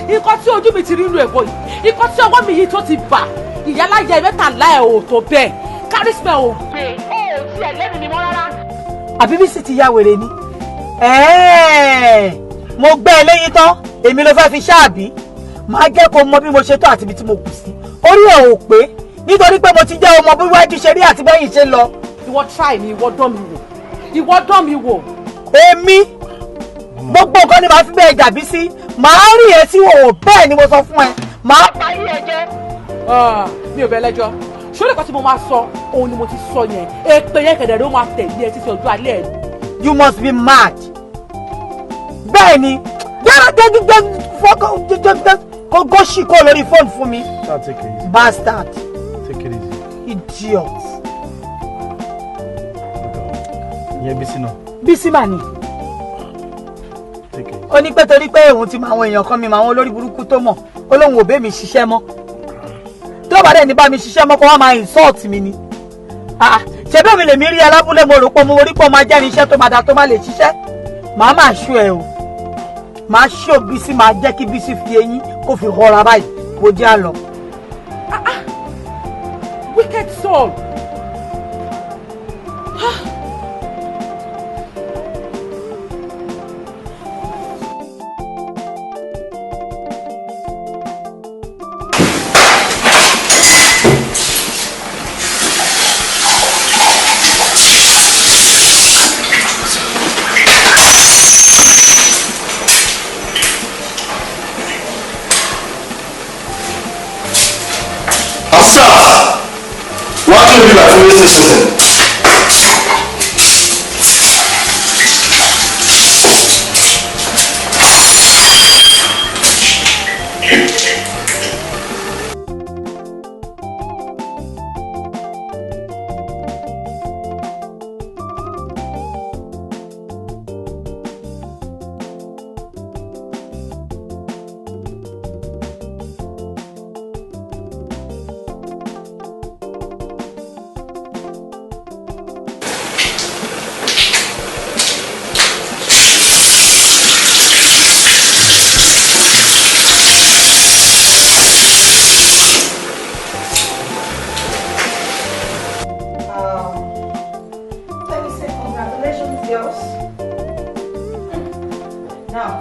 Nǹkan tí ojú mi ti rí nílùú Èkó yìí. Nǹkan tí ọwọ́ mi yìí tó ti bà. Ìyáláyà mẹ́tàlá ẹ̀ ò tó bẹ́ẹ̀. Kárísímà ò gbé. Ó ò tiẹ̀ lẹ́nu mi mọ́ rárá. Àbí Bísí ti ya wèrè ni? Mo gbẹ́ ẹ léyìn tán, èmi ló fẹ́ fi ṣáàbí. Màá jẹ́ kó mọ bí mo ṣe tó àti ibi tí mo kù sí. Orí ẹ̀ ò pé nítorí pé mo ti jẹ́ ọmọ bí wájú ṣe rí àti bẹ́yìn ṣe lọ. Ìwọ try mi, ìwọ dán mi wò. Ìwọ dán mi wò. Èmi gbogbo nǹkan ni màá fi bẹ́ẹ̀ jà Bísí. Màá rí ẹ sí òwò bẹ́ẹ̀ ni mo sọ fún ẹ. Màá parí ẹ jẹ́. Mi ò bẹ lẹ́jọ́. Ṣé olùkọ́ tí mo máa sọ òun ni mo ti sọ yẹn. Èpè yẹn kẹ̀dẹ̀ ló máa tẹ̀lé ẹ títí ọjọ́ alẹ́ ẹ̀. You must be mad. Bẹ́ẹ̀ ni, yàrá jẹ́ fọ́kàn kó gọ́ṣì kó lórí fóònù fún mi. Take it easy. Bastard. Take it easy. Idiot. Ìyẹn Bísí náà. Bísí mà ní. Take it easy. Ó ní pé torí pé òun ti mọ àwọn èèyàn kan mi mọ àwọn olórí burúkú tó mọ̀, ó lóun ò bẹ́ mi ṣiṣẹ́ mọ́. Tó bá dẹ̀ ní bá mi ṣiṣẹ́ mọ́ kó wá máa insult mi ni. Ṣé bẹ́ẹ̀ mi lèmi rí alábúlé mo rò pé mo rí pé ó máa jẹ́ irinṣẹ́ tó máa da tó máa lè ṣiṣẹ́. Màá máa ṣú ẹ o. Màá ṣó Bísí, màá jẹ́ kí Bísí fi eyín kó fi họra báyìí bó jẹ́ àlọ́. Wicked soul. Why do you like police station? Let me say congratulations, girls. Now,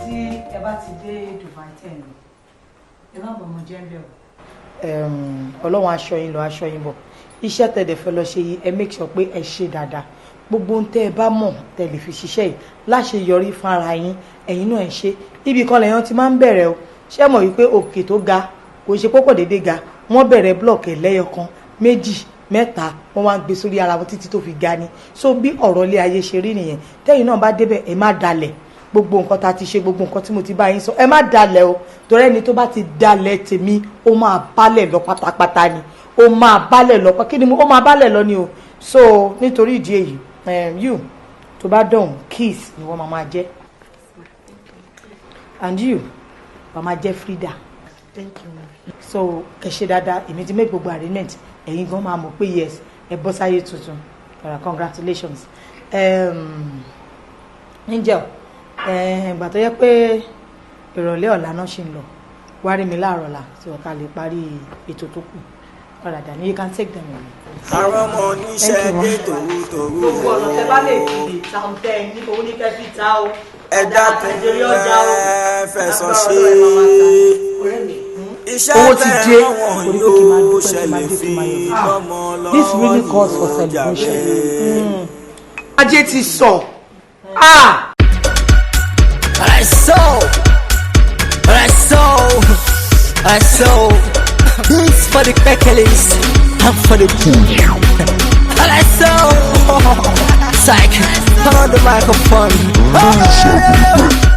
tí ẹ bá ti dé Dubai tẹ̀ ń lọ, ẹ má bọ̀ ọmọ jẹ́ ń bẹ̀ o. Ọlọ́run aṣọ yín lọ, aṣọ yín bọ̀. Iṣẹ́ tẹ̀dẹ̀ fẹ́ lọ ṣe yìí, ẹ make sure pé ẹ ṣe dáadáa. Gbogbo ohun tẹ́ ẹ bá mọ̀ tẹ́ lè fi ṣiṣẹ́ yìí láṣeyọrí fún ara yín, ẹ̀yin náà ẹ ṣe. Ibì kan lèèyàn ti máa ń bẹ̀rẹ̀ o. Ṣé mọ̀ wípé òkè tó ga kò ṣe pọ́pọ̀ déédéé ga? Wọ́n bẹ̀rẹ̀ block lẹ́yọ kan, méjì, mẹ́ta, wọ́n wá ń gbé sórí ara wọn títí tó fi ga ni. So bí ọ̀rọ̀ ilé ayé ṣe rí nìyẹn. Tẹ́yìn náà bá débẹ̀, ẹ má dalẹ̀. Gbogbo nǹkan tá a ti ṣe, gbogbo nǹkan tí mo ti bá yín sọ, ẹ má dalẹ̀ o, torí ẹni tó bá ti dalẹ̀ tèmi, ó máa balẹ̀ lọ pátápátá ni. Ó máa balẹ̀ lọ, kí ni mo, ó máa balẹ̀ lọ ni o. So nítorí ìdí èyí, you tó bá dọ̀hún, Kiss ni wọ́n máa jẹ́, and you wàá máa jẹ́ Frida. Thank you, ma. So ẹ ṣe dáadáa. Èmi ti make gbogbo arrangement, ẹ̀yin gan máa mọ̀ pé yes, ẹ bọ́ sáyé tuntun. Congratulations. Angel, ìgbà tó yẹ pé ìrọ̀lẹ́ ọ̀la náà ṣì ń lọ, wá rí mi láàárọ̀ ọ̀la tí ọ̀ka lè parí ètò tó kù. Ọ̀rọ̀ àdá ni, you can take them away. Àwọn ọmọ oníṣẹ́ dé tòrútòrú. Gbogbo ọ̀nà tẹ bá lè fi lè ta ohun tẹ́ ẹ ní, owó ní kẹ́ fi ta o. Ẹ dákun, ẹ fẹ̀sọ̀ ṣe iṣẹ́. Owó ti dé. Tẹ́ wọn yóò ṣẹlẹ̀ fi lọ́mọ. This really calls for celebration. Ajé ti sọ. Alright, so, alright, so, alright, so, this for the Bekelis and for the pool. Alright, so, psych, turn on the microphone. Oh,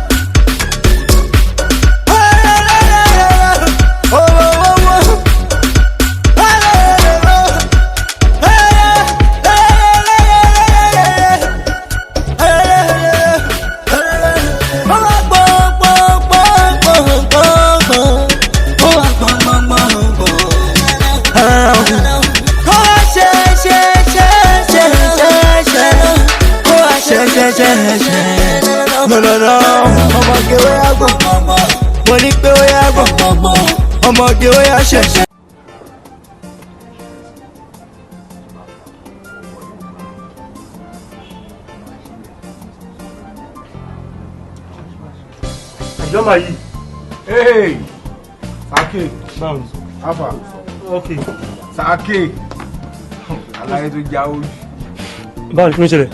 No, no, no. Ọmọge ó yá gbọ̀n, mo ní pé ó yá gbọ̀n, ọmọge ó yá ṣẹ̀ṣẹ̀. Àjọmọ̀ yìí. Hey! Sake. Alpha. Okay. Sake. Aláyé tó já ojú. Báwo ni, kí ló ń ṣẹlẹ̀?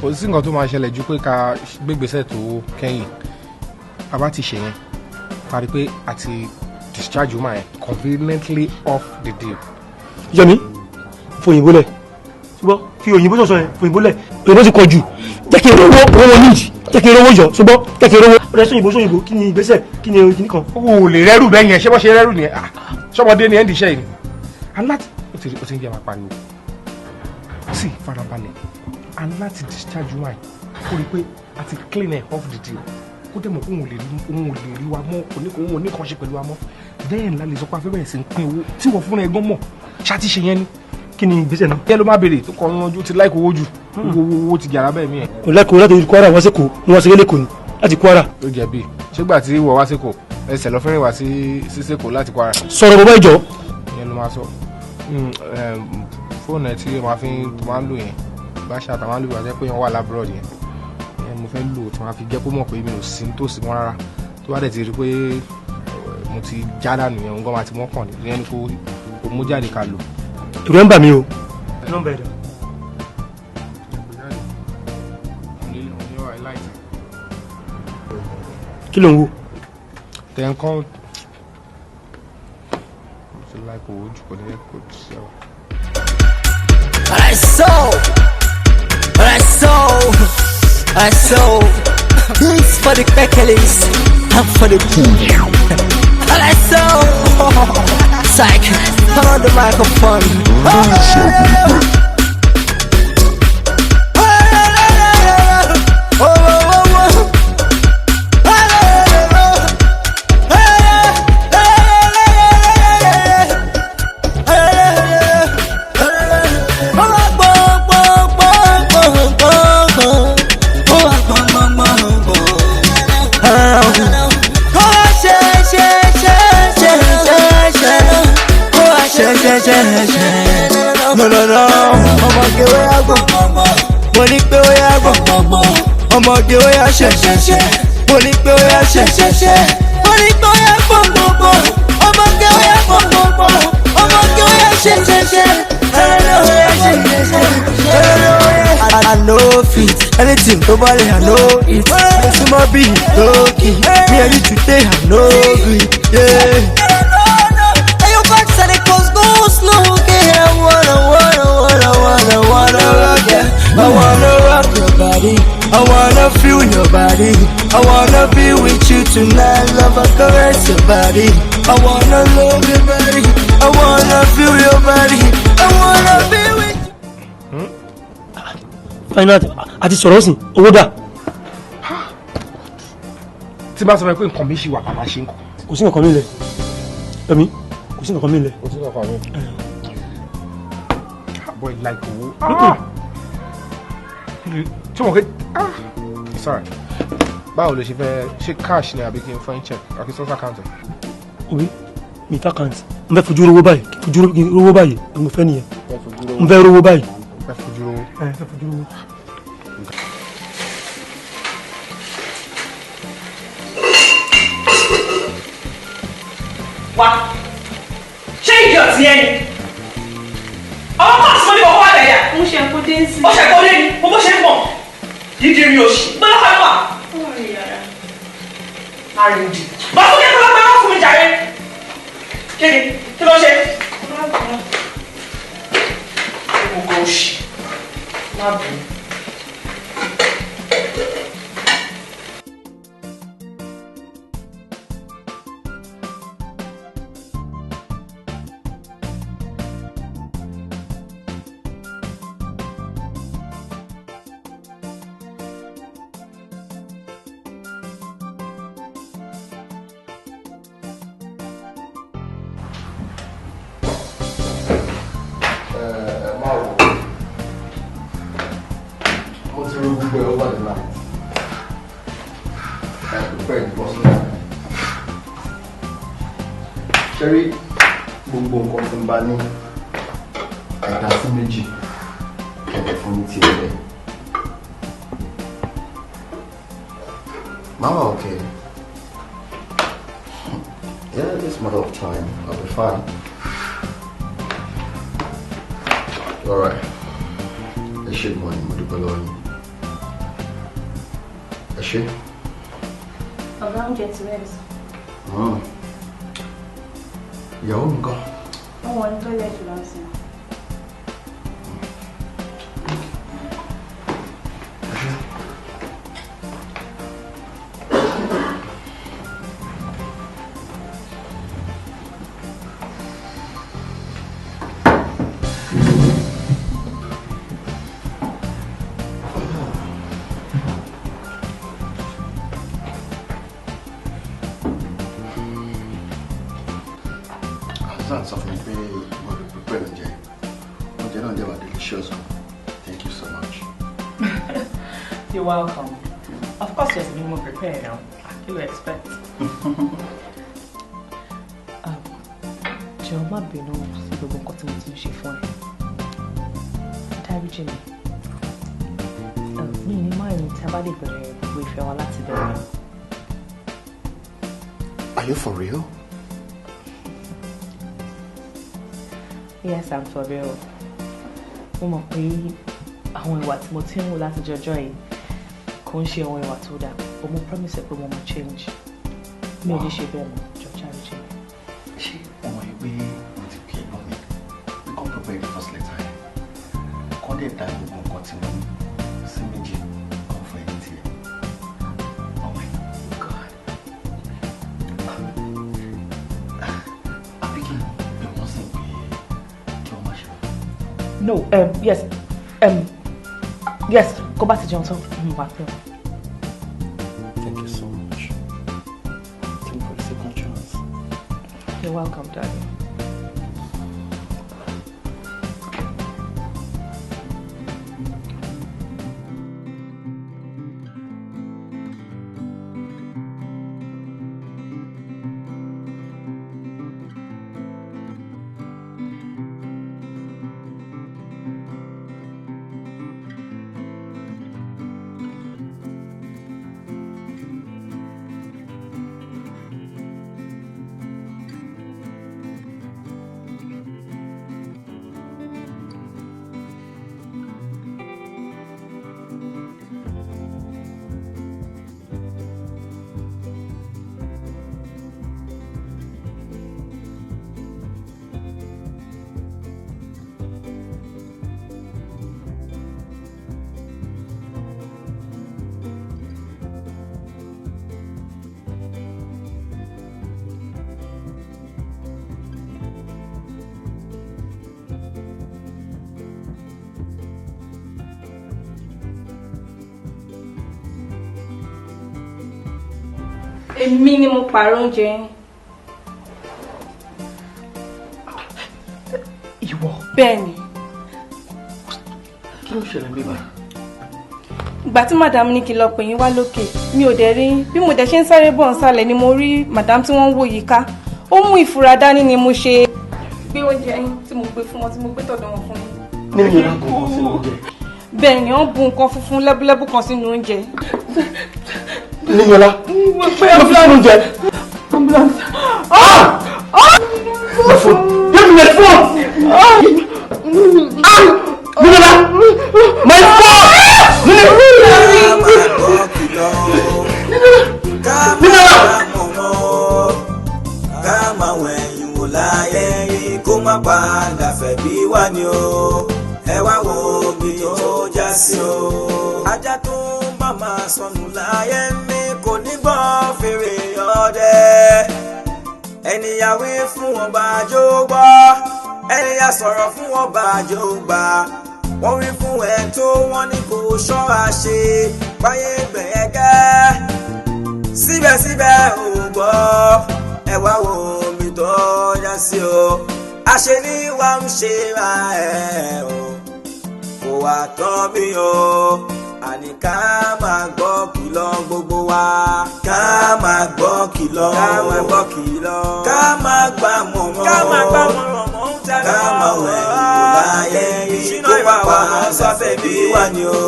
Kò sí nǹkan tó máa ṣẹlẹ̀ ju pé ká gbégbèsè tó kẹ́yìn. A bá ti ṣe yẹn, parí pé a ti discharge woman yẹn conveniently off the deal. Yọ̀mí, fòyìnbó lẹ̀. Ṣùgbọ́n fi òyìnbó sọ̀sọ̀ yẹn, fòyìnbó lẹ̀. Òyìnbó ti kọ jù. Jẹ́ kí n rówó, owó wọn níjì. Jẹ́ kí n rówó yọ, ṣùgbọ́n jẹ́ kí n rówó. Ọ̀rẹ́ sóyìnbó sóyìnbó, kí ni ìgbésẹ̀, kí ni kíní kan? O ò lè rẹ́rù bẹ́ẹ̀ yẹn, ṣé bọ́ ṣe rẹ́rù nìyẹn? Ah, ṣọmọdé ni ẹ̀ ń diṣẹ́ yìí ni. Aláti ó ti ń jẹ́ máa pariwo. Sí, farabalẹ̀. Aláti discharge woman kó rí i pé a ti clean her off the deal, kó dẹ̀ mọ̀ pé òun ò lè rí wa mọ́, òun ò ní kàn ṣe pẹ̀lú wa mọ́. Then la lè sọ pé a fẹ́ bẹ̀rẹ̀ sí ń pín owó tí wọ́n fúnra ẹ̀ gan mọ̀ ṣáà ti ṣe yẹn ni. Kí ni ìgbésẹ̀ náà? Yẹ ló má béèrè tó kọ́ ọ́n ojú ti láìkó owó jù, owó owó ti jàrá bẹ́ẹ̀ mí ẹ̀. Kò láìkó láti Kwara wá sí Èkó, ni wọ́n ṣe lé Èkó ni láti Kwara. Ó jẹ̀bi. Ṣégbà tí wọ́n wá sékòó, ẹsẹ̀ lọ fẹ́rẹ̀ wá sí Èkó láti Kwara. Sọ̀rọ̀ bàbá ìjọ. Ìyẹn ló máa sọ. Fóònù ẹ tí o máa fi tó máa ń lò yẹn, bá ṣe àtàwọn àlùbọ̀ àti pé yẹn wà lábúrò yẹn, ìyẹn mo fẹ́ lò tí wọ́n á fi jẹ́ kó mọ̀ pé mi ò sí nítòsí mọ́ rárá. Tó bá dẹ̀ ti rí pé mo ti já dànù yẹn, òun gan máa ti mọ́kàn ní ìyẹn ni kó mú jáde ká lò. Ẹ̀rù ẹ̀ ń bà mí o. Nọ́mbà ẹ̀dá. Kí ló ń wò? Tẹ̀ ń kọ́ ti láìpẹ́ owó jù, kò ní kó ṣe ọ. Alright, so, alright, so, alright, so, this for the Bekelis and for the pool. Alright, so, psych, turn on the microphone. Oh, No, no, no. Ọmọge ó yá gbọ̀n, mo ní pé ó yá gbọ̀n, ọmọge ó yá ṣe ṣe ṣe, mo ní pé ó yá ṣe ṣe ṣe, mo ní pé ó yá gbọ̀n gbọ̀n, ọmọge ó yá gbọ̀n gbọ̀n, ọmọge ó yá ṣe ṣe ṣe, ẹ̀rọ ó yá ṣe ṣe ṣe. I no fit. Anything tó bá lè, I know it. Súnmọ́ bí lókì. Me and you today, I no gree. Yeah. Hey, your back side, it goes go slow, okay. I wanna, wanna, wanna, wanna, wanna rock ya. I wanna rock your body. I wanna feel your body. I wanna be with you tonight, love. I caress your body. I wanna love your body. I wanna feel your body. I wanna be with you. Final àti sọ̀rọ̀ sí owó dà. Tí bá sọ fún ẹ pé nǹkan mi ṣì wà bàbá ṣe ń kọ. Kò sí nǹkan mi lẹ̀. Ẹ̀mí kò sí nǹkan mi lẹ̀. Kò sí nǹkan mi. Boy like owó. Tí mo kẹ́, sorry, báwo ló ṣe fẹ́ ṣe, cash ni àbí kí n fún check àbí sọ́sọ́ account ẹ̀? Obi mi ta account, n fẹ́ fojú rówó báyìí, kí fojú rówó báyìí, mo fẹ́ nìyẹn. N fẹ́ rówó báyìí. Fẹ́ fojú rówó. Ẹ fẹ́ fojú rówó. Wá, ṣé ìdí ọ̀tí ẹni ọmọ kan tí mo ní kọ́kọ́ àgbẹ̀yà. Mo ṣe kó dé sí. Ó ṣe kó dé ni mo bó ṣe ń bọ̀ dídì rí oṣù gbọ́dọ̀ fẹ́ wà. Ó wà ní yàrá. Arìndì bá tó kẹ́kọ̀ọ́ lọ́pàá wá fún mi jàre. Kí ni kí ló ṣe? Gbogbo oṣù má bù ú. Mo ti ro gbogbo ẹ̀ over the night. I prepared the personal. Ṣẹ́rí gbogbo nǹkan tí ń bá ní ẹ̀dá sí méjì kẹ̀kẹ́ fún ní tiẹ̀ bẹ́ẹ̀. Mama, okay. Yeah, just a matter of time. I'll be fine. All right. Ẹ ṣé gan ni, mo dúpẹ́ lọ́wọ́ yín. Ẹ ṣé. Ọ̀gá, oúnjẹ ti rẹ̀ sí. Ìyàwó mi ńkọ́? Wọ́n wọ ní tọ́ílẹ̀tì lọ́sìn. Hassan sọ fún mi pé mo lè prepare oúnjẹ. Oúnjẹ náà dẹ̀ wà delicious gan. Thank you so much. You're welcome. Of course, you're being more prepared now. Kí ló expect? Jọ̀ọ́, má bínú sí gbogbo nǹkan tí mo ti ń ṣe fún ẹ. Dáríjì mi. Mi ní máa rìn tí a bá lè bẹ̀rẹ̀ gbogbo ìfẹ́ wa láti bẹ̀rẹ̀. Are you for real? Yes, I'm for real. Mo mọ̀ pé àwọn ìwà tí mo ti ń wù láti jọjọ́ yìí kò ń ṣe àwọn ìwà tó dáa. But mo promise ẹ pé mo máa change. Mi ò ní ṣe bẹ́ẹ̀ mọ́. Jọ̀ọ́, dáríjì mi. Ṣé o mọ̀ pé mo ti pè ẹ̀gbọ́n mi pé kó prepare the first letter yẹn? Kọ́ dẹ̀ dá gbogbo nǹkan tí mo ní sí méjì kan fún ẹni tiẹ̀. Oh my God. Àbí kí n pè wọ́n sí pé kí wọ́n má ṣe wọ́n? No, yes, yes, kó bá ti jẹun tán, mo wà pẹ́. Thank you so much. Thank you for the second chance. You're welcome, darling. Èmi ni mo pààrọ̀ oúnjẹ yín. Ìwọ. Bẹ́ẹ̀ni. Kí ló ṣẹlẹ̀ níbí báyìí? Ìgbà tí madam ní kí n lọ pè yín wá lókè, mi ò dẹ̀ rí yín. Bí mo dẹ̀ ṣe ń sáré bọ̀ nsàlẹ̀ ni mo rí madam tí wọ́n ń wò yíká. Ó mú ìfura dání ni mo ṣe gbé oúnjẹ yín tí mo gbé fún wọn, tí mo gbé tọ̀dọ̀ wọn fún yín. Nínú yàrá kan sínú oúnjẹ. Bẹ́ẹ̀ ni, wọ́n bu nǹkan funfun lẹ́búlẹ́bú kan sínú oúnjẹ. Níyọlá, Mo pe ló fi sínú oúnjẹ. Ambulance. My phone. Give me my phone. Ah! Níyọlá, my phone. Níyọlá. Ká máa wẹ̀yìn wò láyé yìí kó má padà fẹ́ bí wá ni o. Ẹ wá wo ibi tó já sí o. Ajá tó bá máa sọnù láyé mi kò ní gbọ́ fèrè ọdẹ. Ẹnìyàwó fún ọba àjò gbọ́, ẹnìyà sọ̀rọ̀ fún ọba àjò gbà. Wọ́n wí fún ẹ tó wọ́n ní kò ṣọ́ra ṣe báyé gbẹ̀gẹ́. Síbẹ̀síbẹ̀ ò gbọ́, ẹ wá wo omi tó yá sí o. Àṣẹ ni wà ń ṣe ra ẹ o, kò wá tán mi o. Àní ká máa gbọ́ kìlọ̀ gbogbo wa. Ká máa gbọ́ kìlọ̀. Ká máa gbọ́ kìlọ̀. Ká máa gbà mọ̀ràn. Ká máa gbà mọ̀ràn mọ̀ ń tẹ̀lé. Ká máa wẹ̀ ìwò láyé yìí kó má pa sọ́fẹ̀ bí wà ní o.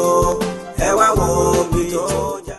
Ẹ wá wo omi tó jà.